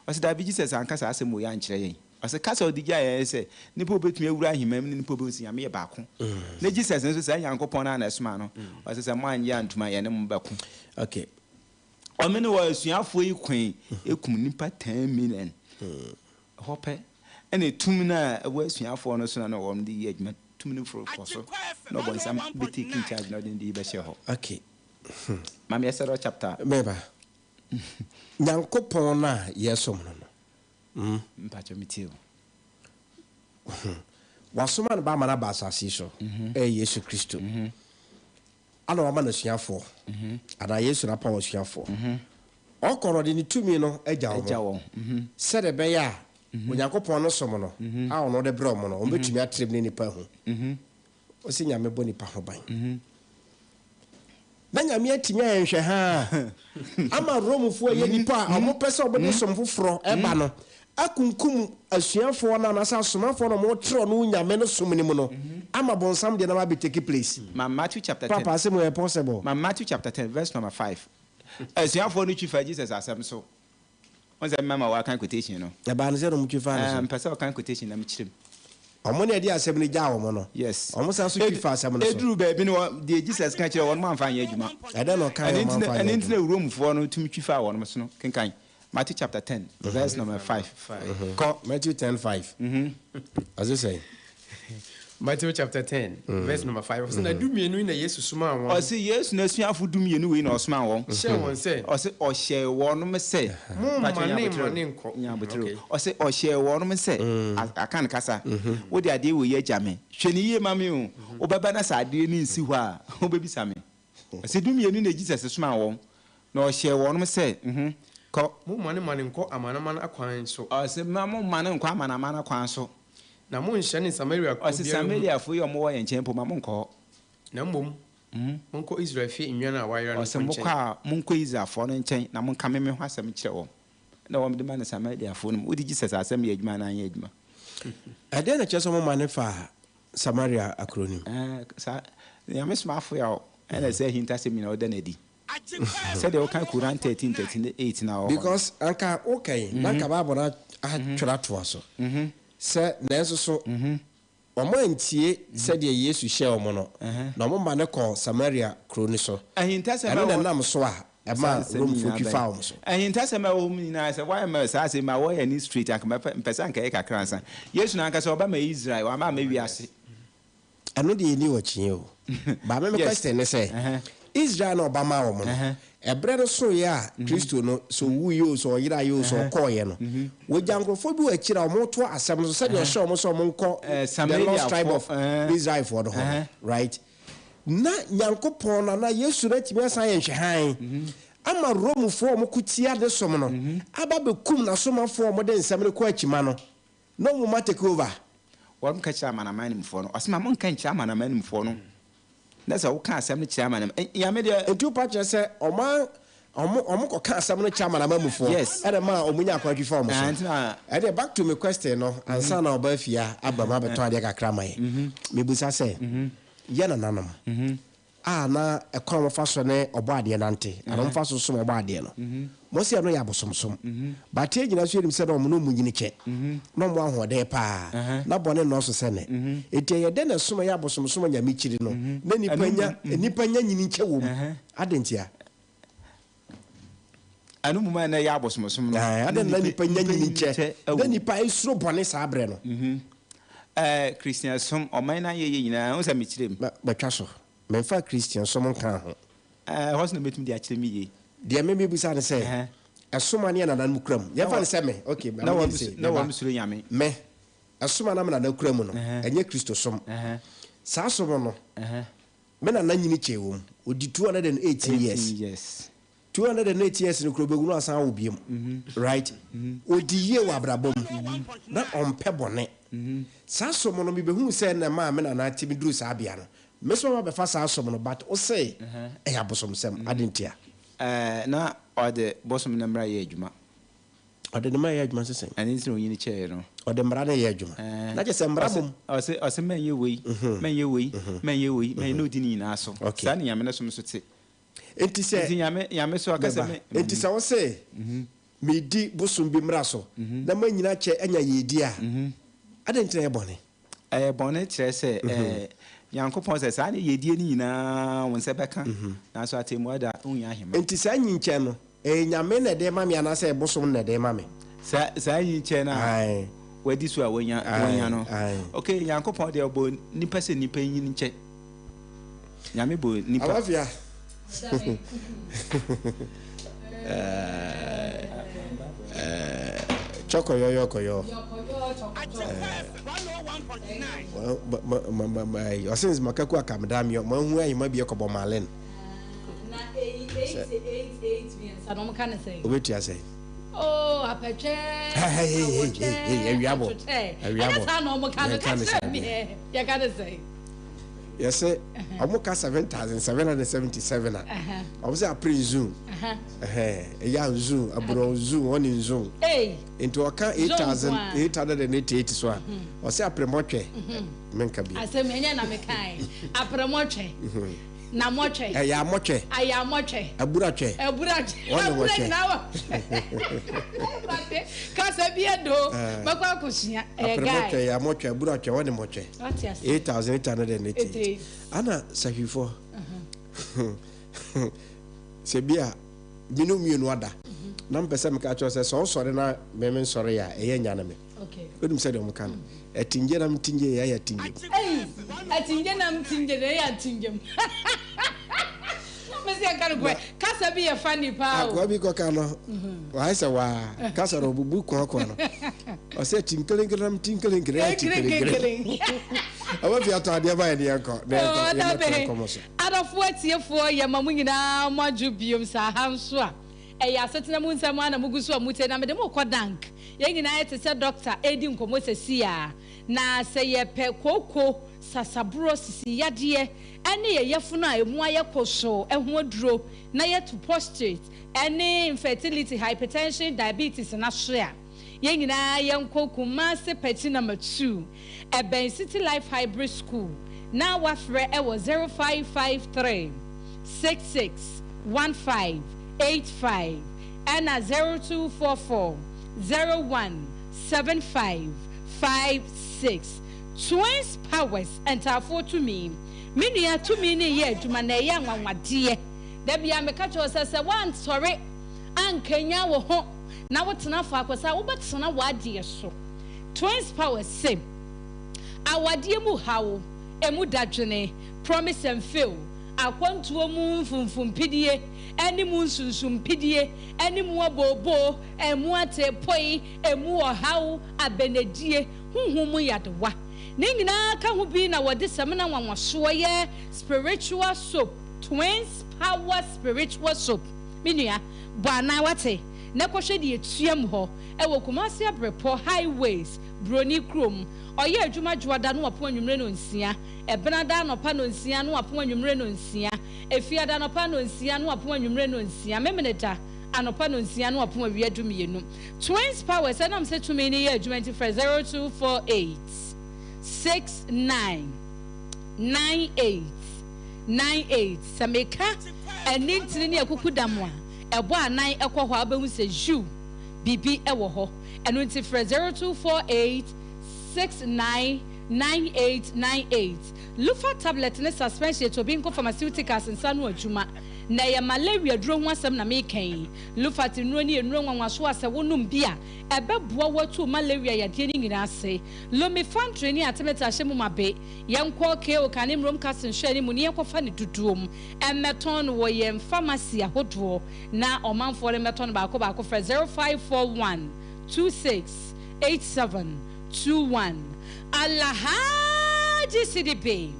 Ɔse, daabi, Jesus anka saa asɛm wei ankyerɛ yɛn. Ɔse kasa a ɔde gyae yɛn sɛ nipa a obetumi awura ahemman mu ne nipa a obehu sɛ Nyame yɛ baako. Ne Jesus nso saa Nyankopɔn no ara na ɛsomaa no. Ɔse sɛ moannye antom a yɛne mo bɛko. Okay. Ɔme ne wɔ asuafoɔ yi koe ekum nipa 10 million. Ɛhɔ pɛ ɛna tumi no a ɛwɔ asuafoɔ no so na na wɔn de yɛ adwuma tumi no foro kɔ so na ɔbɔnsam bɛ take in charge na ɔde ne de yi bɛhyɛ hɔ. Okay. Maame Exodus chapter. Meba. Nyankopɔn no a yɛsom no no. Mm. Mpakyɛw me tie o. Wasoma ne ba ama no aba asase yi so, ɛyɛ Yesu Kristo. Ana wama no asuafoɔ, anaa Yesu na apaw asuafoɔ. Ɔkɔ no, ɔde ne tumi no agya wɔn, sɛdeɛ ɛbɛyɛ a Onyankopɔn no som no a ɔno de brɛ wɔn no, wɔbɛtumi atrɛ mu ne nnipa ahu. Ɔse Nyame bɔ nipa ho ban. Na Nyame atumi ayɛ nhwɛhaa ama Romefoɔ a ɛyɛ nipa a ɔmo pɛ sɛ ɔmo de som foforɔ ɛba no akunkum asuafoɔ no anaasɛ asomafoɔ no a ɔmo trɛ ɔno Nyame no som no mu no ama bonsam deɛ no aba abɛ take place. Ma Matthew chapter ten. Papa asɛm wei ɛyɛ possible? Ma Matthew chapter 10 verse number 5. Asuafoɔ no twi faa Jesus asɛm so. Wohu sɛ mɛma woakan quotation no. Ɛbaa no sɛ na wɔtwi faa no so. Ɛɛ, mepɛ sɛ ɔkan quotation na mekyerɛ mu. Wɔn na ɛde asɛm no gyaa wɔn no. Yes. Wɔn san so twi faa asɛm no so. Eduruu baabi no, deɛ Jesus ka kyerɛɛ wɔn no, wɔamfa anyɛ adwuma. Ɛdɛn na ɔkaeɛ a wɔamfa anyɛ adwuma? Ɛno nti na Romefoɔ no tumi twi faa wɔn so no. Kenkan Matthew chapter 10, verse number 5. Kɔ. Matthew 10, 5. Ɔse sɛn? Matthew chapter 10, verse number 5. Ɔse, na dumienu yi na Yesu somaa wɔn. Ɔse, Yesu n'asuafo dumienu wei na ɔsomaa wɔn. Hyɛɛ wɔn sɛ. Ɔse, ɔhyɛɛ wɔnom sɛ. Mommane mmane nkɔ. Nya aboterɛ o. Ɔse, ɔhyɛɛ wɔnom sɛ, Akan kasa, wode adeɛ wei agya me, hwɛ no yie ma me o, wobɛba na sɛ adeɛ no nsi hɔ a, wobɛbisa me. Ɔse, dumienu na Jesus somaa wɔn. Na ɔhyɛɛ wɔnom sɛ, mhm, Kɔ. Mommanemane nkɔ amanaman akwan so. Ɔse, Mma mommane nkɔ amanaman akwan so. Na monnhyɛne Samaria kuro Ɔse, biara mu. Samariafoɔ yi a wɔwɔ yɛn nkyɛn mpo, mma monnkɔ hɔ. Na mmom monkɔ Israel fie nnwan a wɔayera no Ɔse, nko Mokɔ nkyɛn. a, monkɔ Israelfoɔ no nkyɛn, na monka me me ho asɛm nkyerɛ wɔn. Na wɔde ma no Samariafoɔ no mu. Wode Jesus asɛm yɛ adwuma anaa anyɛ adwuma? Ɛdeɛn na ɛkyerɛ sɛ wɔmane faa Samaria kuro no mu? Ɛɛ, saa, Nyame somafo a ɛna sɛ ahintasɛm nyinaa ɔda no adi. Sɛdeɛ woka Quran 13 38 no a ɛwɔ hɔ no. Because anka woka yi, na anka Bible no atwerɛ atoa so sɛ, Nanso so wɔantie sɛdeɛ Yesu hyɛɛ wɔn no, na wɔmane kɔɔ Samaria kuro no so. Ahintasɛm a Ɛno na ɛwɔ ɛnam so a saa ɛmaa nsɛm Romefoɔ nyinaa twi bɛn? faa wɔn so. Ahintasɛm a ɛwɔ hɔ mu nyinaa, sɛ woayɛ ma saa asɛm yi ma wɔyɛ ani straight, anka mɛpɛ, mpɛ sɛ anka ɛyɛ kakra ansa. Yesu no ankasa ɔba ma Israel, wamma amma wiase. Ɛno deɛ yɛnni hɔ akyinnye o. But me me question ne sɛ, Israel na ɔba maa wɔn no, ɛberɛ no soeɛ a Kristo no, sɛ ɔwuiɛ o, sɛ ɔyeraeɛ o, sɛ ɔkɔeɛ no, wɔgya nkurɔfoɔ bi wɔ akyire a wɔtoa asɛm no so sɛdeɛ ɔhyɛɛ wɔn sɛ wɔnkɔ the lost tribe of Israelfoɔ no hɔ no, right? Na Nyankopɔn no anaa Yesu no atumi asan ayɛ nhwɛhan ama Romefoɔ a wɔko tia ne som no aba abɛkum n'asomafoɔ a wɔde nsɛm no kɔ akyima no na wɔn ma take over. Wɔn ka kyerɛ amanaman mufoɔ no, ɔse ma monka nkyerɛ amanaman mufoɔ no, na sɛ woka asɛm no kyerɛ amanaman, Nyame deɛ. Nti wopa kyerɛ sɛ wɔn a wɔn wɔn kɔ ka asɛm no kyerɛ amanaman mufoɔ Yes. ɛna ɛmaa wɔn nya akwan twi fa wɔn Ah, so. nti na. Ɛdeɛ back to me question no, ansa na ɔba afie aba mu abɛtɔn adeɛ kakra ama yɛn. Mebusa sɛ, yɛ nananom a na ɛkwan a wɔfa so ne Ɔbɔadeɛ nante anaa wɔfa so som Ɔbɔadeɛ no, wɔse ɛno yɛ abosomsom. But yɛn nyinaa nso yɛnim sɛ na wɔn na wɔnyini kyɛ, na wɔwɔ ahoɔden paa, na bɔne nnɔɔso sɛ nnɛ. Enti ɛyɛ dɛn na ɛsom a ɛyɛ abosomsom a Nyame kyiri no, na nnipa nya nnipa nya nyini kyɛ wɔ mu? Adɛn ntia? Ɛno mmom a na ɛyɛ abosomsom no. Ɛɛ, adɛn na nnipa nya nyini kyɛ, na nnipa suro bɔne saa berɛ no? Ɛɛ, Christiansom, ɔman no ayɛyɛ nyinaa, wohu sɛ mekyerɛ mu. Matwa so. Memfaa Christiansom nkaa ho. Ɛɛ, ɛhɔ nso na mɛtumi de akyerɛ me yie. Deɛ me mebisa ne sɛ, ɛsom a ne yɛn nananom kura mu, yɛmfa no sɛ me, okay, ma menyɛ no sei, Na me ba, wɔn suro Nyame. me, ɛsom a na me nana kura mu no, ɛnyɛ Kristosom. Saa som no, Me nana nyini kyɛɛ wɔ mu. Ɔdi 218 years. Years. 208 years no kura ɔbɛwu na wasan awo biom. Right? Ɔdi yie wɔ abrabɔ mu. Na ɔmpɛ bɔne. Saa som no mebɛhuu sɛ na ɛmaa me nana tumi duru saa bea no. Me nso maba bɛfa saa som no but wo se ɛyɛ abosomsɛm. Adɛn ntia? Ɛɛ na ɔde bosom no mmara yɛ adwuma. Ɔde ne mmara yɛ adwuma sɛ sɛn? Ɛno nti na onyini kyɛeɛ no. Ɔde mmara no yɛ adwuma. Na kyerɛ sɛ mmara mmom. Ɔse, ɔse mɛnyɛ wei, mɛnyɛ wei, mɛnyɛ wei, mɛnyɛ, na ɔdi ne nyinaa so. Saa na Nyame no som nso te. Enti sɛ. Nti Nyame, Nyame so ɔka sɛ me. Enti sɛ wose, medi bosom bi mmara so, na manyini akyɛ anya yiedie a, adɛn nti na ɛyɛ bɔne? Ɛyɛ bɔne kyerɛ sɛ ɛɛ Nyankopɔn sɛ saa ne yiedie no nyinaa wo nsa bɛka, nanso atɛmmuo da wonnya ahema. Enti saa nyinkyɛ no, ɛyɛ Nyame na ɛde rema me anaasɛ ɛyɛ bosom no na ɛde rema me? Saa saa nyinkyɛ no a wadi so a wanya wanya no. Ok, Nyankopɔn deɛ ɔbɔɔ nipa sɛ nipa nyin nkyɛ. Nyame bɔɔ nipa. Alafia. Chɔkɔyɔyɔkɔyɔ. Ɔsɛ nzima kaku akamda miɔ ma hu ayima bi ɛkɔbɔ malen. Na eyi 88 mmiɛnsa no wɔn ka ne sɛn? Obetua sɛn? Oh apɛtwɛ awotwɛ atotɛ ɛnyɛ saa na wɔn ka no ka kyerɛ mi ɛ yɛ ka ne sɛn? Yɛsɛ wɔn ka 7777 a wɔn sɛ apere nzun ɛyɛ nzun aburɔ nzun wɔn ne nzun nti ɔka 8888 so a ɔsɛ apere mɔtwɛ menka bi. Asɛm ɛnyɛ na meka ɛ apere mɔtwɛ. Na mɔtwɛ. Ɛyɛ amɔtwɛ. Ayɛ amɔtwɛ. Aburatwɛ. Aburatwɛ. Wɔne Abura wɔtwɛ. nyinaa wɔ. Awurade kasa bi ɛdo. Mɛkɔ akɔsua. Ɛyɛ guy. Apremɔtwɛ, ɛyɛ amɔtwɛ, aburatwɛ, wɔne mɔtwɛ. Wate ase. 8888. Ana sahwifoɔ. Sɛ bi a me ne wo mmienu ada na mpɛ sɛ meka kyerɛ wo sɛ sɛ ɔsɔre na me me nsɔre a ɛyɛ nyane me. Wonim sɛdeɛ wɔn ka no, atingye nam tingye yɛ ayɛ atingye mu. Ei, atingye nam tingye na ɛyɛ atingye mu. Na mesi ɛka no kɔ, kasa bi yɛ funny paa o. Akoa bi kɔka no, wayɛ sɛ waa, kasa no ɔbubu koakoa no. Ɔsɛ tinkerenkere nam tinkerenkere ayɛ tinkerenkere. Ɔma fi atɔ adeɛ ma yɛ ne yɛnkɔ na yɛnkɔ Oh, yɛmmɛtoa dabe. nkɔmmɔ so. Adɔfoɔ atiefoɔ, yɛma mo nyinaa mo adwo biom saa ha nso a ɛyɛ asetena mu nsɛm ara na mogu so a motie na mede mo rekɔ dank. Yɛn nyinaa yɛte sɛ dɔkta redi nkɔmmɔ sɛsi a. Na sɛ yɛpɛ kooko, sasaborɔ, sisi yadeɛ ne yɛn yafunu a ɛmu ayɛ kosoo ho aduro na yɛtu prostate ne infertility, hypertension, diabetes no ase a, Yɛn nyinaa yɛnkɔ Kumasi Pɛkyi Number 2, ɛbɛn City Life Hybrid School, na wafrɛ ɛwɔ 0553 66 15 85 ɛna 0244 01 75 56. Twins Powers Ntaafoɔ Tumi Me nua, tumi no reyɛ adwuma na ɛyɛ anwanwadeɛ. Da biara meka kyerɛ wo sɛ, sɛ woansɔre ankanyan wo ho na wotena faako saa a, wobɛtena w'adeɛ so. Twins Power se, Awadeɛ mu haw, emu dadwene, promise and fail, akwantuo mu mfomfompidie ne mu nsunsumpidie ne mu abooboo, emu ateepoe, emu ɔhaw, abɛnadie, honhom mu nyadewa. Ne nyinaa ka ho bi na wɔde samina nwanwasoɔ yɛ spiritual soap, Twins Power Spiritual Soap. Me nua, bɔ anan wate, na kɔhwɛ deɛ ɛtuam hɔ wɔ Kumasi Abrepɔ Highways, Broni kurom. Ɔyɛ adwuma Dwoada no apon anwummere nonsia, Ɛbenada anɔpa nonsia no apon anwummere nonsia, Efiada anɔpa nonsia no apon anwummere nonsia, Memeneda anɔpa nonsia no apon awia dumienu. Twins Powers, ɛnam sɛ tumi no yɛ adwuma nti frɛ 0248 69 98 98. Sɛ meka ani ntini ne akukudam a ɛbɔ anan kɔ hɔ a, wobɛhu sɛ yiw, biribi wɔ hɔ. Ɛno nti frɛ 0248 69 98 98. Lufa tablet ne suspension yɛ Tobinco Pharmaceuticals nsa ano adwuma, na ɛyɛ malaria aduro ho asɛm na mereka yi. Lufat nnuro no yɛ nnuro nwanwaso a sɛ wonom bi a, ɛbɛboa wo atu malaria yadeɛ no nyinaa ase. Lumefantrine ne artemether ahyɛ mu ma be. Yɛnkɔ KO Kane Mmrom Castle nhwɛane mu na yɛnkɔfa no dodoɔ mu mmɛtɔn no wɔ yɛn pharmacy ahodoɔ na ɔmanfoɔ no mmɛtɔ no baako baako frɛ 0541 26 87 21 Alhaji Sidibe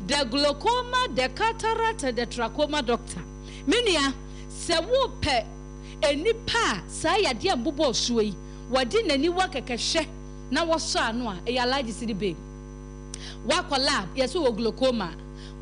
the glaucoma, the cataract and the trachoma doctor Me nua sɛ wopɛ nnipa a saa yadeɛ a mbobɔɔ soɔ yi wɔde n'aniwa kɛkɛ hwɛ na wɔsɔ ano a ɛyɛ Alhaji Sidibe. Woakɔ lab, yɛse wowɔ glaucoma.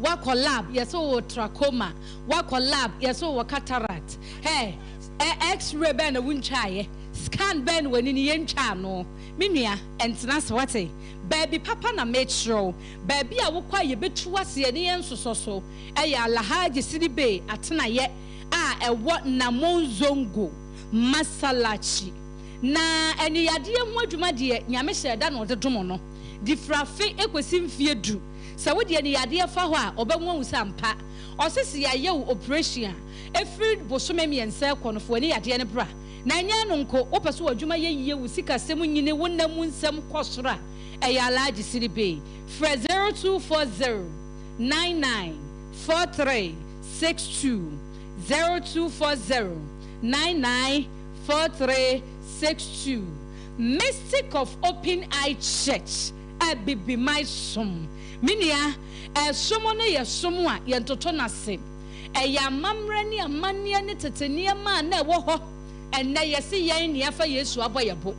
Woakɔ lab, yɛse wowɔ trachoma. Woakɔ lab, yɛse wowɔ cataract. Hey, ɛ X-ray bɛn na wontwaeɛ? Scan bɛn na w'ani no yɛntwaa ano? Me nua, ɛntena ase, woate? Baabi papa na mekyerɛ wo. Baabi a wokɔ a yɛbɛtu aseɛ ne yɛn nsosɔ so yɛ Alhaji Sidibe atenaeɛ a ɛwɔ Namonzongo, Masallaci. Na aniyadeɛ ho adwuma deɛ, Nyame hyɛɛ da na ɔde dom no. De firi afe kɔsi mfeɛ du. Sɛ wode aniyadeɛ fa hɔ a, ɔbɛhu ahu sɛ ampa. Ɔse se yɛayɛ wo oprehyɛn a, ɛfiri bosome mmiɛnsa rekɔ no, fa w'aniyadeɛ no bra. Na ɛnyɛ ɛno nko, wopɛ sɛ w'adwuma yɛ yie, wo sikasɛm nyini, wo nna mu nsɛm kɔ soro a, ɛyɛ Alhaji Sidibe. Frɛ 0240 99 43 62, 0240 99 43 62. Mystic of Open Eye Church Abibiman som. Me nua, ɛsom no yɛ som a yɛntoto no ase. Ɛyɛ amammerɛ ne amanneɛ ne tete nneɛma a na ɛwɔ hɔ. Ɛnnɛ yɛse yɛn na yɛafa Yesu abɔ yɛn bo.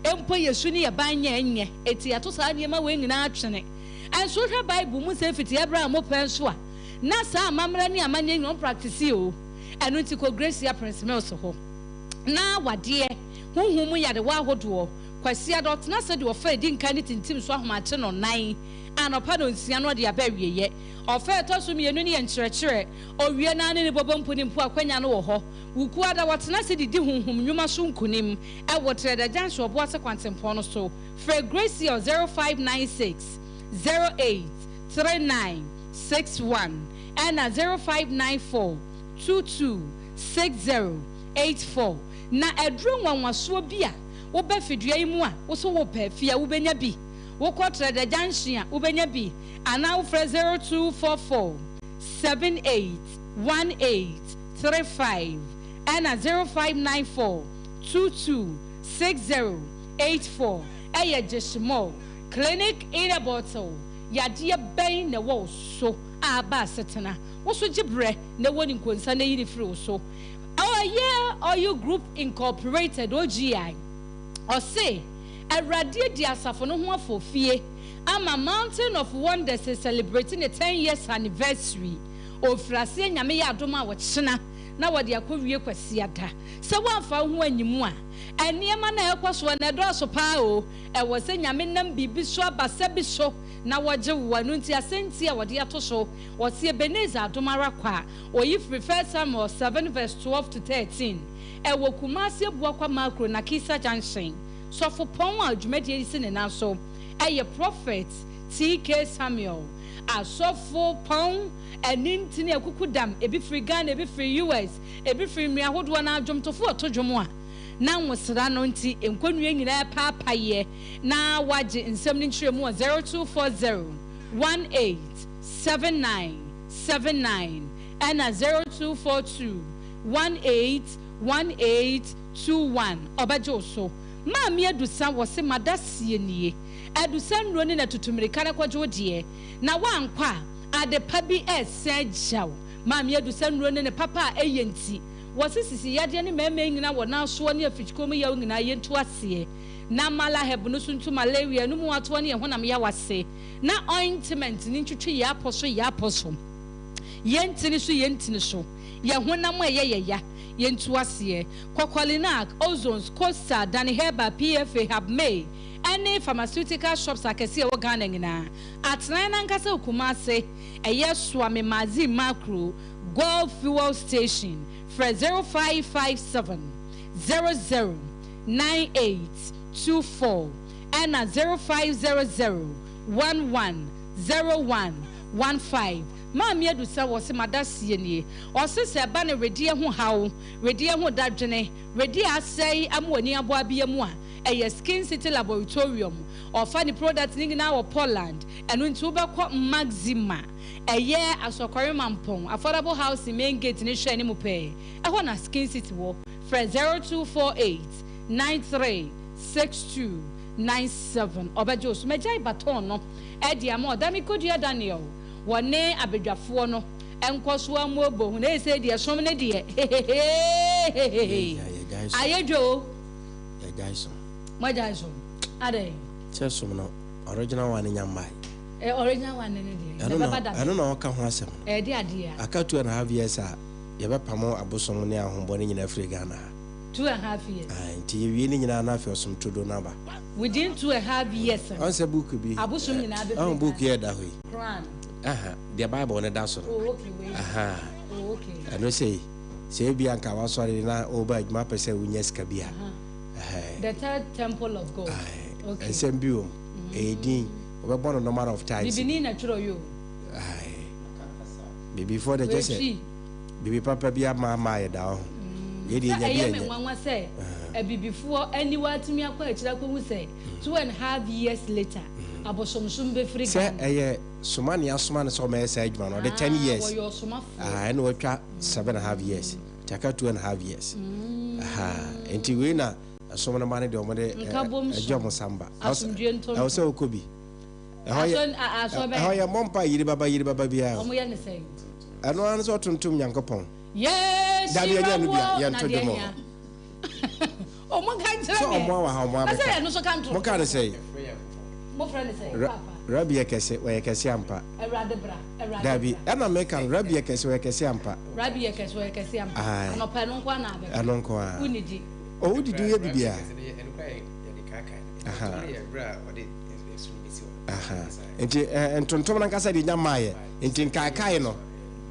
Mpo yɛn su ne yɛn ban nyɛ ɛnyɛ, enti yɛato saa nneɛma wei nyinaa atwene. Nso wohwɛ Bible mu nsɛm fiti Abraham pɛn so a, na saa amammerɛ ne amanneɛ nyinaa wɔmpraktisi o. Ɛno nti kɔ Gracia Prince Mills hɔ na wadeɛ. Honhom mu nyarewa ahodoɔ. Kwasiada, ɔtena ase de ɔfa a ɛdi nkan no tintim so ahomakye nnɔnnan, anɔpa nnɔnsia na ɔde aba awieeɛ. Ɔfa a ɛtɔ so mmienu no yɛ nkyerɛkyerɛ. Ɔwie no ara ne ne bɔbɔ mpo ne mpo akwanya no wɔ hɔ. Wukuada, wɔtena ase de di honhom nnwuma so nkonim wɔ Trɛda Junction Ɔboase kwantempɔn no so. Frɛ Graciel 0596 08 39 61 ɛna 0594 22 60 84. Na aduro nwanwasoɔ bi a woba fidua yi mu a wo so wopɛ fie a wobɛnya bi. Wokɔ Trɛdɛ junction a wobɛnya bi anaa wofrɛ 0244 78 18 35 ɛna 0594 22 60 84. Ɛyɛ Jeshimol Clinic in a Bottle. Yadeɛ bɛn na ɛwɔ wo so a aba asetena? Wo so gye berɛ na ɛwɔ ne nkonsa na yi no firi wo so. Ɔyɛ Oil Group Incorporated, OGI. Ɔse, Awurade adi asafo no ho afɔfie ama Mountain of Wonders resɛlebreti ne 10 years anniversary. Ɔfiri aseɛ Nyame yɛ adom a ɔkyena na wɔde akɔwie Kwasiada. Sɛ woamfa wo ho anyi mu a, nneɛma no a ɛrekɔ soɔ no ɛdɔɔso paa o. Ɛwɔ sɛ Nyame nam biribi so abasa bi so na wɔgye wo. Ɛno nti asɛnti a wɔde ato so, ɔse Ebenezer adom ara kwa. Oyi firi First Samuel 7 verse 12 to 13. Ɛwɔ Kumasi Abuakwa Makro Nakisa Junction. Sɔfopɔn a dwumadie yi si ne nan so yɛ Prophet TK Samuel. Asɔfo pɔn ani ntini akukudam, ebi firi Ghana, ebi firi US, ebi firi mmea ahodoɔ na adwomtofo ɔto dwom a na nwosra no nti nkonnua nyinaa paapaeɛ na wagye nsɛm no nkyerɛmu wɔ 0240 18 79 79 ɛna 0242 18 18 21 ɔbɛgye wo so. Maame Adusa wɔse madaseɛ nie. Adusa nnuro ne na tutu mmirika na kɔgye wo deɛ. Na woankɔ a, ade pa bi resan agya wo. Maame Adusa nnuro ne ne papa a ɛyɛ nti, wɔse sisi yadeɛ ne mmarima nyina wɔ nan soɔ ne afikyikuo mu yaw nyinaa yɛntu aseɛ. Na Malaheb no so ntu malaria, anum atoɔ ne ɛhonam yaw ase. Na ointment no ntwitwi yɛn apɔ so yɛn apɔ so, yɛn ntini so yɛn ntini so, yɛn honam a ɛyɛ yɛ ya, yɛntu aseɛ. Kɔkɔlinac, Ozones, Costa, Dani Herbal, PFA, Habmay, ne pharmaceutical shops akɛse a ɛwɔ Ghana nyinaa. Atenae no ankasa wɔ Kumasi, ɛyɛ Suame Magazine Makro, Goil Fuel Station. Frɛ 0557 00 9824 ɛna 0500 11 01 15. Maame Adusa wɔ se m'adaseɛ nie. Ɔse sɛ ɛba no wedeɛ ho haw, wedeɛ ho dadwene, wedeɛ asɛe ama w'ani abɔ abea mu a, Ɛyɛ Skin City Laboratorium. Ɔfa ne product no nyinaa wɔ Poland. Ɛno nti wobɛkɔ Maxima, ɛyɛ Asɔkɔre Mampong, Affordable Housing main gate no hwɛ anim pɛɛ. Ɛhɔ na Skin City wɔ. Frɛ 0248 93 62 97. Ɔbɛgye wo so. Magyae baton no de ama Ɔdame Kodua Daniel. Wɔne abadwafoɔ no nkɔ so ammɔbɔ hu. Na ɛsei deɛ som no deɛ heheheehehehe ayɛ dwa o. Yɛagyae som. Moagyae som? Adɛn? Sɛ som no, original one nya mmae. Eh, original one no deɛ, Ɛno na ɛbɛba da bɛn? ɛno na ɔka ho asɛm no. Ɛde adeɛ a. Aka 2½ years a yɛbɛpamo abosom ne ahombɔne nyinaa afiri Ghana ha. 2½ years. Aye, nti yɛwie ne nyinaa na afei ɔsom todo no aba. Within 2½ years no. Ɔn sɛ book bi. Abosom nyinaa bɛfiri Ɔn book Ghana. yi a ɛda hɔ yi. Quran. Aha, deɛ Bible no da so no. Oh, okay, wei. Aha. Oh, okay. Ɛno sei. Sɛ ebia anka w'asɔre na woreba adwuma apɛ sɛ wunya sika bi a, ɛhɛɛ. The third temple of God. Aye. Okay. Nsɛm bi wɔ mu. Ɛyɛ din. Wɔbɛbɔ no number of times. Bibini na twerɛ yi o. Aye. Bibifoɔ de kyɛ sɛ Wei bibi papa bi ama ama ayɛ da ho. Yɛ deɛ Sɛ nya bi ɛyɛ me ɛnyɛ. nwanwa sɛ abibifoɔ aniwa atumi akɔ akyiri akɔhu sɛ 2½ years later abosomsom bɛfiri Sɛ Ghana. ɛyɛ soma nea asoma no sɛ ɔmɛyɛ saa adwuma no, ɔde 10 Ah, years. wɔyɛ ɔsomafoɔ. Ah, ɛna watwa 7½ years. Nti aka 2½ years. Aha, nti wei na ɛsom no ma no deɛ ɔmo de Nkabom ɛgye som. ɔmo samba. Asomdwie ntontom. Ɛwɔ sɛ wokɔ bi. Ɛhɔ yɛ Asɔ bɛn? ɛhɔ yɛ mmɔ mpa yiri baba yiri baba biara. Ɔmo yɛ ne sɛn? Ɛno ara ne sɛ ɔtontom Nyankopɔn. Yee, Dabi hyira ɛnyɛ no bia wo yɛnto na deɛ dwom wɔ hia. hɔ. Ɔmo ka nkyerɛ Sɛ me. ɔmo awa ha ɔmo Ɛsɛ abɛka. yɛ no so ka nto. Mo ka ne sɛn? Mo frɛ ne sɛn? Papa. Rabi yɛ kɛse, ɔyɛ kɛse ampa. Awurade bra, Awurade Dabi, bra. ɛna meka no, Rabi yɛ kɛse, ɔyɛ kɛse ampa. Rabi yɛ kɛse, ɔyɛ kɛse ampa. Aye. Anɔpa ɛno nko ara na abɛka. Ɛno nko ara. Wonnidi. Ɔwo didi woyɛ biribiara. Aha. Aha. Nti eh, ntontom no ankasa deɛ nya mmaeɛ. Nti nkaekae no,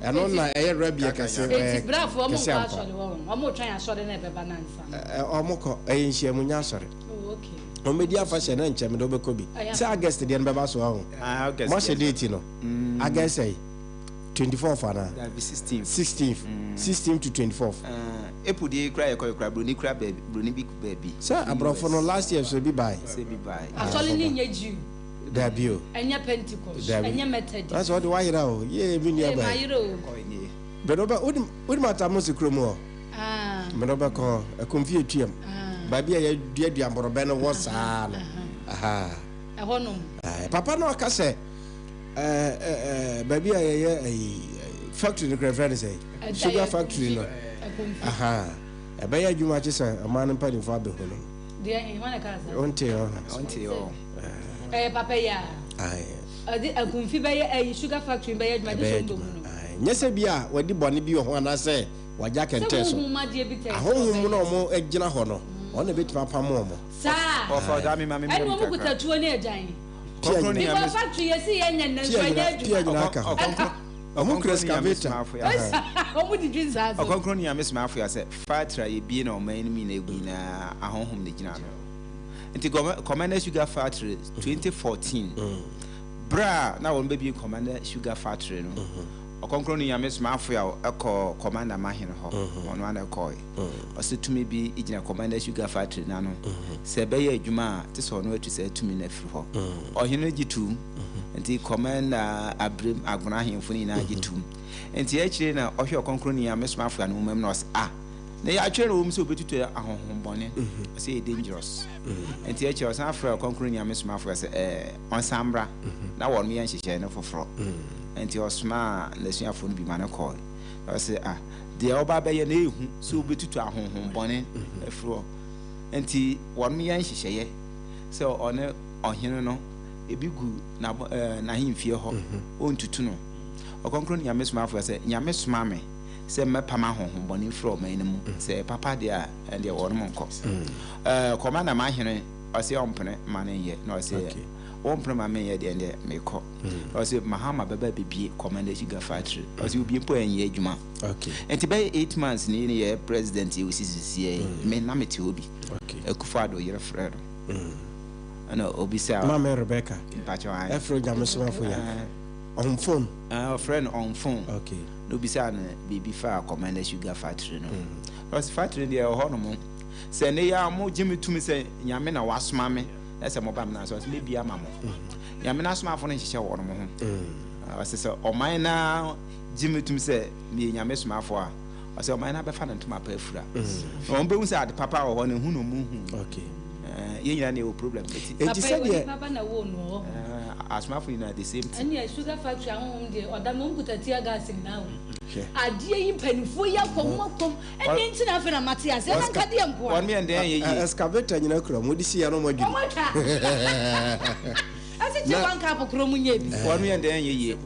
ɛno na ɛyɛ Rabi yɛ kɛse, Eti ɔyɛ brafoɔ ɔmo kɛse nkɔ ampa. asɔre hɔ, ɔmo retwɛn asɔre na ɛbɛba nansa no. Ɛ, ɔmo kɔ, ɛyɛ nhyiamu nyɛ asɔre. Oh, okay. Ɔmo bɛdi afahyɛ na nkyɛ mede wobɛkɔ bi. Ɛyɛ Sɛ August deɛ no bɛba so ahu. Ah, August Moahyɛ deɛ no. date no? August sɛn? 24th anaa? Dabi, 16th. 16th. 16th to 24th. Ah, April deɛ kura yɛ kɔ yɛ kura broni kura baabi broni bi baabi. Sɛ aborɔfo no last year so bi bae. Sɛ bi bae. Asɔre no nyɛ Jew. Dabi o. Ɛnyɛ Pentecost. Dabi. Ɛnyɛ Methodist. Asɛ ɔde wayera o. Yee me nua Ee, bae. mayera o. Bɛdɛ wobɛ wonim wonim Atamosi kurom hɔ? Ah. Mede wobɛkɔ hɔ. Akumfi Etuam. Ah. Baabi a yɛduadua mborɔbɛ no wɔ saa no. Aha. Ɛhɔ nom. Ae, papa no ɔka sɛ. Ɛɛ ɛɛ baabi a yɛyɛ ɛyi factory no kura fɛn sɛ sugar factory no. Aha ɛbɛyɛ adwuma kye sɛ ɔman no mpanimfoɔ abɛhu no. Deɛ ɛhɔn na kaa sa. Ɔnte hɔ. Ɔnte hɔ. Ɛyɛ papa yi a. Ɔde akunfi bɛyɛ ɛyi sugar factory bɛyɛ adwuma de sɛ ɔmbɛhu no. Nyɛ sɛ bi a wɔde bɔne bi wɔ ho anaasɛ wɔagya kɛntɛn so. Ahonhom no a wɔgyina hɔ no, wɔn na ebetumi apam wɔn. Saa. Ɔfa ɔda mi ma mi Ɛna mmom wɔn kakra. kuta tuo ne agyan. Kɔnkɔn ne Because nyame. factory yɛsi yɛ nyɛ nnɛ nso Pia ɛnyɛ nyina pia adwuma. nyinaa ka ho. Ɛka. Wɔn kura Ɔkɔnkɔn ne nyame excavator. somafo yɛ. Wɔn didi nsaase. Ɔkɔnkɔn ne nyame somafo yɛ sɛ factory a yɛbie na ɔman no mu nyinaa egu nyinaa ahonhom na gyina ano. Nti Commander Sugar Factory 2014 berɛ a na wɔn bɛbie Commander Sugar Factory no Ɔkɔnkrɔnni Nyame somafo a ɛkɔɔ Commander Mahin hɔ, ɔno ara na ɛkɔɔe. Ɔse tumi bi gyina Commander Sugar Factory no ano, sɛ ɛbɛyɛ adwuma a, te sɛ ɔno atu saa tumi no afiri hɔ. Ɔhene no gye toom, nti Commander Abrem Agona ahemfo no nyinaa gye toom. Nti akyire na ɔhwɛ Ɔkɔnkrɔnni Nyame somafo a no nwoma mu na ɔse, ah, na yɛatwerɛ no wɔ mu sɛ ɔbɛtutu ahonhommɔne, ɔse ɛyɛ dangerous. Nti akyire ɔsan frɛɛ Ɔkɔnkrɔnni Nyame somafo sɛ ɛɛ, ɔnsan mmra na wɔn yɛ nhyehyɛe no foforɔ. Enti ɔsomaa n'asuafoɔ no bi ma no kɔɔe. Na ɔse, Ah, deɛ woba abɛyɛ no ɛyɛ hu sɛ wobɛtutu ahonhommɔne afiri hɔ. Enti wɔnom yɛ nhyehyɛeɛ sɛ ɔne ɔhene no ebi gu n'ahemfie hɔ, ɔntutu no. Ɔkronkronni Nyame somafoɔ sɛ, Nyame soma me sɛ mɛpam ahonhommɔne mfiri ɔman no mu. Sɛ ɛyɛ papa deɛ a, ɛndeɛ wɔnom nkɔ. Kɔma na m'ahene, ɔse ɔmpene ma no nyɛ. Na ɔse, Wompene ma menyɛ deɛ, ɛndeɛ mekɔ. Ɔse Mahama bɛba abɛbie Commander Sugar Factory. Ɔse obie mpo ɛnyɛ adwuma. Nti bɛyɛ 8 months ni ne yɛ president yi osi sisiɛ yi. Me na mete hɔ bi. Akufo Addo yere frɛ no. Ɛna obisa. Maame Rebecca. Mpakyɛw ae. Ɛfrɛ Onyame somafo ya. On phone. Ɔfrɛ no on phone. Okay. Na obisa no biribi fa Commander Sugar Factory no. Ɔse factory deɛ ɛwɔ hɔ nom. Sɛ ne yɛ a mo gye me tumi sɛ Nyame na wasoma me na sɛ moba me nan so ɔse mɛbie ama mo. Nyame n'asomafo no nhyehyɛ wɔnom ho. Ɔse sɛ ɔman no ara gye me tum sɛ meyɛ Nyame somafo a, ɔse ɔman no ara bɛfa no ntoma pa afura. Na wɔn bɛhu sɛ ade papa wɔ hɔ no, ehu na wɔn nhu. Yɛn nyinaa na yɛwɔ problem. Eti Enti Papa yi, sɛdeɛ. onipa ba na ɛwoo no ɔwɔ hɔ. Asomafo nyinaa the same thing. Ɛnneɛ sugar factory ahonhom deɛ ɔda no wɔn kuta tear gas nyinaa o. Hwɛ. Adeɛ yi mpaninfoɔ yi akɔ mu akɔ mu. Ɛdeɛn nti na afei na mate aseɛ? Na nka deɛ nkoa. Wɔn yɛ ndɛn yɛ yie. Excavator nyina kura mu, wɔde si ya na wɔn adwiri. Wɔn atwa. Ɛsi kye wɔn cup koro mu nyɛ bi. Wɔn yɛ ndɛn yɛ yie.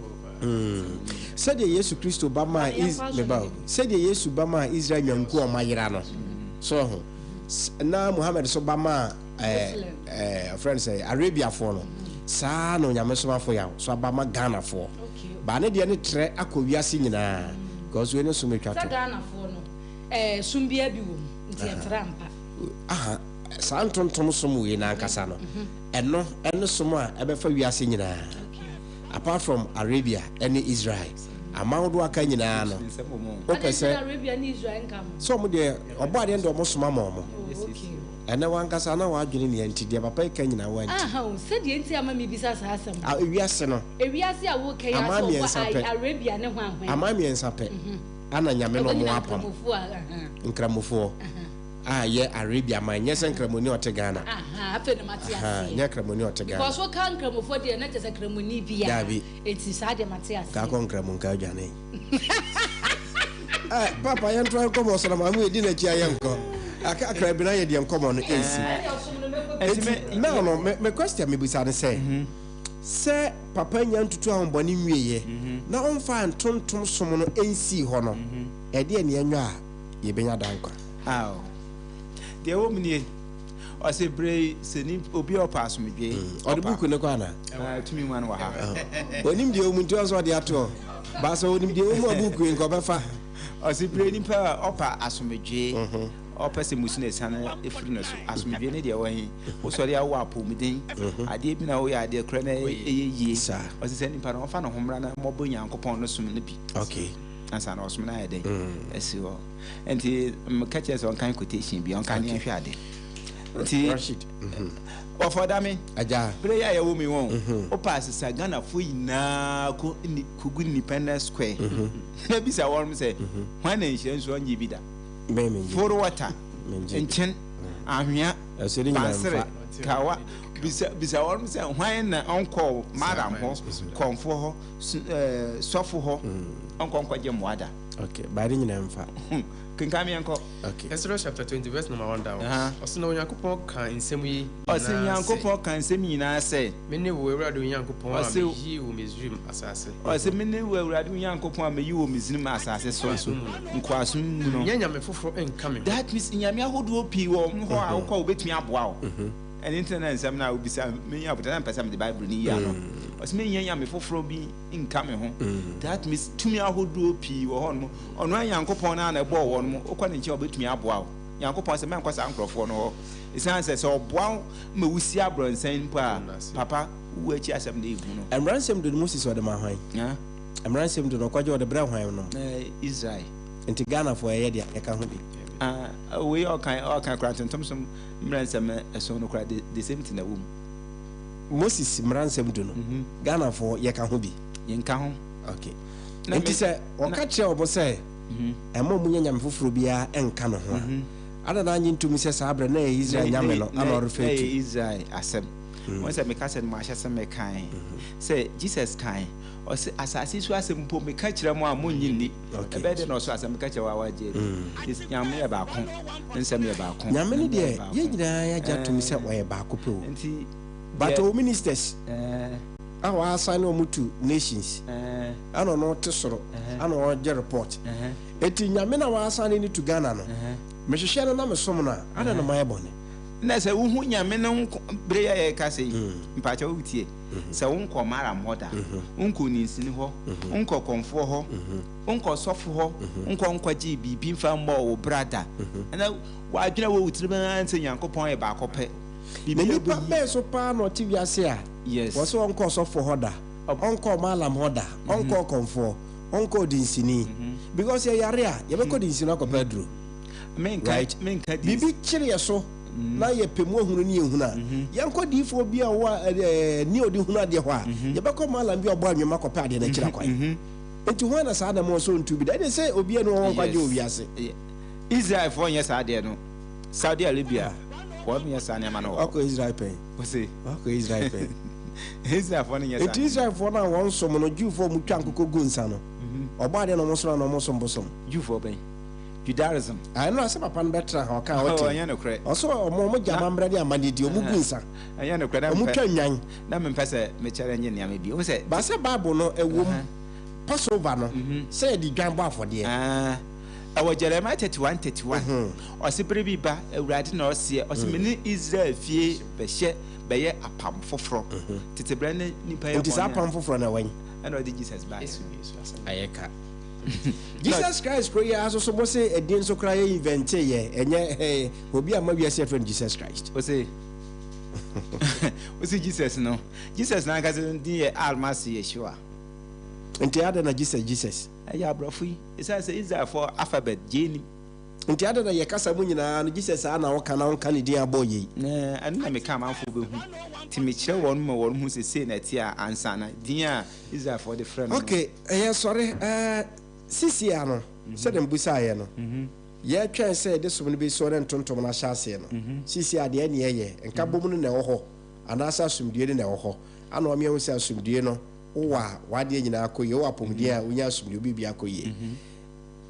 Sɛdeɛ Yesu Kristo ba maa Is meba o, sɛdeɛ Yesu ba maa Israel nnwankuo a wɔayera no, so ho, na Muhammad nso ba maa ɛɛ ɛɛ wɔfrɛ no sɛ Arabiafoɔ no, saa na Onyame somafo Yaw so aba ma Ghanafoɔ. Baa ne deɛ no trɛ akɔ wiase nyinaa because wei ne som etwa Sɛ to. Ghanafoɔ no eh, som biara bi wɔ mu nti ɛtrɛ ampa. Aha, saa ntontom som wei no ankasa no, ɛno ɛne som a ɛbɛfa wiase nyinaa. Apart from Arabia ɛne Israel, aman ahodoɔ aka nyinaa no, wopɛ sɛ. Adɛn nti na Arabia ne Israel nka ho? Sɛ wɔn deɛ, ɔbɔ adeɛ no deɛ wɔn soma ma wɔn. Oh, okay. Ɛnɛ wankasa na w'adwene nea nti, deɛ papa yi ka nyinaa wanti. Aha o, sɛdeɛ nti a ama mebisa saa asɛm no. Ah, ewiase no. Ewiase a woka yi ara Aman sɛ ɔbɔ mmiɛnsa pɛ. Arabia ne hwan hwan. Aman mmiɛnsa pɛ ana Nyame ne Ɛhɔ ɔmo nyinaa apam. Nkramofoɔ a, aha. Nkramofoɔ a yɛ Arabia man, nyɛ sɛ Nkramoni a ɔte Ghana. Aha, afei na mate Aha, aseɛ. nyɛ Nkramoni a ɔte Ghana. Because woka Nkramofoɔ deɛ na kyerɛ sɛ Kramoni biara. Daabi. Enti saa deɛ mate aseɛ. Ka kɔ Nkramo nka adwane. Eh, Papa yɛntoa nkɔmmɔ so na maame wei di n'akyi a yɛnkɔ. Aka akra bi na yɛ deɛ nkɔmmɔ no ɛnsi. Enti now no, me, me question mebisa ne sɛ, sɛ papa nya ntutu ahombɔne nwieɛ na ɔmfaa ntontom som no nsii hɔ no, ɛdeɛ ne ɛnyɔ a yɛbɛnya daa nkwa? Ao, deɛ ɛwɔ mu nie, ɔse berɛ yi sɛ ni obi a ɔpɛ asomdwoe. Ɔde buku no kɔ anaa? Ah, tumi mu ano wɔ ha. Onim deɛ ɛwɔ mu nti ɔsɛ ɔde ato hɔ. Baasa onim deɛ ɛwɔ mu a buku yi nka ɔbɛfa. Ɔse berɛ nipa a ɔpɛ asomdwoe, ɔpɛ sɛ musu na esiane firi no so. Asomdwoe ne deɛ ɛwɔ he? Wosɔre a wowɔ apɔwmuden, adeɛ bi na woyɛ adeɛ korɛ na ɛyɛ yie. Ɔse sɛ nipa no ɔmfa ne ho mmra na mmɔbɔ Nyankopɔn no som no bi. Ansa na ɔsom no ayɛ dɛn? Asi hɔ. Nti meka kyerɛ sɛ ɔnkan quotation bi, ɔnkan ne yɛnhwɛ ade. Nti Rashid. Wɔfa ɔda me. Agya. Bere yi a yɛwɔ mu yi wɔn. Wopɛ asesa Ghanafoɔ nyinaa kɔ kɔgu Independence Square. Na bisa wɔn sɛ, hwan na nhyira nsuo ɔngye bi da? Foro water, nkyen, anhwea, bansere, kawa. Bisa bisa wɔn sɛ hwan na ɔnkɔɔ Maram hɔ, kɔmfoɔ hɔ, ɛɛ sɔfo hɔ, ɔnkɔ nkɔgye mmoa da. Okay, baade nyinaa mfa. Kenkan mi yɛnkɔ. Okay. Exodus chapter 20 verse number 1 down. Ɔse na Onyankopɔn kaa nsɛm yi Ɔse nyinaa sɛ. Nyankopɔn kaa nsɛm nyinaa sɛ. Mene wo Awurade wo Nyankopɔn a Ɔse. meyii wo Misraim asase. Ɔse mene wo Awurade wo Nyankopɔn a meyii wo Misraim asase so. Nkoasom mu no. Nkoasom mu no. Nyɛ nyame foforɔ nka me ho. That means nyame ahodoɔ pii wɔ hɔ a wokɔ a wobɛtumi aboa wo. Ɛno nti na na nsɛm no a wobisa me nya aboterɛ na mepɛ sɛ mede Bible no yi ano. Ɔse mennyɛ nyame foforɔ bi nka me ho. That means tumi ahodoɔ pii wɔ hɔ nom. Ɔno ara Nyankopɔn no ara na ɛbɔɔ wɔn. Wokɔ ne nkyɛn a ɔbɛtumi aboa wo. Nyankopɔn sɛ mɛnkɔ saa nkorɔfoɔ no hɔ. Ɛsiane sɛ sɛ ɔboa wo ma wosi abrɔnsan mpo a, papa wowu akyi asɛm na ɛhu no. Mmara nsɛm du no Moses ɔde maa hwan? Mmara nsɛm du no ɔkɔgye ɔde brɛɛ hwan nom? Israel. Nti Ghanafoɔ ɛyɛ deɛ yɛka ho bi? Wei ɔka ɔka koraa ntontom so mmara nsɛm ɛso no koraa the same thing na ɛwɔ mu. Moses mmara nsɛm du no Ghanafoɔ yɛka ho bi? Yɛnka ho. Okay. Nti sɛ ɔka kyerɛ wɔn sɛ ɛmma wɔn nyɛ nyame foforɔ biara nka ne ho a, adɛn na annye ntom sɛ saa berɛ no na ɛyɛ Israel nyame no na ɔrefa Na atu? ɛyɛ Israel asɛm. Wohu sɛ meka sɛ no mahyɛ sɛ mekae sɛ Jesus kae, ɔse asase so asɛm mpo meka kyerɛ mo a monnye nni. Ɛbɛyɛ dɛn na ɔsoro asɛm meka kyerɛ wo a woagye adi? Nti Nyame yɛ baako, ne nsɛm yɛ baako, Nyame ne no mmara yɛ deɛ baako. yɛn nyinaa yɛagye atom sɛ ɔyɛ baako pɛ o. Nti But deɛ. ɔwɔ ministers a wɔassign wɔn to nations ɛna ɔno ɔte soro ɛna ɔgye report. Eti Nyame na wɔassign no to Ghana no, mehwehwɛ no na mesom no a, adɛn na mayɛ bɔne? Na sɛ wohu Nyame no nko, bere yi a yɛrekasa yi, mpakyɛw wotie, sɛ wonkɔ Maram hɔ da, wonkɔ oninsini hɔ, wonkɔ kɔmfoɔ hɔ, wonkɔ sɔfo hɔ, wonkɔ nkɔgyee biribi mfa mmɔɔ wo bra da, na w'adwene a ɛwɔ wo tirim ara ne sɛ Nyankopɔn yɛ baako pɛ, Na biribi a nipa wobɛyi. bɛn so paa na ɔte wiase a Yes. wɔse ɔnkɔɔ sɔfoɔ hɔ da, ɔnkɔɔ Mallam hɔ da, ɔnkɔɔ kɔmfoɔ, ɔnkɔɔ dinsini? Because yɛyare a, yɛbɛkɔ dinsini akɔpɛ aduro. Menka, Right? menka dins. Biribi kyere yɛ so na yɛpɛ mu ahunu ne yɛhunu a, yɛnkɔ diifoɔ bi a ɔwɔ ɛɛ ne ɔde hunu adeɛ hɔ a, yɛbɛkɔ Mallam bi a ɔbɔ anwemma kɔpɛ adeɛ no akyiri akwan. Nti hwan na saa na ɛma ɔsɛ ɔntu bi da? Ɛne sɛ obiara ni hɔ nkwagye wɔ Yes. wiase. Israelfoɔ nyɛ saa adeɛ no. Saudi Arabia wɔn nyɛ saa nneɛma no wɔ hɔ. Wakɔ Israel pɛn. Ose. Wakɔ Israel pɛn. Israelfoɔ no nyɛ saa. Nti Israelfoɔ no a wɔn som no, Jewfoɔ a wɔtwa nkokɔ gu nsa no, ɔbɔ adeɛ na wɔn som na wɔn som bosom. Jewfoɔ bɛn? Judaism. Ɛno a sɛ papa no bɛtena ha ɔka a ɔte. Ɛnyɛ nokorɛ. Ɔsɛ wɔn wɔn gya amammerɛ ne amanneɛ di, wɔn gu nsa. Ɛnyɛ nokorɛ na Wɔn twa nnwan. Na mempɛ sɛ me challenge nneɛma bi. Wohu sɛ. Ba sɛ Bible no ɛwom Passover no sɛ yɛde dwan bɔ afɔdeɛ. Ɛwɔ Jeremiah 31, 31, ɔse bere bi ba, Awurade na ɔseɛ, ɔse me ne Israel fie bɛhyɛ, bɛyɛ apam foforɔ. Tete berɛ no nnipa yɛ Nti saa bɔne a, apam foforɔ no ɛwɛn? Ɛna ɔde Jesus baeɛ. Ayɛ ka. Jesus Christ koro yi ara nso so mo se ɛdin nso koraa yɛ invente yɛ, ɛnyɛ eh, obi amma wiase yɛfrɛ no Jesus Christ. Ose, ose Jesus no, Jesus no ankasa no din yɛ Al-Masih Yeshua. Nti adɛn na Jesus Jesus? Ɛyɛ aborɔfo yi. Esiane sɛ Israelfoɔ alphabet gye nnim. Nti adɛn na yɛ kasa mu nyinaa no gyesɛ saa na woka na wonka ne din abɔ yei? Na ɛno na meka amanfoɔ bɛhu. Nti mekyerɛ wɔn ma wɔn hu sɛ sei na ɛteɛ a ansa na din a Israelfoɔ de frɛ no no. Ok, yɛ sɔre eh, sisi ara no sɛdeɛ mebusaeɛ no, yɛtwɛn sɛ yɛde som no bɛsi hɔ na ntontom no ahyɛ aseɛ no, sisi ara deɛ ɛne ɛyɛ, nkabom no na ɛwɔ hɔ anaasɛ asomdue no na ɛwɔ hɔ? Ana wama yɛahu sɛ asomdue no Wowɔ a, w'adeɛ nyinaa kɔ yie. Wowɔ apɔmuden a, wonya asomdwoeɛ, wo biribiara kɔ yie.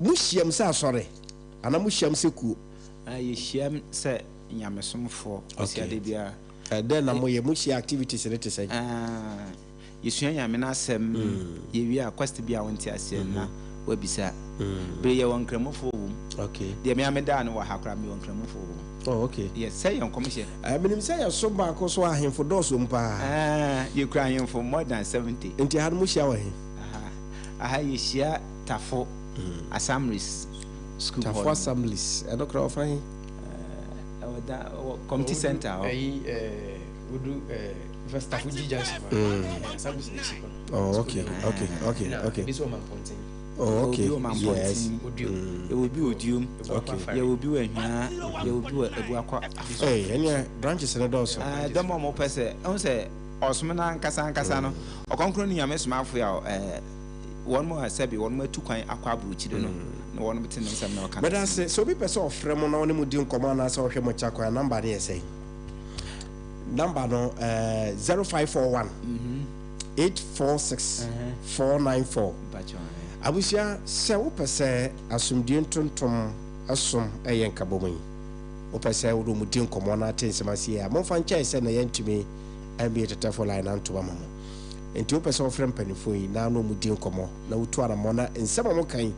Mohyiam sɛ asɔre anaa mohyiam sɛ kuo? Yɛhyiam sɛ nyamesomfoɔ Kwasiada biara. Dɛn na moyɛ? Mohyia activities no te sɛn? Yɛsua Nyame no asɛm, yɛwie a question bi a wonte aseɛ no na woabisa. Bere yɛwɔ Nkramofoɔ wɔ mu. Deɛ me ara medaa no wɔ ha koraa mewɔ Nkramofoɔ wɔ mu. Oh, okay. Yes, sɛ yɛ nkɔmhyɛ. Eh, menim sɛ yɛsom baako so a ahemfo dɔɔso wom paa. Eh, yɛkura ahemfo more than 70. Nti ha no mohyia wɔ he? Aha, aha yɛhyia Tafo Assemblies School hɔ Tafo nom. Assemblies, ɛno koraa ɔfa he? Eh, ɛwɔ da, ɛwɔ Community Center hɔ. Ɛyi, eh, wodu, eh, first Tafo G Junction hɔ. Assemblies n'akyi hɔ. Oh, okay, okay, okay, okay. Ebi nso wɔ Mampɔnten. Oh, okay. Yɛwɔ bi wɔ Mampɔnten, yɛwɔ bi wɔ Duom, yɛwɔ bi wɔ Ahiaa, yɛwɔ bi wɔ Abuakwa. Hey, ɛnneɛ branches no dɔɔso. Eh, dɔm a wɔpɛ sɛ, ɛho sɛ ɔsom no ankasa ankasa no, Ɔkronkron ne Nyame somafo a eh, wɔn a sɛbi wɔn atu kwan akɔ aburokyire no, na wɔn te ne nsɛm na wɔka Meda ase. Sɛ obi pɛ sɛ ɔfrɛ mo na ɔne mo di nkɔmmɔ anaasɛ ɔhwɛ mo kya kwan a, number no yɛ sɛn? Number no 0541 846 494. Abusua, sɛ wopɛ sɛ asomdwie ntontom som yɛ nkabom yi, wopɛ sɛ wode wɔn di nkɔmmɔ na ate nsɛm ase yie a, momfa nkyɛe sɛ na yɛntumi ammue tetefo line no antom ama mo. Enti wopɛ sɛ wofrɛ mpanimfoɔ yi na ne wɔn di nkɔmmɔ na wotu anammɔn na nsɛm a wɔka yi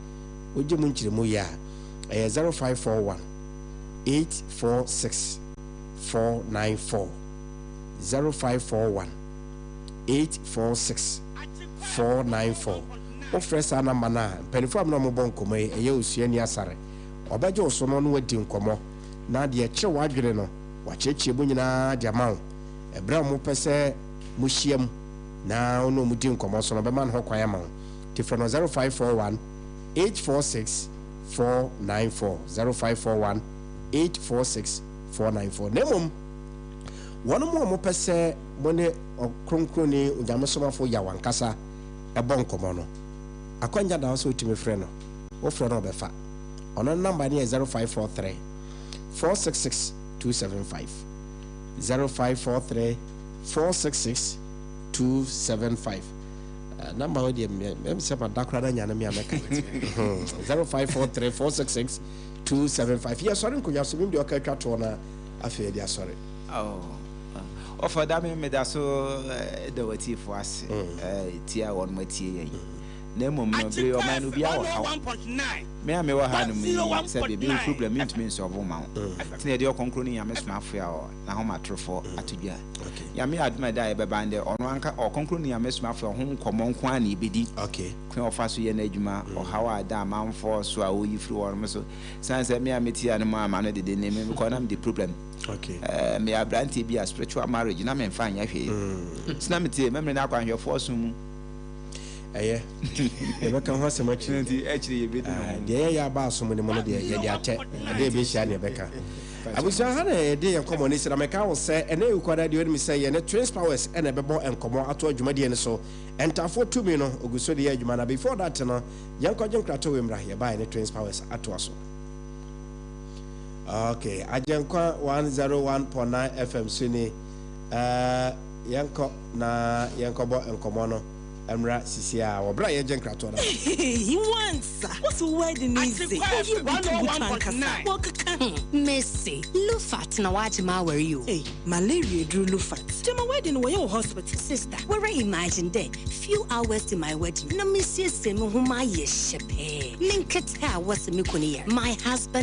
wogye mu nkyerɛmu yie a, ɛyɛ 0541 846 494. 0541 846 494. Wofrɛ saa namba no a, mpanimfoɔ a me ne wɔn bɔ nkɔmmɔ yi, ɛyɛ Osuani Asare. Ɔbɛgye wo so na ɔne wo adi nkɔmmɔ, na deɛ ɛkyere w'adwene no, wakyerɛkyerɛ mu nyinaa de ama wo. Ɛberɛ a wɔpɛ sɛ mohyiam na wo ne wɔn di nkɔmmɔ nso no, ɔbɛma no ho kwan ama wo. Nti frɛ no 0541 846 494, 0541 846 494. Na mmom, wɔn a wɔpɛ sɛ mo ne Ɔkronkronni Onyamesomafo Yaw ankasa bɔ nkɔmmɔ no, akwanya da hɔ sɛ wotumi frɛ no. Wofrɛ no a ɔbɛfa. Ɔno ne namba no yɛ 0543 466 275. 0543 466 275. Namba wei deɛ mɛm sɛ mada koraa na nya no me a mɛka. 0543 466 275. Yɛsɔre nkonnwa so, mim deɛ ɔka atwa toɔ na afei yɛde asɔre. Oh, ɔfɔ da me meda so da w'atiefo ase tie a wɔn atie yɛn. Na mmom no, bere ɔman no obiara wɔ haw. Me a mewɔ ha nom yi, sɛ biribi wo problem mentumi nsɔlvo mma wo. Nti na yɛde Ɔkronkronni Nyame Somafo a n'ahomatorofo ato dwa. Nyame adom a ɛda a yɛbɛba no dɛ, ɔno anka Ɔkronkronni Nyame Somafo a ho nkɔmmɔ nko ara na yɛbɛdi. Kwan a ɔfa so yɛ n'adwuma, ɔhaw a ɛda amanfoɔ so a ɔyi firi wɔnom so. Sane sɛ me a mete ha no mu a m'ano dede ne me mekɔ na mede problem. Meyɛ abranteɛ bi a spiritual marriage na memfa nyɛ hwee. Sɛ na mete Memene akwanhwɛfoɔ som mu. Ɛyɛ. Yɛbɛka ho asɛm akyiri. Nti akyiri yɛbɛdi ne ho. Deɛ yɛyɛ aba asom no mu no deɛ yɛde akyɛ. Ɛdeɛ yɛbɛhyia ne yɛbɛka. Abusua ha na yɛde yɛn nkɔmmɔ no si na meka wo sɛ ɛnɛ Wukuada deɛ wonim sɛ yɛne Twins Powers na ɛbɛbɔ nkɔmmɔ ato adwumadie no so. Ntafoɔ tumi no ɔgu so de yɛ adwuma na before that no yɛnkɔgye nkratoɔ wei mmra yɛba yɛne Twins Powers atoa so. Okay, Agyenkwa 101.9 FM so ni. Uh, yɛnkɔ na yɛnkɔbɔ nkɔmmɔ no mmra sisi a wɔ berɛ a yɛregye nkratoɔ no aba. Eii wansa wo se wo wedding yi dze ɔyɛ butubutu ankasa wɔkeka ho. Mese Lufat na wagye m'awar yi o. Ei malaria eduru Lufat. Gyama wedding no wɔyɛ wɔ hospital. Sister, woara imagine dɛ few hours to my wedding na mesiesie mo ho mayɛ hyɛpɛɛ, me nketse a wɔse me kun yar, my husband.